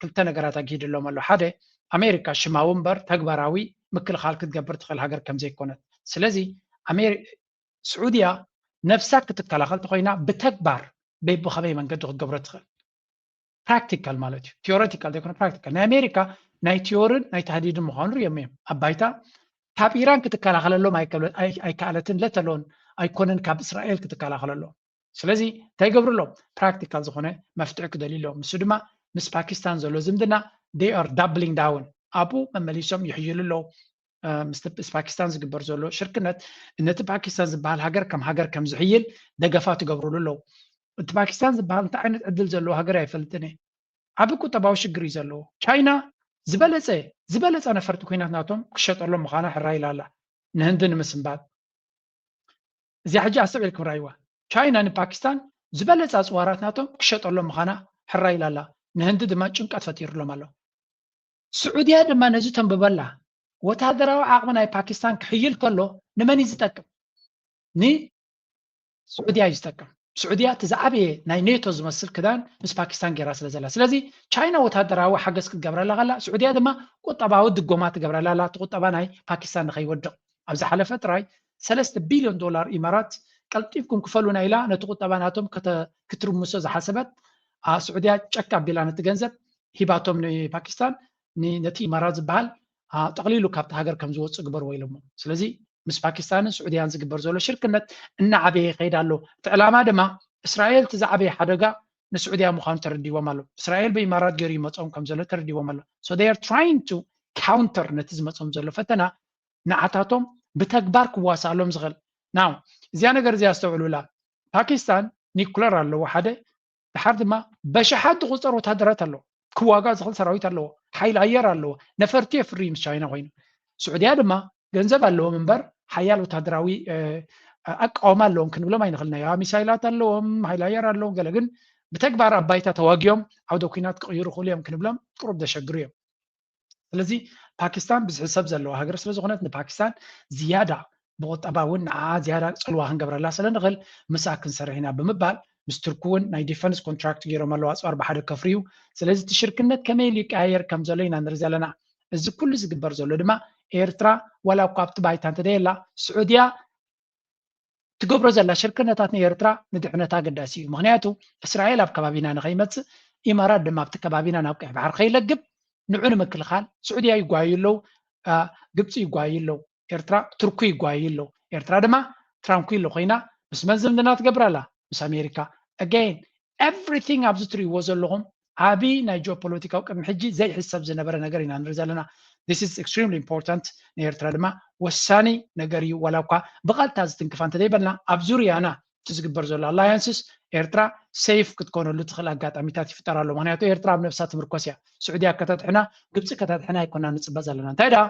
ክልተ ነገራት ኣግሂድሎም ኣሎ። ሓደ ኣሜሪካ ሽማዊ እምበር ተግባራዊ ምክልኻል ክትገብር ትኽእል ሃገር ከም ዘይኮነት። ስለዚ ስዑድያ ነብሳ ክትከላኸል ተኮይና ብተግባር በብኸመይ መንገዲ ክትገብሮ ትኽእል ፕራክቲካል ማለት እዩ። ቲዮሬቲካል ዘይኮነ ፕራክቲካል። ናይ ኣሜሪካ ናይ ቲዮርን ናይ ታህዲድን ምዃኑ ሪኦም እዮም ኣብ ባይታ። ካብ ኢራን ክትከላኸለሎም ኣይከኣለትን ለተሎን ኣይኮነን ካብ እስራኤል ክትከላኸለሎም። ስለዚ እንታይ ይገብሩ ኣለዉ? ፕራክቲካል ዝኾነ መፍትሒ ክደልዩ ኣለዎም። ንሱ ድማ ምስ ፓኪስታን ዘሎ ዝምድና they are doubling down ኣብኡ መመሊሶም ይሕይሉ ኣለዉ። ምስ ፓኪስታን ዝግበር ዘሎ ሽርክነት ነቲ ፓኪስታን ዝበሃል ሃገር ከም ሃገር ከም ዝሕይል ደገፋ ትገብሩሉ ኣለዉ። እቲ ፓኪስታን ዝበሃል እንታይ ዓይነት ዕድል ዘለዎ ሃገር ኣይፈልጥን እየ። ዓቢ ቁጠባዊ ሽግር እዩ ዘለዎ። ቻይና ዝበለጸ ዝበለጸ ነፈርቲ ኩናት ናቶም ክሸጠሎም ምዃና ሕራይ ኢላ ኣላ ንህንዲ ንምስንባድ። እዚኣ ሕጂ ኣስተውዒልኩም ራይዋ። ቻይና ንፓኪስታን ዝበለጸ ኣጽዋራት ናቶም ክሸጠሎም ምዃና ሕራይ ኢላ ኣላ። ንህንዲ ድማ ጭንቀት ፈጢሩሎም ኣሎ። ስዑድያ ድማ ነዚ ተንብበላ። ወታደራዊ ዓቕሚ ናይ ፓኪስታን ክሕይል ከሎ ንመን እዩ ዝጠቅም? ንስዑድያ እዩ ዝጠቅም። ስዑድያ እቲ ዝዓበየ ናይ ኔቶ ዝመስል ክዳን ምስ ፓኪስታን ገይራ ስለ ዘላ። ስለዚ ቻይና ወታደራዊ ሓገዝ ክትገብረላ ከላ፣ ስዑድያ ድማ ቁጠባዊ ድጎማ ትገብረላ ኣላ፣ እቲ ቁጠባ ናይ ፓኪስታን ንኸይወድቕ። ኣብ ዝሓለፈ ጥራይ ሰለስተ ቢልዮን ዶላር ኢማራት ቀልጢፍኩም ክፈሉና ኢላ ነቲ ቁጠባ ናቶም ክትርምሶ ዝሓሰበት ስዑድያ ጨክ ኣቢላ ነቲ ገንዘብ ሂባቶም ንፓኪስታን ነቲ ኢማራት ዝበሃል ጠቕሊሉ ካብቲ ሃገር ከም ዝወፅእ ግበርዎ ኢሎሞ። ስለዚ ምስ ፓኪስታንን ስዑድያን ዝግበር ዘሎ ሽርክነት እናዓበየ ይኸይድ ኣሎ። እቲ ዕላማ ድማ እስራኤል እቲ ዝዓበየ ሓደጋ ንስዑድያ ምዃኑ ተረዲዎም ኣሎ። እስራኤል ብኢማራት ገይሩ ይመፆም ከም ዘሎ ተረዲዎም ኣሎ። So they are trying to counter ነቲ ዝመፆም ዘሎ ፈተና ንዓታቶም ብተግባር ክዋሳሎም ዝኽእል ናው እዚኣ ነገር እዚኣ ኣስተውዕሉላ። ፓኪስታን ኒኩለር ኣለዎ ሓደ፣ ድሓር ድማ በሽሓት ዝቑፀር ወታደራት ኣለዎ። ክዋጋእ ዝኽእል ሰራዊት ኣለዎ፣ ሓይሊ ኣየር ኣለዎ፣ ነፈርቲ የፍሪ ምስ ቻይና ኮይኑ። ስዑድያ ድማ ገንዘብ ኣለዎም እምበር ሓያል ወታደራዊ ኣቃውማ ኣለዎም ክንብሎም ኣይንኽእልናዮ። ሚሳይላት ኣለዎም፣ ሓይል ኣየር ኣለዎም፣ ገለ ግን ብተግባር ኣብ ባይታ ተዋጊኦም ዓውደ ኩናት ክቕይሩ ይኽእሉ እዮም ክንብሎም ቁሩብ ዘሸግሩ እዮም። ስለዚ ፓኪስታን ብዝሒ ሰብ ዘለዋ ሃገር ስለ ዝኾነት ንፓኪስታን ዝያዳ ብቁጠባ እውን ንዓ ዝያዳ ፅልዋ ክንገብረላ ስለ ንኽእል ምስኣ ክንሰርሕ ኢና ብምባል ምስ ቱርኪ እውን ናይ ዲፈንስ ኮንትራክት ገይሮም ኣለዉ ኣፅዋር ብሓደ ከፍርዩ። ስለዚ እቲ ሽርክነት ከመይ ኢሉ ይቀያየር ከም ዘሎ ኢና ንርኢ ዘለና። እዚ ኩሉ ዝግበር ዘሎ ድማ ኤርትራ ዋላ እኳ ኣብቲ ባይታ እንተደየላ ስዑድያ ትገብሮ ዘላ ሽርክነታት ንኤርትራ ንድሕነታ ኣገዳሲ እዩ። ምክንያቱ እስራኤል ኣብ ከባቢና ንኸይመፅእ ኢማራት ድማ ኣብቲ ከባቢና ናብ ቀይሕ ባሕር ከይለግብ ንዑ ንምክልኻል ስዑድያ ይጓዩ ኣለዉ፣ ግብፂ ይጓዩ ኣለዉ፣ ኤርትራ ቱርኩ ይጓዩ ኣለዉ። ኤርትራ ድማ ትራንኩይሎ ኮይና ምስ መን ዝምድና ትገብር ኣላ? ምስ ኣሜሪካ። Again everything ኣብዚ ትርእይዎ ዘለኹም ዓብዪ ናይ ጂኦፖለቲካዊ ቅድሚ ሕጂ ዘይሕሰብ ዝነበረ ነገር ኢና ንርኢ ዘለና። This is extremely important። ንኤርትራ ድማ ወሳኒ ነገር እዩ። ዋላ እኳ ብቐጥታ ዝትንክፋ እንተዘይበልና ኣብ ዙርያና እቲ ዝግበር ዘሎ ኣላያንስስ ኤርትራ ሴፍ ክትኮነሉ ትኽእል ኣጋጣሚታት ይፍጠር ኣሎ። ምክንያቱ ኤርትራ ኣብ ነብሳ ትምርኮስ እያ። ስዑድያ ከተድሕና ግብፂ ከተድሕና ኣይኮና ንፅበ ዘለና። እንታይ ደኣ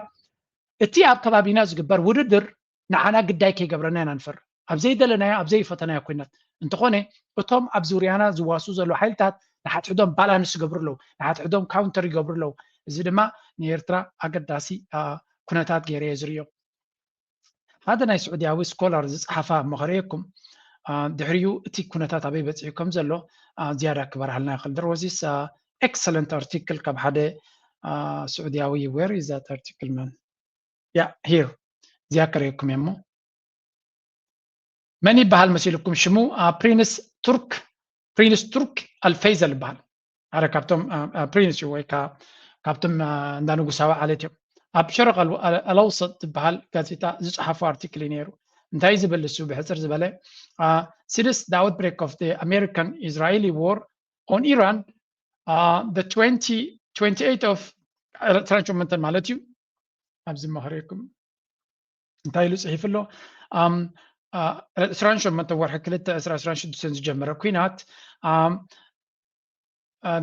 እቲ ኣብ ከባቢና ዝግበር ውድድር ንዓና ግዳይ ከይገብረና ኢና ንፈርህ። ኣብ ዘይደለናዮ ኣብ ዘይፈተናዮ ኩነት እንተኾነ እቶም ኣብ ዙርያና ዝዋስኡ ዘለዉ ሓይልታት ንሓድሕዶም ባላንስ ይገብሩ ኣለዉ፣ ንሓድሕዶም ካውንተር ይገብሩ ኣለዉ። እዚ ድማ ንኤርትራ ኣገዳሲ ኩነታት ገይረ እየ ዝርእዮ። ሓደ ናይ ስዑድያዊ ስኮላር ዝፀሓፋ እሞ ከርእየኩም ድሕሪኡ እቲ ኩነታት ኣበይ በፂሑ ከም ዘሎ ዝያዳ ክበርሃልና ይኽእል። There was this excellent article ካብ ሓደ ስዑድያዊ። Where is that article man? Yeah, here. እዚኣ ከርእየኩም እየ እሞ መን ይበሃል መሲልኩም ሽሙ? ፕሪንስ ቱርክ፣ ፕሪንስ ቱርክ ኣልፈይዘል ይበሃል። ሓደ ካብቶም ፕሪንስ እዩ ወይ ካብቶም እንዳ ንጉሳዊ ዓሌት እዮም። ኣብ ሸረቅ ኣልኣውሰጥ ዝበሃል ጋዜጣ ዝፀሓፎ ኣርቲክል እዩ ነይሩ። እንታይ ዝብል እሱ ብሕፅር ዝበለ? Since the outbreak of the American Israeli war on Iran, the twenty twenty-eight of ዕስራን ሸሞንተን ማለት እዩ። ኣብዚ መኸረኩም እንታይ ኢሉ ፅሒፉ ኣሎ? ዕስራን ሸሞንተን ወርሒ ክልተ ዕስራ ዕስራን ሽዱሽተን ዝጀመረ ኩናት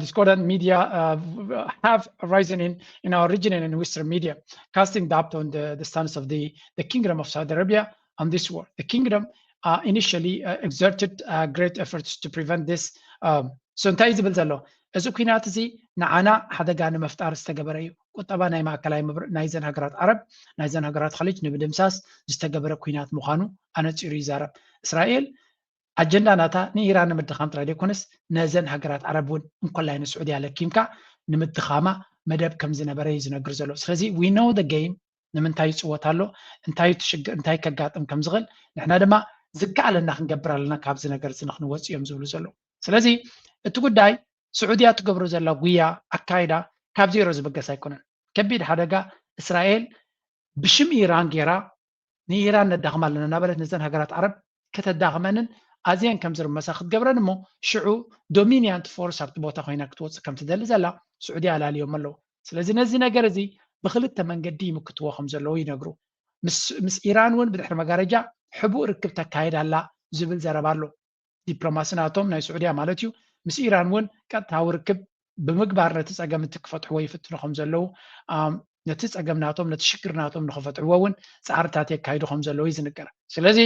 discordant media have risen in, in our region and in Western media, casting doubt on the, the stance of the, the Kingdom of Saudi Arabia on this war. The Kingdom initially exerted great efforts to prevent this. So እንታይ ዝብል ዘሎ እዚ ኩናት እዚ ንዓና ሓደጋ ንምፍጣር ዝተገበረ እዩ። ቁጠባ ናይ ማእከላይ ምብር ናይዘን ሃገራት ዓረብ ናይዘን ሃገራት ኸሊጅ ንምድምሳስ ዝተገበረ ኩናት ምዃኑ ኣነፂሩ ይዛረብ። እስራኤል ኣጀንዳ ናታ ንኢራን ንምድኻም ጥራይ ዘይኮነስ ነዘን ሃገራት ዓረብ እውን እንኮላይ ንስዑድያ ለኪምካ ንምድኻማ መደብ ከም ዝነበረ እዩ ዝነግር ዘሎ። ስለዚ we know the game ንምንታይ ይፅወት ኣሎ፣ እንታይ ሽግር እንታይ ከጋጥም ከም ዝኽእል ንሕና ድማ ዝከኣለና ክንገብር ኣለና ካብዚ ነገር እዚ ንክንወፅ እዮም ዝብሉ ዘለዉ። ስለዚ እቲ ጉዳይ ስዑድያ ትገብሮ ዘላ ጉያ ኣካይዳ ካብ ዜሮ ዝበገስ ኣይኮነን። ከቢድ ሓደጋ እስራኤል ብሽም ኢራን ጌራ ንኢራን ነዳኽማ ኣለና እናበለት ነዘን ሃገራት ዓረብ ከተዳኽመንን ኣዝየን ከም ዝርመሳ ክትገብረን እሞ ሽዑ ዶሚኒያንት ፎርስ ኣብቲ ቦታ ኮይና ክትወፅእ ከም ትደሊ ዘላ ስዑድያ ኣላልዮም ኣለዉ። ስለዚ ነዚ ነገር እዚ ብክልተ መንገዲ ይምክትዎ ከም ዘለዉ ይነግሩ። ምስ ኢራን እውን ብድሕሪ መጋረጃ ሕቡእ ርክብ ተካይድ ኣላ ዝብል ዘረባ ኣሎ። ዲፕሎማሲ ናቶም ናይ ስዑድያ ማለት እዩ ምስ ኢራን እውን ቀጥታዊ ርክብ ብምግባር ነቲ ፀገም እቲ ክፈትሕዎ ይፍትኑ ከም ዘለዉ ነቲ ፀገም ናቶም ነቲ ሽግር ናቶም ንክፈትሕዎ እውን ፃዕርታት የካይዱ ከም ዘለዉ እዩ ዝንገር። ስለዚ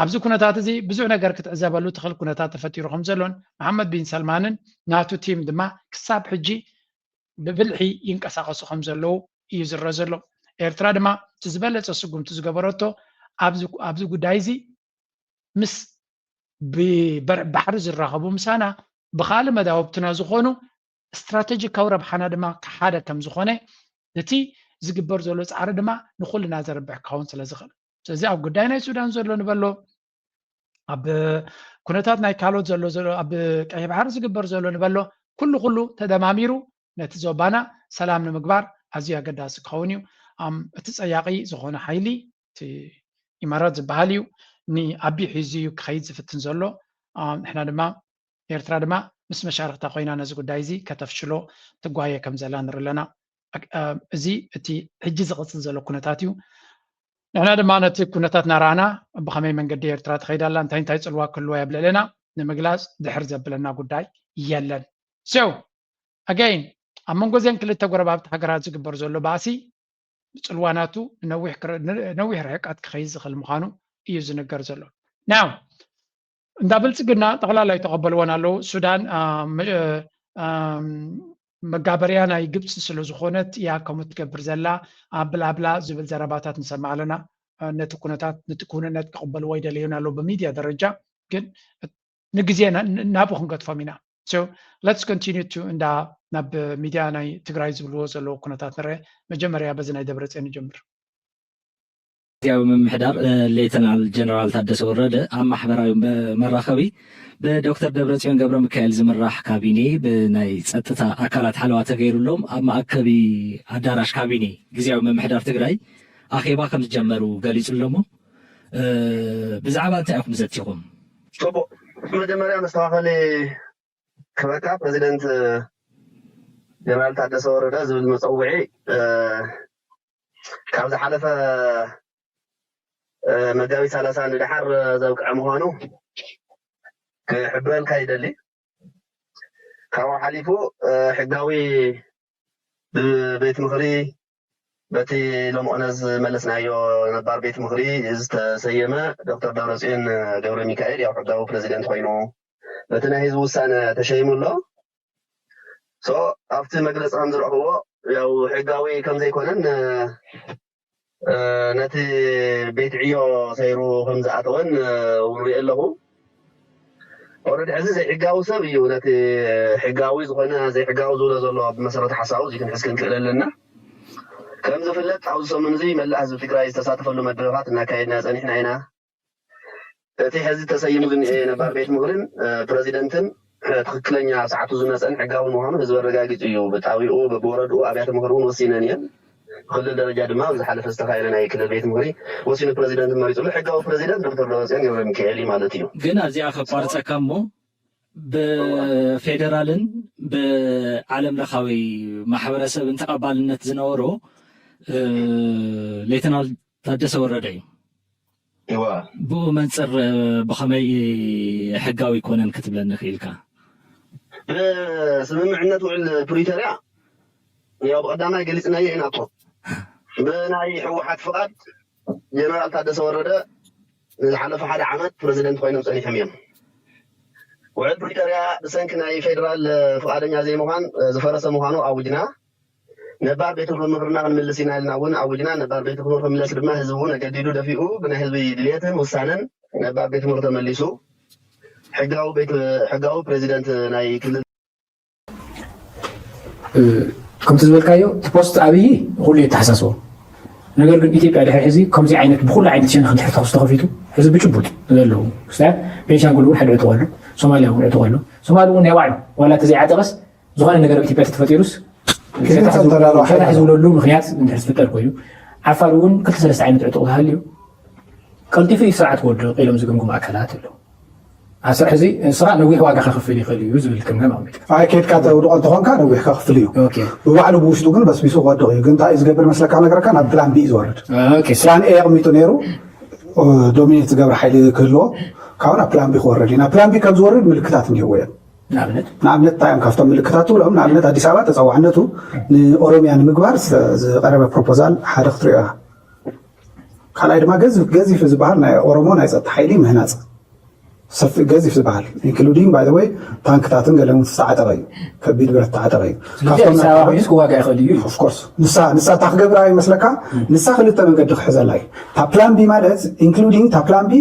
ኣብዚ ኩነታት እዚ ብዙሕ ነገር ክትዕዘበሉ ትኽእል ኩነታት ተፈጢሩ ከም ዘሎን መሓመድ ቢን ሰልማንን ናቱ ቲም ድማ ክሳብ ሕጂ ብብልሒ ይንቀሳቐሱ ከም ዘለዉ እዩ ዝረአ ዘሎ። ኤርትራ ድማ እቲ ዝበለፀ ስጉምቲ ዝገበረቶ ኣብዚ ጉዳይ እዚ ምስ ብበርዕ ባሕሪ ዝራኸቡ ምሳና ብኻልእ መዳውብትና ዝኾኑ ስትራቴጂካዊ ረብሓና ድማ ሓደ ከም ዝኾነ እቲ ዝግበር ዘሎ ፃዕሪ ድማ ንኩልና ዘርብሕ ክኸውን ስለ ዝኽእል ስለዚ ኣብ ጉዳይ ናይ ሱዳን ዘሎ ንበሎ ኣብ ኩነታት ናይ ካልኦት ዘሎ ዘሎ ኣብ ቀይሕ ባሕሪ ዝግበር ዘሎ ንበሎ ኩሉ ኩሉ ተደማሚሩ ነቲ ዞባና ሰላም ንምግባር ኣዝዩ ኣገዳሲ ክኸውን እዩ። እቲ ፀያቒ ዝኾነ ሓይሊ እቲ ኢማራት ዝበሃል እዩ ንኣቢ ሒዙ እዩ ክኸይድ ዝፍትን ዘሎ። ንሕና ድማ ኤርትራ ድማ ምስ መሻርክታ ኮይና ነዚ ጉዳይ እዚ ከተፍሽሎ ትጓየ ከም ዘላ ንርኢ ኣለና። እዚ እቲ ሕጂ ዝቕፅል ዘሎ ኩነታት እዩ። ንሕና ድማ ነቲ ኩነታት እናረኣና ብኸመይ መንገዲ ኤርትራ ትኸይድ ኣላ እንታይ እንታይ ፅልዋ ክህልዋ የብለለና ንምግላፅ ድሕር ዘብለና ጉዳይ የለን። So again ኣብ መንጎ እዘን ክልተ ጎረባብቲ ሃገራት ዝግበር ዘሎ ባእሲ ጽልዋ ናቱ ነዊሕ ክረ- ነዊሕ ርሕቀት ክኸይድ ዝኽእል ምዃኑ እዩ ዝንገር ዘሎ። ናው እንዳ ብልጽግና ጠቕላላ ይተቐበልወን ኣለዉ። ሱዳን መጋበርያ ናይ ግብፂ ስለ ዝኾነት እያ ከምኡ ትገብር ዘላ። ኣብላብላ ዝብል ዘረባታት ንሰምዕ ኣለና። ነቲ ኩነታት ነቲ ክውንነት ክቕበልዎ ይደለዩን ኣለዉ ብሚድያ ደረጃ። ግን ንግዜ ናብኡ ክንገድፎም ኢና። Let's continue to እንዳ ናብ ሚድያ ናይ ትግራይ ዝብልዎ ዘለዉ ኩነታት ንረ መጀመርያ በዚ ናይ ደብረፅዮን ንጀምር። ግዝያዊ ምምሕዳር ሌተናል ጀነራል ታደሰ ወረደ ኣብ ማሕበራዊ መራኸቢ ብዶክተር ደብረፅዮን ገብረ ሚካኤል ዝምራሕ ካቢኔ ብናይ ፀጥታ ኣካላት ሓለዋ ተገይሩሎም ኣብ መኣከቢ ኣዳራሽ ካቢኔ ግዝያዊ ምምሕዳር ትግራይ ኣኼባ ከም ዝጀመሩ ገሊፁ ኣሎ። እሞ ብዛዕባ እንታይ ኢኹም ዘቲኹም? ፅቡቅ፣ መጀመርያ መስተኻኸሊ ክበካ ፕረዚደንት ጀነራል ታደሰ ወረደ ዝብል መፀውዒ ካብ ዝሓለፈ መጋቢት ሰላሳ ንደሓር ዘብቅዐ ምዃኑ ክሕብረልካ ይደሊ። ካብኡ ሓሊፉ ሕጋዊ ብቤት ምኽሪ በቲ ሎምቕነ ዝመለስናዮ ነባር ቤት ምኽሪ ዝተሰየመ ዶክተር ደብረፅዮን ገብረ ሚካኤል ያው ሕጋዊ ፕረዚደንት ኮይኑ በቲ ናይ ህዝቢ ውሳነ ተሸይሙ ኣሎ። ኣብቲ መግለፂ ከም ዝረኽብዎ ያው ሕጋዊ ከም ዘይኮነን ነቲ ቤት ዕዮ ሰይሩ ከም ዝኣተወን እውን ሪኤ ኣለኹ። ኦረዲ ሕዚ ዘይሕጋዊ ሰብ እዩ ነቲ ሕጋዊ ዝኾነ ዘይሕጋዊ ዝብሎ ዘሎ ብመሰረተ ሓሳቡ እዚ ክንሕዝ ክንክእል ኣለና። ከም ዝፍለጥ ኣብዚ ሰሙን እዚ መላእ ህዝቢ ትግራይ ዝተሳተፈሉ መድረኻት እናካየድና ፀኒሕና ኢና። እቲ ሕዚ ተሰይሙ ዝኒኤ ነባር ቤት ምኽርን ፕረዚደንትን ትኽክለኛ ኣብ ሰዓቱ ዝመፀን ሕጋዊ ምዃኑ ህዝቢ ኣረጋጊፁ እዩ። ብጣቢኡ ብወረድኡ ኣብያተ ምኽሪ እውን ወሲነን እየን። ብክልል ደረጃ ድማ ኣብ ዝሓለፈ ዝተኻየደ ናይ ክልል ቤት ምኽሪ ወሲኑ ፕረዚደንት መሪፅሉ ሕጋዊ ፕረዚደንት ዶክተር ደብረፅዮን ገብረ ሚካኤል እዩ ማለት እዩ። ግን ኣብዚኣ ከቋርፀካ እሞ ብፌደራልን ብዓለም ለኻዊ ማሕበረሰብን ተቐባልነት ዝነበሮ ሌተናል ታደሰ ወረደ እዩ። እዋ ብኡ መንፅር ብኸመይ ሕጋዊ ኣይኮነን ክትብለኒ ክኢልካ? ብስምምዕነት ውዕል ፕሪቶርያ ያው ብቐዳማይ ገሊፅናዮ ኢና እኮ ብናይ ህወሓት ፍቓድ ጀነራል ታደሰ ወረደ ንዝሓለፈ ሓደ ዓመት ፕረዚደንት ኮይኖም ፀኒሖም እዮም። ውዕል ፕሪቶርያ ብሰንኪ ናይ ፌደራል ፍቓደኛ ዘይምዃን ዝፈረሰ ምዃኑ ኣውጅና። ነባር ቤት ምኽርና ክንምልስ ኢና ኢልና እውን ኣውጅና። ነባር ቤት ምኽሪ ክምለስ ድማ ህዝቢ እውን ኣገዲዱ ደፊኡ ብናይ ህዝቢ ድልየትን ውሳነን ነባር ቤት ምኽሪ ተመሊሱ ሕጋዊ ቤት ሕጋዊ ፕሬዚደንት ናይ ክልል ከምቲ ዝበልካዮ እቲ ፖስት ኣብይ ኩሉ የተሓሳስቦ። ነገር ግን ኢትዮጵያ ድሕሪ ሕዚ ከምዚ ዓይነት ብኩሉ ዓይነት ሸነኽ ድሕሪ ተኹሲ ተኸፊቱ ሕዚ ብጭቡጥ ዘለዉ ክስታያት ቤንሻንጉል እውን ሓደ ዕጡቕ ኣሎ፣ ሶማሊያ እውን ዕጡቕ ኣሎ። ሶማሊ እውን ናይ ባዕሉ ዋላ እቲ ዘይዓጠቐስ ዝኾነ ነገር ኣብ ኢትዮጵያ ተፈጢሩስ ከይተፈጠረ ሕዚ ዝብለሉ ምክንያት እንድሕር ዝፍጠር ኮይኑ ዓፋር እውን ክልተ ሰለስተ ዓይነት ዕጡቕ ተሃልዩ ቀልጢፉ እዩ ስርዓት ክወድቕ ኢሎም ዝግምግሙ ኣካላት ኣለዉ። ኣስር ሕዚ ስራ ነዊሕ ዋጋ ከኽፍል ይኽእል እዩ ዝብል ክምገም ኣሚት ኣይ ኬድካ ተውድቆ እንተኾንካ ነዊሕ ከኽፍል እዩ። ብባዕሉ ብውሽጡ ግን በስቢሱ ክወድቕ እዩ። ግን እንታይ ዝገብር መስለካ ነገርካ ናብ ፕላን ቢ ዝወርድ ፕላን ኤ ኣቕሚጡ ነይሩ ዶሚኔት ዝገብር ሓይሊ ክህልዎ ካብኡ ናብ ፕላን ቢ ክወርድ እዩ። ናብ ፕላን ቢ ከም ዝወርድ ምልክታት እንዲህዎ እዮም። ንኣብነት እንታይ እዮም ካብቶም ምልክታት ትብሎም ንኣብነት ኣዲስ ኣበባ ተፀዋዕነቱ ንኦሮሚያ ንምግባር ዝቀረበ ፕሮፖዛል ሓደ ክትሪኦ ኢኻ። ካልኣይ ድማ ገዚፍ ዝበሃል ናይ ኦሮሞ ናይ ፀጥታ ሓይሊ ምህናፅ ሰፊ ገዚፍ ዝበሃል including by the way ታንክታትን ገለን ዝተዓጠቐ እዩ። ከቢድ ብረት ዝተዓጠቐ እዩ። ካብቶም ኣዲስ ኣበባ ኮይኑስ ክዋጋእ ይኽእል እዩ። Of course ንሳ ንሳ እታ ክገብራ ይመስለካ ንሳ ክልተ መንገዲ ክሕዘላ እዩ። እታ ፕላን ቢ ማለት including እታ ፕላን ቢ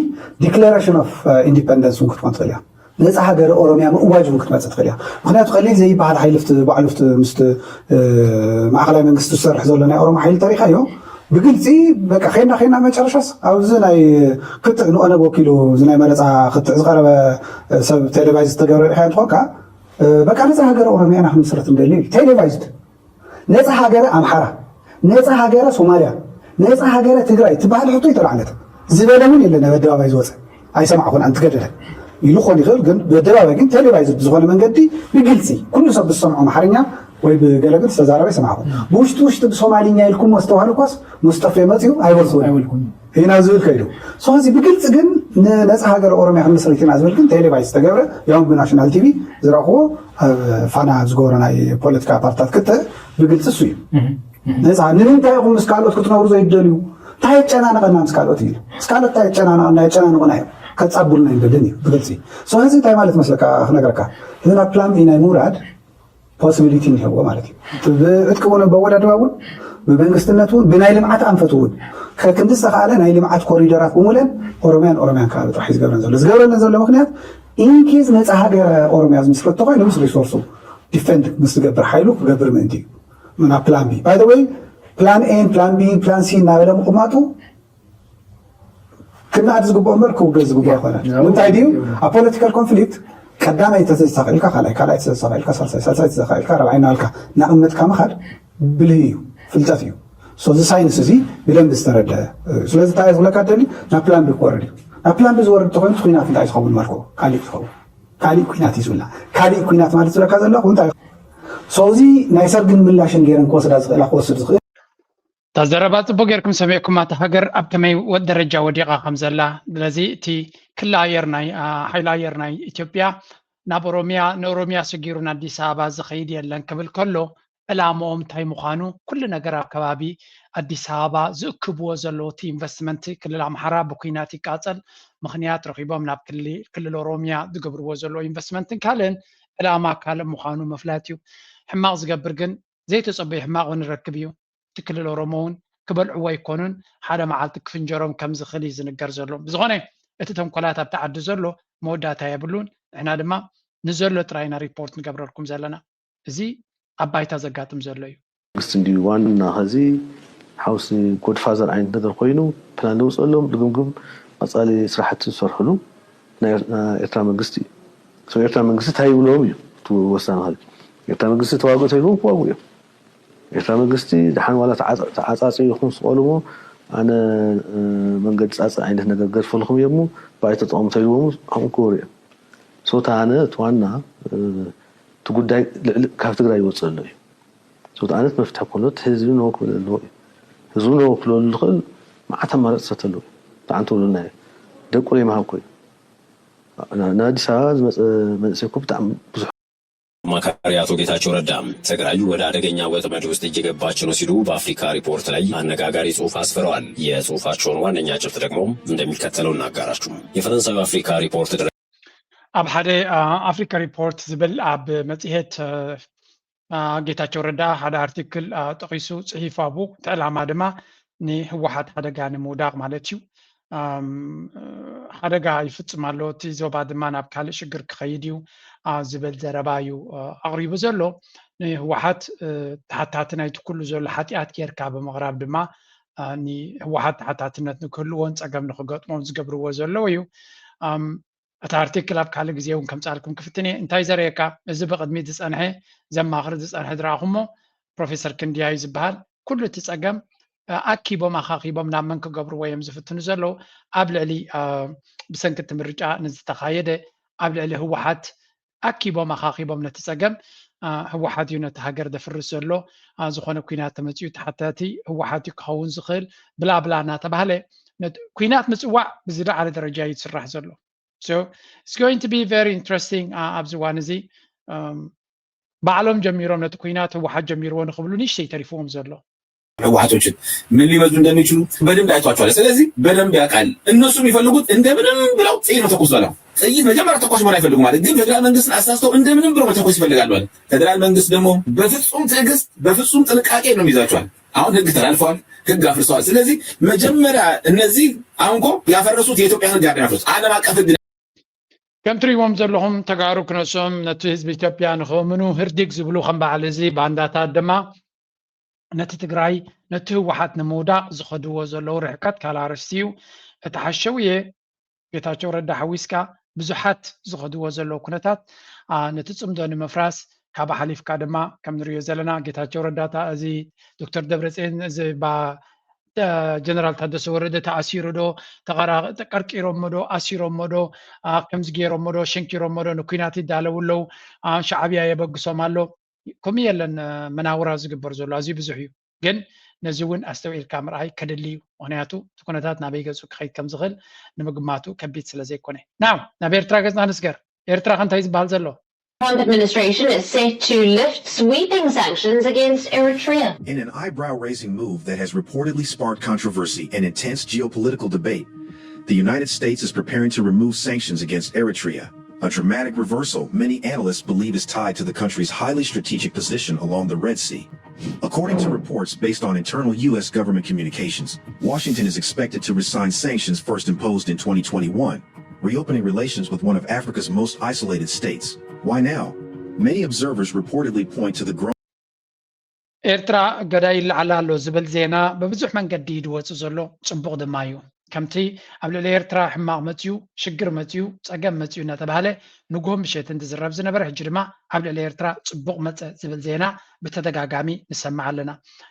declaration of independence እውን ክትኮን ትኽእል እያ። ነፃ ሃገረ ኦሮሚያ ምእዋጅ እውን ክትመፅእ ትኽእል እያ። ምክንያቱ ቀሊል ዘይበሃል ሓይሊ ፍቲ ባዕሉ ፍቲ ምስቲ ማእኸላይ መንግስቲ ዝሰርሕ ዘሎ ናይ ኦሮሞ ሓይሊ ተሪኻዮ ብግልፂ በቃ ኸይና ኸይና መጨረሻስ ኣብዚ ናይ ክትዕ ንኦነግ ወኪሉ እዚ ናይ መረፃ ክትዕ ዝቀረበ ሰብ ቴሌቫይዝ ዝተገብረ ሪኢኻዮ እንትኾንካ በቃ ነፃ ሃገረ ኦሮሚያ ኢና ክንምስረት ንደሊ ኢሉ ቴሌቫይዝድ ነፃ ሃገረ ኣምሓራ ነፃ ሃገረ ሶማልያ ነፃ ሃገረ ትግራይ ትበሃል ሕቶ ኣይተላዕለት ዝበለ እውን የለን ኣብ ኣደባባይ ዝወፀ ኣይሰማዕኩን ኣንትገደለ ኢሉ ክኾን ይኽእል ግን ብኣደባባይ ግን ቴሌቫይዝድ ብዝኾነ መንገዲ ብግልፂ ኩሉ ሰብ ዝሰምዖ ኣምሓርኛ ወይ ብገለግል ዝተዛረበ ኣይሰማዕኩን ብውሽጢ ውሽጢ ብሶማሊኛ ኢልኩም ኣስተውሃሉ እኳስ ሙስጠፌ መፅዩ ኣይበልኩን ኢና ዝብል ከይዱ ሶዚ ብግልፂ ግን ንነፃ ሃገር ኦሮሚያ ክንምስርት ኢና ዝብል ግን ቴሌቫይዝ ዝተገብረ ያው ብናሽናል ቲቪ ዝረእኽዎ ኣብ ፋና ኣብ ዝገበሮ ናይ ፖለቲካ ፓርታት ክተ ብግልፂ እሱ እዩ ነፃ ንምንታይ ኢኹም ምስ ካልኦት ክትነብሩ ዘይደልዩ? እንታይ የጨናንቐና ምስ ካልኦት እዩ? ምስ ካልኦት እንታይ የጨናንቐና? የጨናንቑና እዮም። ከጻቡልና ኣይንደልን እዩ ብግልጺ። ስለዚ እንታይ ማለት መስለካ ክነግረካ፣ እዚ ናብ ፕላን ቢ ናይ ምውራድ ፖሲቢሊቲ እንሄዎ ማለት እዩ። ብዕጥቂ እውን በወዳድባ እውን ብመንግስትነት እውን ብናይ ልምዓት ኣንፈት እውን ከክንዲ ዝተኻለ ናይ ልምዓት ኮሪደራት ብምለን ኦሮሚያን ኦሮሚያን ከባቢ ጥራሕ እዩ ዝገብረን ዘሎ። ዝገብረለን ዘሎ ምክንያት ኢንኬዝ ነፃ ሃገር ኦሮሚያ ዝምስረት ተኮይኑ ምስ ሪሶርሱ ዲፈንድ ምስ ዝገብር ሓይሉ ክገብር ምእንቲ እዩ። ምና ፕላን ቢ ባይ ወይ ፕላን ኤን ፕላን ቢ ፕላን ሲ እናበለ ምቕማጡ ክናድ ዝግብኦ እምበር ክውገዝ ዝግብኦ ኣይኮነን። ንምንታይ ድዩ ኣብ ፖለቲካል ኮንፍሊክት ቀዳማይ ተዘሳኺልካ ካልኣይ ካልኣይ ተዘሳኺልካ ሳልሳይ ሳልሳይ ተዘሳኺልካ ራብዓይ እናበልካ እናቐመጥካ ምኻድ ብልህ እዩ፣ ፍልጠት እዩ። ሶ እዚ ሳይንስ እዚ ብደንብ ዝተረደ እዩ። ስለዚ እንታይ ዝብለካ ደሊ ናብ ፕላን ቢ ክወርድ እዩ። ናብ ፕላን ቢ ዝወርድ ተኮይኑ እቲ ኩናት እንታይ ዝኸውን መልክዑ ካሊእ ዝኸውን ካሊእ ኩናት እዩ ዝብላ። ካሊእ ኩናት ማለት ዝብለካ ዘለኹ እንታይ ሶ እዚ ናይ ሰርግን ምላሽን ገይረን ክወስዳ ዝኽእላ ክወስድ ዝኽእል እታ ዘረባ ጽቡቅ ጌርኩም ሰሚዕኩማ። እታ ሃገር ኣብ ከመይ ወ- ደረጃ ወዲቓ ከም ዘላ። ስለዚ እቲ ክሊ ኣየር ናይ ሓይሊ ኣየር ናይ ኢትዮጵያ ናብ ኦሮሚያ ንኦሮሚያ ስጊሩ ንኣዲስ ኣበባ ዝኸይድ የለን ክብል ከሎ ዕላምኦም እንታይ ምዃኑ ኩሉ ነገር ኣብ ከባቢ ኣዲስ ኣበባ ዝእክብዎ ዘለዉ እቲ ኢንቨስትመንት ክልል ኣምሓራ ብኩናት ይቃጸል ምኽንያት ረኺቦም ናብ ክልል ኦሮሚያ ዝገብርዎ ዘለዉ ኢንቨስትመንትን ካልእን ዕላማ ካልእ ምዃኑ ምፍላጥ እዩ። ሕማቕ ዝገብር ግን ዘይተጸበዩ ሕማቕ እውን ይረክብ እዩ። እቲ ክልል ኦሮሞ እውን ክበልዕዎ ኣይኮኑን፣ ሓደ መዓልቲ ክፍንጀሮም ከም ዝኽእል እዩ ዝንገር ዘሎ። ብዝኾነ እቲ ተንኮላት ኣብቲ ዓዲ ዘሎ መወዳእታ የብሉን። ንሕና ድማ ንዘሎ ጥራይ ኢና ሪፖርት ንገብረልኩም ዘለና። እዚ ኣብ ባይታ ዘጋጥም ዘሎ እዩ። መንግስቲ እንድዩ ዋና ኸዚ ሓውሲ ጎድፋዘር ዓይነት ነገር ኮይኑ ፕላን ዘውፅአሎም ድግምግም ቀፃሊ ስራሕቲ ዝሰርሕሉ ናይ ኤርትራ መንግስቲ እዩ። ኤርትራ መንግስቲ እንታይ ይብሎም እዩ እቲ ወሳኒ ኸዚ ኤርትራ መንግስቲ ተዋግእ ተይልዎም ክዋግኡ እዮም። ኤርትራ መንግስቲ ደሓን ዋላ ተዓፃፂ ይኹን ስቐሉ እሞ ኣነ መንገዲ ፃፂ ዓይነት ነገር ገድፈልኹም እዮም እሞ ብኣይ ተጠቐሙ ተይልዎም ኣብኡ ክወሩ እዮም። ሶታ ኣነ እቲ ዋና እቲ ጉዳይ ልዕሊ ካብ ትግራይ ይወፅእ ኣሎ እዩ። ሶታ ኣነ እቲ መፍትሒ ክኾኖ እቲ ህዝቢ ነው ክብል ኣለዎ እዩ። ህዝቢ ነው ክብለሉ ዝኽእል መዓት ኣማራፅታት ኣለዉ። ብዓንተ ብሉና እዩ። ደቁ ዘይምሃብ ኮዩ። ናብ ኣዲስ ኣበባ ዝመፀ መንእሰይ እኮ ብጣዕሚ ብዙሕ አማካሪ አቶ ጌታቸው ረዳ ትግራይ ወደ አደገኛ ወጥመድ ውስጥ እየገባች ነው ሲሉ በአፍሪካ ሪፖርት ላይ አነጋጋሪ ጽሑፍ አስፍረዋል። የጽሑፋቸውን ዋነኛ ጭብጥ ደግሞ እንደሚከተለው እናጋራችሁ። የፈረንሳዩ አፍሪካ ሪፖርት ድረ ኣብ ሓደ ኣፍሪካ ሪፖርት ዝብል ኣብ መጽሔት ጌታቸው ረዳ ሓደ ኣርቲክል ጠቒሱ ጽሒፉ። ኣብኡ እቲ ዕላማ ድማ ንህወሓት ሓደጋ ንምውዳቕ ማለት እዩ። ሓደጋ ይፍፅም ኣሎ፣ እቲ ዞባ ድማ ናብ ካልእ ሽግር ክኸይድ እዩ ዝብል ዘረባ እዩ ኣቕሪቡ ዘሎ። ንህወሓት ተሓታቲ ናይቲ ኩሉ ዘሎ ሓጢኣት ጌርካ ብምቕራብ ድማ ንህወሓት ተሓታትነት ንክህልዎን ፀገም ንክገጥሞን ዝገብርዎ ዘለዉ እዩ። እቲ ኣርቲክል ኣብ ካልእ ግዜ እውን ከምፃልኩም ክፍትን እየ። እንታይ ዘርእየካ፣ እዚ ብቕድሚት ዝፀንሐ ዘማኽር ዝፀንሐ ዝረኣኹሞ ፕሮፌሰር ክንድያ እዩ ዝበሃል። ኩሉ እቲ ፀገም ኣኪቦም ኣኻኺቦም ናብ መን ክገብርዎ እዮም ዝፍትኑ ዘለዉ? ኣብ ልዕሊ ብሰንኪ እቲ ምርጫ ንዝተኻየደ ኣብ ልዕሊ ህወሓት ኣኪቦም ኣኻኺቦም ነቲ ፀገም ህወሓት እዩ ነቲ ሃገር ዘፍርስ ዘሎ። ዝኾነ ኩናት ተመፅኡ ተሓታቲ ህወሓት እዩ ክኸውን ዝኽእል ብላብላ እናተባህለ ኩናት ምፅዋዕ ብዝለዓለ ደረጃ እዩ ዝስራሕ ዘሎ። So it's going to be very interesting ኣብዚ እዋን እዚ ባዕሎም ጀሚሮም ነቲ ኩናት ህወሓት ጀሚርዎ ንክብሉ ንእሽተይ ተሪፍዎም ዘሎ። ህወሓቶችን ምን ሊመዙ እንደሚችሉ በደንብ አይቷቸዋል። ስለዚህ በደንብ ያውቃል። እነሱ የሚፈልጉት እንደምንም ብለው ጥይት መተኮስ ነው። ጥይት መጀመሪያ ተኳሽ መሆን አይፈልጉም ማለት ግን ፌዴራል መንግስትን አሳስተው እንደምንም ብለው መተኮስ ይፈልጋሉ አለ። ፌዴራል መንግስት ደግሞ በፍጹም ትዕግስት በፍጹም ጥንቃቄ ነው የሚይዛቸዋል። አሁን ህግ ተላልፈዋል፣ ህግ አፍርሰዋል። ስለዚህ መጀመሪያ እነዚህ አሁን እኮ ያፈረሱት የኢትዮጵያ ህግ አይደለም ያፈረሱት፣ ዓለም አቀፍ ህግ ከም ትሪእዎም ዘለኹም ተጋሩ ክነሶም ነቲ ህዝቢ ኢትዮጵያ ንኸእምኑ ህርዲግ ዝብሉ ከም በዓል እዚ ባንዳታት ድማ ነቲ ትግራይ ነቲ ህወሓት ንምውዳቕ ዝኸድዎ ዘለዉ ርሕቀት ካልእ ኣርእስቲ እዩ። እቲ ሓሸውየ ጌታቸው ረዳ ሓዊስካ ብዙሓት ዝኸድዎ ዘለዉ ኩነታት ነቲ ፅምዶ ንምፍራስ ካብ ሓሊፍካ ድማ ከም ንሪኦ ዘለና ጌታቸው ረዳ እዚ ዶክተር ደብረፅዮን እዚ ጀነራል ታደሰ ወረደ ተኣሲሩ ዶ ተቐርቂሮሞ ዶ ኣሲሮሞ ዶ ከምዚ ገይሮሞ ዶ ሸንኪሮሞ ዶ ንኩናት ይዳለዉ ኣለዉ ሻዕብያ የበግሶም ኣሎ ከምኡ የለን መናውራ ዝግበር ዘሎ ኣዝዩ ብዙሕ እዩ ግን ነዚ እውን ኣስተውዒልካ ምርኣይ ከድሊ እዩ ምክንያቱ እቲ ኩነታት ናበይ ገፁ ክኸይድ ከም ዝኽእል ንምግማቱ ከቢድ ስለ ዘይኮነ ናው ናብ ኤርትራ ገፅና ንስገር ኤርትራ ከ እንታይ ዝበሃል ዘሎ Trump administration is set to lift sweeping sanctions against Eritrea. In an eyebrow raising move that has reportedly sparked controversy and intense geopolitical debate, the United States is preparing to remove sanctions against Eritrea, a dramatic reversal many analysts believe is tied to the country's highly strategic position along the Red Sea. According to reports based on internal U S government communications, Washington is expected to rescind sanctions first imposed in twenty twenty-one, reopening relations with one of Africa's most isolated states. Why now? Many observers reportedly point to the growing ኤርትራ እገዳ ይለዓል ኣሎ ዝብል ዜና ብብዙሕ መንገዲ እዩ ዝወፅእ ዘሎ። ፅቡቕ ድማ እዩ። ከምቲ ኣብ ልዕሊ ኤርትራ ሕማቕ መፅዩ፣ ሽግር መፅዩ፣ ፀገም መፅዩ እናተባህለ ንግሆ ምሸትን ዝዝረብ ዝነበረ፣ ሕጂ ድማ ኣብ ልዕሊ ኤርትራ ፅቡቕ መፀ ዝብል ዜና ብተደጋጋሚ ንሰምዕ ኣለና።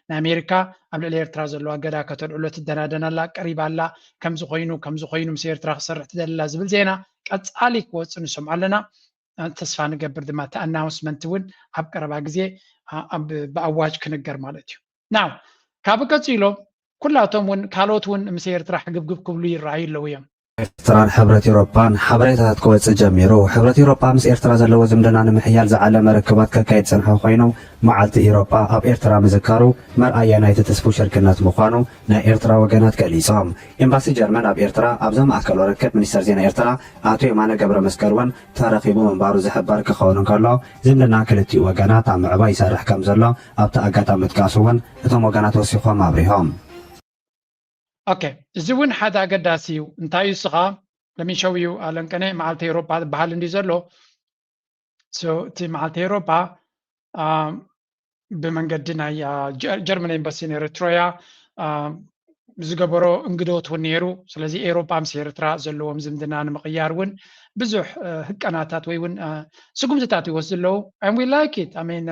ናይ ኣሜሪካ ኣብ ልዕሊ ኤርትራ ዘለዋ እገዳ ከተልዕሎ ትደናደን ኣላ፣ ቀሪባ ኣላ፣ ከምዚ ኮይኑ ከምዚ ኮይኑ ምስ ኤርትራ ክሰርሕ ትደሊ ኣላ ዝብል ዜና ቀፃሊ ክወፅእ ንሰምዖ ኣለና። ተስፋ ንገብር ድማ እቲ ኣናውንስመንት እውን ኣብ ቀረባ ግዜ ብኣዋጅ ክንገር ማለት እዩ። ናው ካብ ቀፂሎም ኩላቶም እውን ካልኦት እውን ምስ ኤርትራ ሕግብግብ ክብሉ ይረኣዩ ኣለዉ እዮም። ኤርትራን ሕብረት ኤውሮጳን ሓበሬታታት ክወፅእ ጀሚሩ። ሕብረት ኤውሮጳ ምስ ኤርትራ ዘለዎ ዝምድና ንምሕያል ዝዓለመ ርክባት ከካይድ ዝፀንሐ ኮይኑ፣ መዓልቲ ኤውሮጳ ኣብ ኤርትራ ምዝካሩ መርኣያ ናይቲ ትስፉው ሽርክነት ምዃኑ ናይ ኤርትራ ወገናት ገሊጾም። ኤምባሲ ጀርመን ኣብ ኤርትራ ኣብ ዘማእከሎ ርክብ ሚኒስተር ዜና ኤርትራ ኣቶ የማነ ገብረ መስቀል እውን ተረኺቡ ምንባሩ ዝሕበር ክኸውን እንከሎ፣ ዝምድና ክልቲኡ ወገናት ኣብ ምዕባይ ይሰርሕ ከም ዘሎ ኣብቲ ኣጋጣሚ ምጥቃሱ እውን እቶም ወገናት ወሲኾም ኣብሪሆም። ኦኬ፣ እዚ እውን ሓደ ኣገዳሲ እዩ። እንታይ እዩ እስኻ ለሚሸው እዩ ኣለንቀነ መዓልቲ ኤውሮፓ ዝበሃል እንዲ ዘሎ እቲ መዓልቲ ኤውሮፓ ብመንገዲ ናይ ጀርመን ኤምባሲ ነይሩ ትሮያ ዝገበሮ እንግዶት እውን ነይሩ። ስለዚ ኤውሮፓ ምስ ኤርትራ ዘለዎም ዝምድና ንምቕያር እውን ብዙሕ ህቀናታት ወይ እውን ስጉምትታት ይወስዱ ኣለዉ። And we like it. I mean,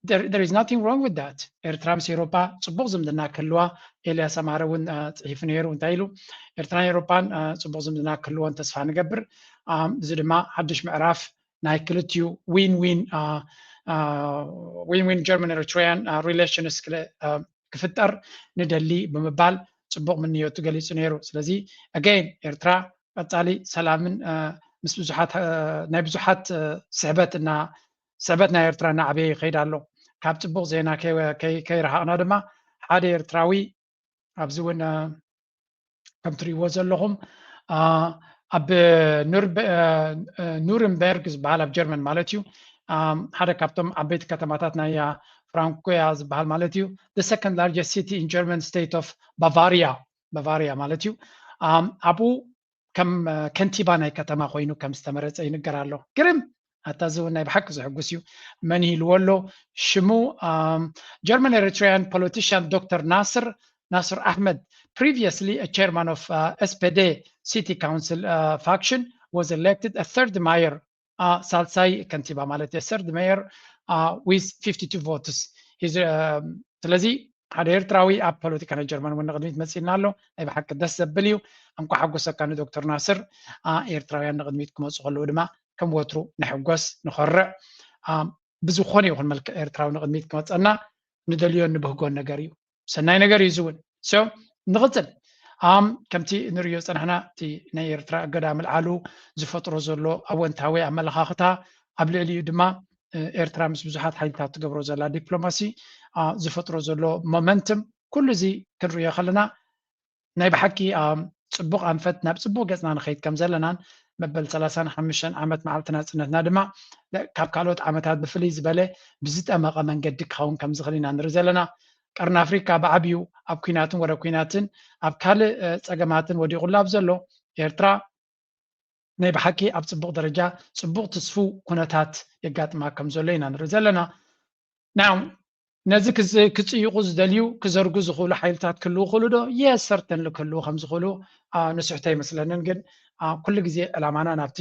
there is nothing wrong with that. ኤርትራ ምስ ኤውሮፓ ፅቡቕ ዝምድና ክህልዋ ኤልያስ ኣማረ እውን ፅሒፉ ነይሩ። እንታይ ኢሉ? ኤርትራን ኤውሮፓን ፅቡቕ ዝምድና ክህልዎን ተስፋ ንገብር። እዚ ድማ ሓድሽ ምዕራፍ ናይ ክልቲኡ ዊን ዊን ዊን ዊን ጀርመን ኤሪትሪያን ሪሌሽንስ ክፍጠር ንደሊ ብምባል ፅቡቕ ምንዮቱ ገሊፁ ነይሩ። ስለዚ ኣገይን ኤርትራ ቀፃሊ ሰላምን ምስ ብዙሓት ናይ ብዙሓት ስሕበት እና ስሕበት ናይ ኤርትራ እናዓበየ ይኸይድ ኣሎ። ካብ ፅቡቕ ዜና ከይረሃቕና ድማ ሓደ ኤርትራዊ ኣብዚ እውን ከም ትሪእዎ ዘለኹም ኣብ ኑርንበርግ ዝበሃል ኣብ ጀርመን ማለት እዩ ሓደ ካብቶም ዓበይቲ ከተማታት ናይ ፍራንኮያ ዝበሃል ማለት እዩ the second largest city in German state of Bavaria ባቫሪያ ማለት እዩ። ኣብኡ ከም ከንቲባ ናይ ከተማ ኮይኑ ከም ዝተመረፀ ይንገር ኣሎ። ግርም ኣታ እዚ እውን ናይ ብሓቂ ዘሕጉስ እዩ። መን ይህልዎ ኣሎ ሽሙ? German Eritrean politician Doctor Nasser Nasser Ahmed, previously a chairman of S P D city council faction, was elected a third mayor ሳልሳይ ከንቲባ ማለት እየ third mayor with fifty two votes። ስለዚ ሓደ ኤርትራዊ ኣብ ፖለቲካ ናይ ጀርመን እውን ንቕድሚት መፂእና ኣሎ። ናይ ብሓቂ ደስ ዘብል እዩ። እንኳ ሓጎሰካ ንዶክተር ናስር። ኤርትራውያን ንቕድሚት ክመፁ ከለዉ ድማ ከም ወትሩ ንሕጎስ ንኸርዕ። ብዝኾነ ይኹን መልክዕ ኤርትራዊ ንቕድሚት ክመፀና ንደልዮን ንብህጎን ነገር እዩ። ሰናይ ነገር እዩ እዚ እውን። ንቕፅል። ከምቲ ንሪኦ ፀናሕና እቲ ናይ ኤርትራ እገዳ ምልዓሉ ዝፈጥሮ ዘሎ ኣወንታዊ ኣመለኻኽታ ኣብ ልዕሊኡ ድማ ኤርትራ ምስ ብዙሓት ሓይልታት ትገብሮ ዘላ ዲፕሎማሲ ዝፈጥሮ ዘሎ ሞመንትም ኩሉ እዚ ክንሪኦ ከለና ናይ ብሓቂ ፅቡቕ ኣንፈት ናብ ፅቡቕ ገፅና ንኸይድ ከም ዘለናን መበል ሰላሳን ሓሙሽተን ዓመት መዓልቲ ናፅነትና ድማ ካብ ካልኦት ዓመታት ብፍልይ ዝበለ ብዝጠመቐ መንገዲ ክኸውን ከም ዝኽእል ኢና ንርኢ ዘለና። ቀርኒ ኣፍሪካ ብዓብዩ ኣብ ኩናትን ወረ ኩናትን ኣብ ካልእ ፀገማትን ወዲቑላ ኣብ ዘሎ ኤርትራ ናይ ብሓቂ ኣብ ፅቡቕ ደረጃ ፅቡቕ ትስፉ ኩነታት የጋጥማ ከም ዘሎ ኢና ንርኢ ዘለና። ናው ነዚ ክፅይቑ ዝደልዩ ክዘርጉ ዝኽእሉ ሓይልታት ክህልዉ ክእሉ ዶ? የስ ሰርተንሊ ክህልዉ ከም ዝኽእሉ ንስሕቶ ኣይመስለንን። ግን ኩሉ ግዜ ዕላማና ናብቲ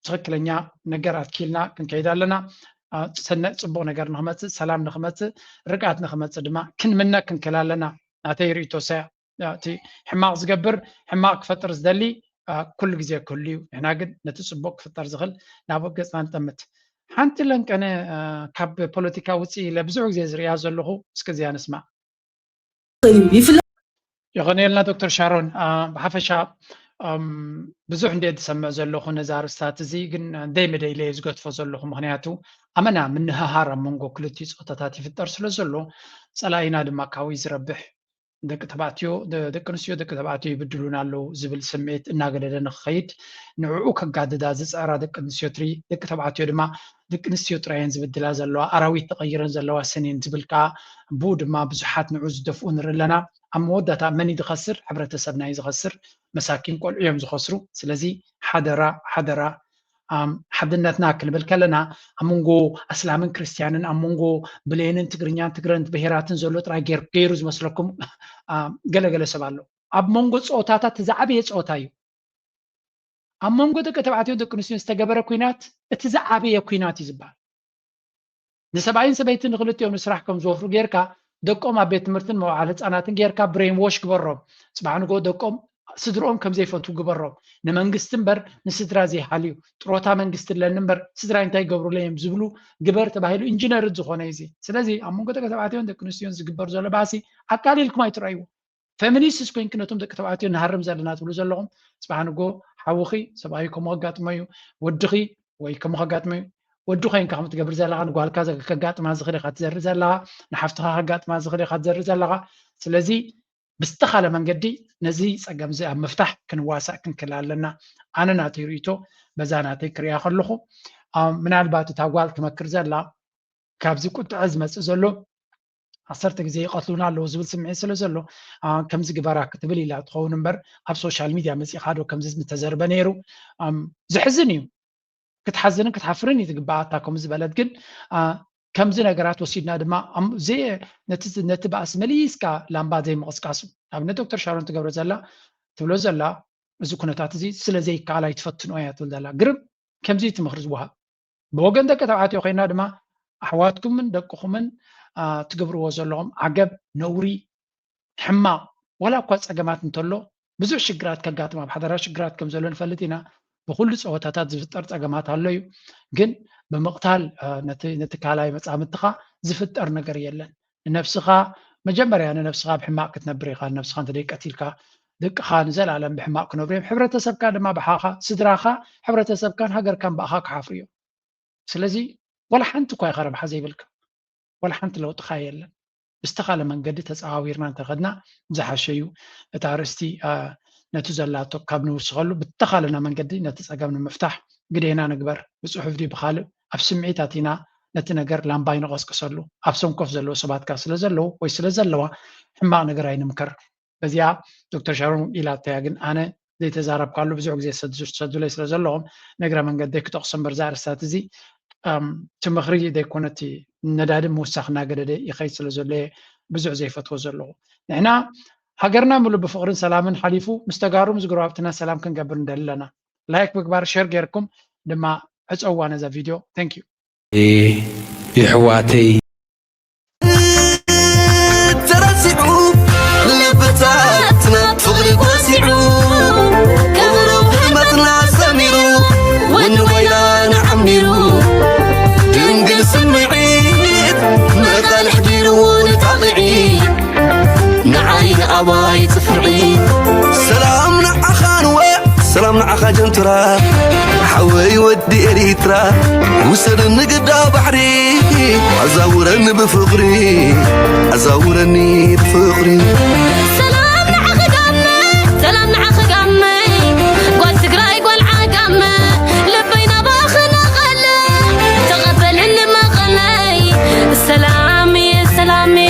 ትኽክለኛ ነገር ኣትኪልና ክንከይድ ኣለና። ሰነ ፅቡቕ ነገር ንክመፅእ፣ ሰላም ንክመፅእ፣ ርግኣት ንክመፅእ ድማ ክንምነ ክንክእል ኣለና። ናተይ ርእይቶ ሰያ እቲ ሕማቕ ዝገብር ሕማቕ ክፈጥር ዝደሊ ኩሉ ግዜ ክህሉ እዩ። ንሕና ግን ነቲ ፅቡቕ ክፍጠር ዝኽእል ናብ ገፅና ንጠምት። ሓንቲ ለንቀነ ካብ ፖለቲካ ውፅእ ኢለ ብዙሕ ግዜ ዝርእያ ዘለኹ እስከ እዚኣ ንስማዕ። የቐንየልና ዶክተር ሻሮን። ብሓፈሻ ብዙሕ እንደ ዝሰምዕ ዘለኹ ነዚ ኣርእስታት እዚ፣ ግን ደይ መደይ ኢለ ዝገድፎ ዘለኹ። ምኽንያቱ ኣመና ምንህሃር ኣብ መንጎ ክልቲኡ ፆታታት ይፍጠር ስለ ዘሎ፣ ፀላኢና ድማ ካብኡ ዝረብሕ። ደቂ ተባዕትዮ ደቂ ኣንስትዮ ደቂ ተባዕትዮ ይብድሉና ኣለዉ ዝብል ስምዒት እናገደደ ንክኸይድ፣ ንዕኡ ከጋድዳ ዝፅዕራ ደቂ ኣንስትዮ ትርኢ። ደቂ ተባዕትዮ ድማ ደቂ ኣንስትዮ ጥራየን ዝብድላ ዘለዋ፣ ኣራዊት ተቐይረን ዘለዋ ስኒን ዝብል ከዓ፣ ብኡ ድማ ብዙሓት ንዑ ዝደፍኡ ንርኢ ኣለና። ኣብ መወዳእታ መን እዩ ዝኸስር? ሕብረተሰብና እዩ ዝኸስር። መሳኪን ቆልዑ እዮም ዝኸስሩ። ስለዚ ሓደራ፣ ሓደራ፣ ሓድነትና ክንብል ከለና፣ ኣብ መንጎ ኣስላምን ክርስትያንን፣ ኣብ መንጎ ብሌንን ትግርኛን ትግረን ብሄራትን ዘሎ ጥራይ ገይሩ ዝመስለኩም ገለገለ ሰብ ኣሎ። ኣብ መንጎ ፀወታታት እቲ ዝዓበየ ፀወታ እዩ። ኣብ መንጎ ደቂ ተባዕትዮን ደቂ ኣንስትዮን ዝተገበረ ኩናት እቲ ዝዓበየ ኩናት እዩ ዝበሃል። ንሰብኣይን ሰበይትን ንክልቲኦም ንስራሕ ከም ዝወፍሩ ጌርካ፣ ደቆም ኣብ ቤት ትምህርትን መዋዕለ ህፃናትን ጌርካ ብሬን ዎሽ ግበሮም። ፅባሕ ንጎ ደቆም ስድርኦም ከም ዘይፈትዉ ግበሮም። ንመንግስቲ እምበር ንስድራ ዘይሃልዩ፣ ጥሮታ መንግስቲ ኣለኒ እምበር ስድራይ እንታይ ይገብሩለይ እዮም ዝብሉ ግበር ተባሂሉ ኢንጂነር ዝኾነ እዩ እዚ። ስለዚ ኣብ መንጎ ደቂ ተባዕትዮን ደቂ ኣንስትዮን ዝግበር ዘሎ ባእሲ ኣቃሊልኩም ኣይትረእይዎ። ፌሚኒስትስ ኮይንኪ ነቶም ደቂ ተባዕትዮ ንሃርም ዘለና ትብሉ ዘለኹም፣ ፅባሕ ንጎ ሓውኺ ሰብኣዩ ከምኡ ከጋጥሞ እዩ፣ ወድኺ ወይ ከምኡ ከጋጥሞ እዩ። ወዲ ኮይንካ ከም ትገብር ዘለኻ፣ ንጓልካ ከጋጥማ ዝኽእል ኢኻ ትዘሪ ዘለኻ፣ ንሓፍትኻ ከጋጥማ ዝኽእል ኢኻ ትዘሪ ዘለኻ። ስለዚ ብዝተኻለ መንገዲ ነዚ ፀገም እዚ ኣብ ምፍታሕ ክንዋሳእ ክንክእል ኣለና። ኣነ ናተይ ርእይቶ በዛ ናተይ ክሪኣ ከለኹ፣ ምናልባት እታ ጓል ትመክር ዘላ ካብዚ ቁጥዐ ዝመፅእ ዘሎ ዓሰርተ ግዜ ይቐትሉና ኣለዉ ዝብል ስምዒት ስለ ዘሎ፣ ከምዚ ግበራ ክትብል ኢላ ትኸውን እምበር፣ ኣብ ሶሻል ሚድያ መፂኻ ዶ ከምዚ ምተዘርበ ነይሩ? ዘሕዝን እዩ። ክትሓዝንን ክትሓፍርን እዩ ዝግባኣታ ከምኡ ዝበለት። ግን ከምዚ ነገራት ወሲድና ድማ ነቲ ባእሲ መሊስካ ላምባ ዘይምቕስቃሱ። ኣብነት ዶክተር ሻሮን ትገብሮ ዘላ ትብሎ ዘላ እዚ ኩነታት እዚ ስለ ዘይከኣል ኣይትፈትንኦ እያ ትብል ዘላ። ግርም። ከምዚ ትምኽሪ ዝወሃብ ብወገን ደቂ ተባዕትዮ ኮይና ድማ ኣሕዋትኩምን ደቅኹምን ትገብርዎ ዘለኹም ዓገብ፣ ነውሪ፣ ሕማቕ፣ ዋላ እኳ ፀገማት እንተሎ ብዙሕ ሽግራት ከጋጥም ኣብ ሓዳራ ሽግራት ከም ዘሎ ንፈልጥ ኢና። ብኩሉ ፀወታታት ዝፍጠር ፀገማት ኣሎ እዩ። ግን ብምቕታል ነቲ ካልኣይ መፃምድትኻ ዝፍጠር ነገር የለን። ንነብስኻ መጀመርያ ንነብስኻ ብሕማቕ ክትነብር ኢኻ። ንነብስኻ እንተደይ ቀቲልካ ደቅኻ ንዘለኣለም ብሕማቕ ክነብሩ እዮም። ሕብረተሰብካ ድማ ብሓኻ፣ ስድራኻ፣ ሕብረተሰብካን ሃገርካን ብኣኻ ክሓፍሩ እዮም። ስለዚ ዋላ ሓንቲ እኳ ኢኻ ረብሓ ዘይብልካ፣ ዋላ ሓንቲ ለውጥኻ የለን። ብዝተኻለ መንገዲ ተፀዋዊርና እንተኸድና ዝሓሸ እዩ። እቲ ኣርእስቲ ነቲ ዘላቶ ካብ ንውስኸሉ ብተኻለና መንገዲ ነቲ ፀገም ንምፍታሕ ግዴና ንግበር። ብፅሑፍ ድዩ ብኻልእ ኣብ ስምዒት ኣቲና ነቲ ነገር ላምባ ኣይንቐስቅሰሉ። ኣብ ሰንኮፍ ዘለዉ ሰባት ከኣ ስለ ዘለዉ ወይ ስለ ዘለዋ ሕማቕ ነገር ኣይንምከር። በዚኣ ዶክተር ሻሮን ኢላተያ፣ ግን ኣነ ዘይተዛረብካሉ ብዙሕ ግዜ ዝሰድለይ ስለ ዘለኹም ንእግረ መንገደይ ክጠቕሶ እምበር፣ እዛ ኣርእስታት እዚ እቲ ምኽሪ ዘይኮነ እቲ ነዳዲ ምውሳኽ እናገደደ ይኸይድ ስለ ዘሎ እየ ብዙሕ ዘይፈትዎ ዘለኹ። ንሕና ሃገርና ምሉእ ብፍቕርን ሰላምን ሓሊፉ ምስ ተጋሩ ምስ ጎረባብትና ሰላም ክንገብር ንደሊ ኣለና። ላይክ ምግባር፣ ሸር ጌርኩም ድማ ዕፀዋ ነዛ ቪድዮ። Thank you። የሕዋተይ ተረሲዑ ልብታትና ፍቕሪ ጎሲዑ ቀብሩ ህልመትና ሰሚሩ ወኒ ወይላና ዓሚሩ ድንግል ስምዒት መቓልሕ ዲርዎ ንጣቕዒ ንዓይ ንኣባይ ጽፍዒ ሰላም ንዓኻ ንወ ሰላም ንዓኻ ጀንትራ ሓወይ ወዲ ኤሪትራ ውሰድኒ ግዳ ባሕሪ ኣዛውረኒ ብፍቕሪ ኣዛውረኒ ብፍቕሪ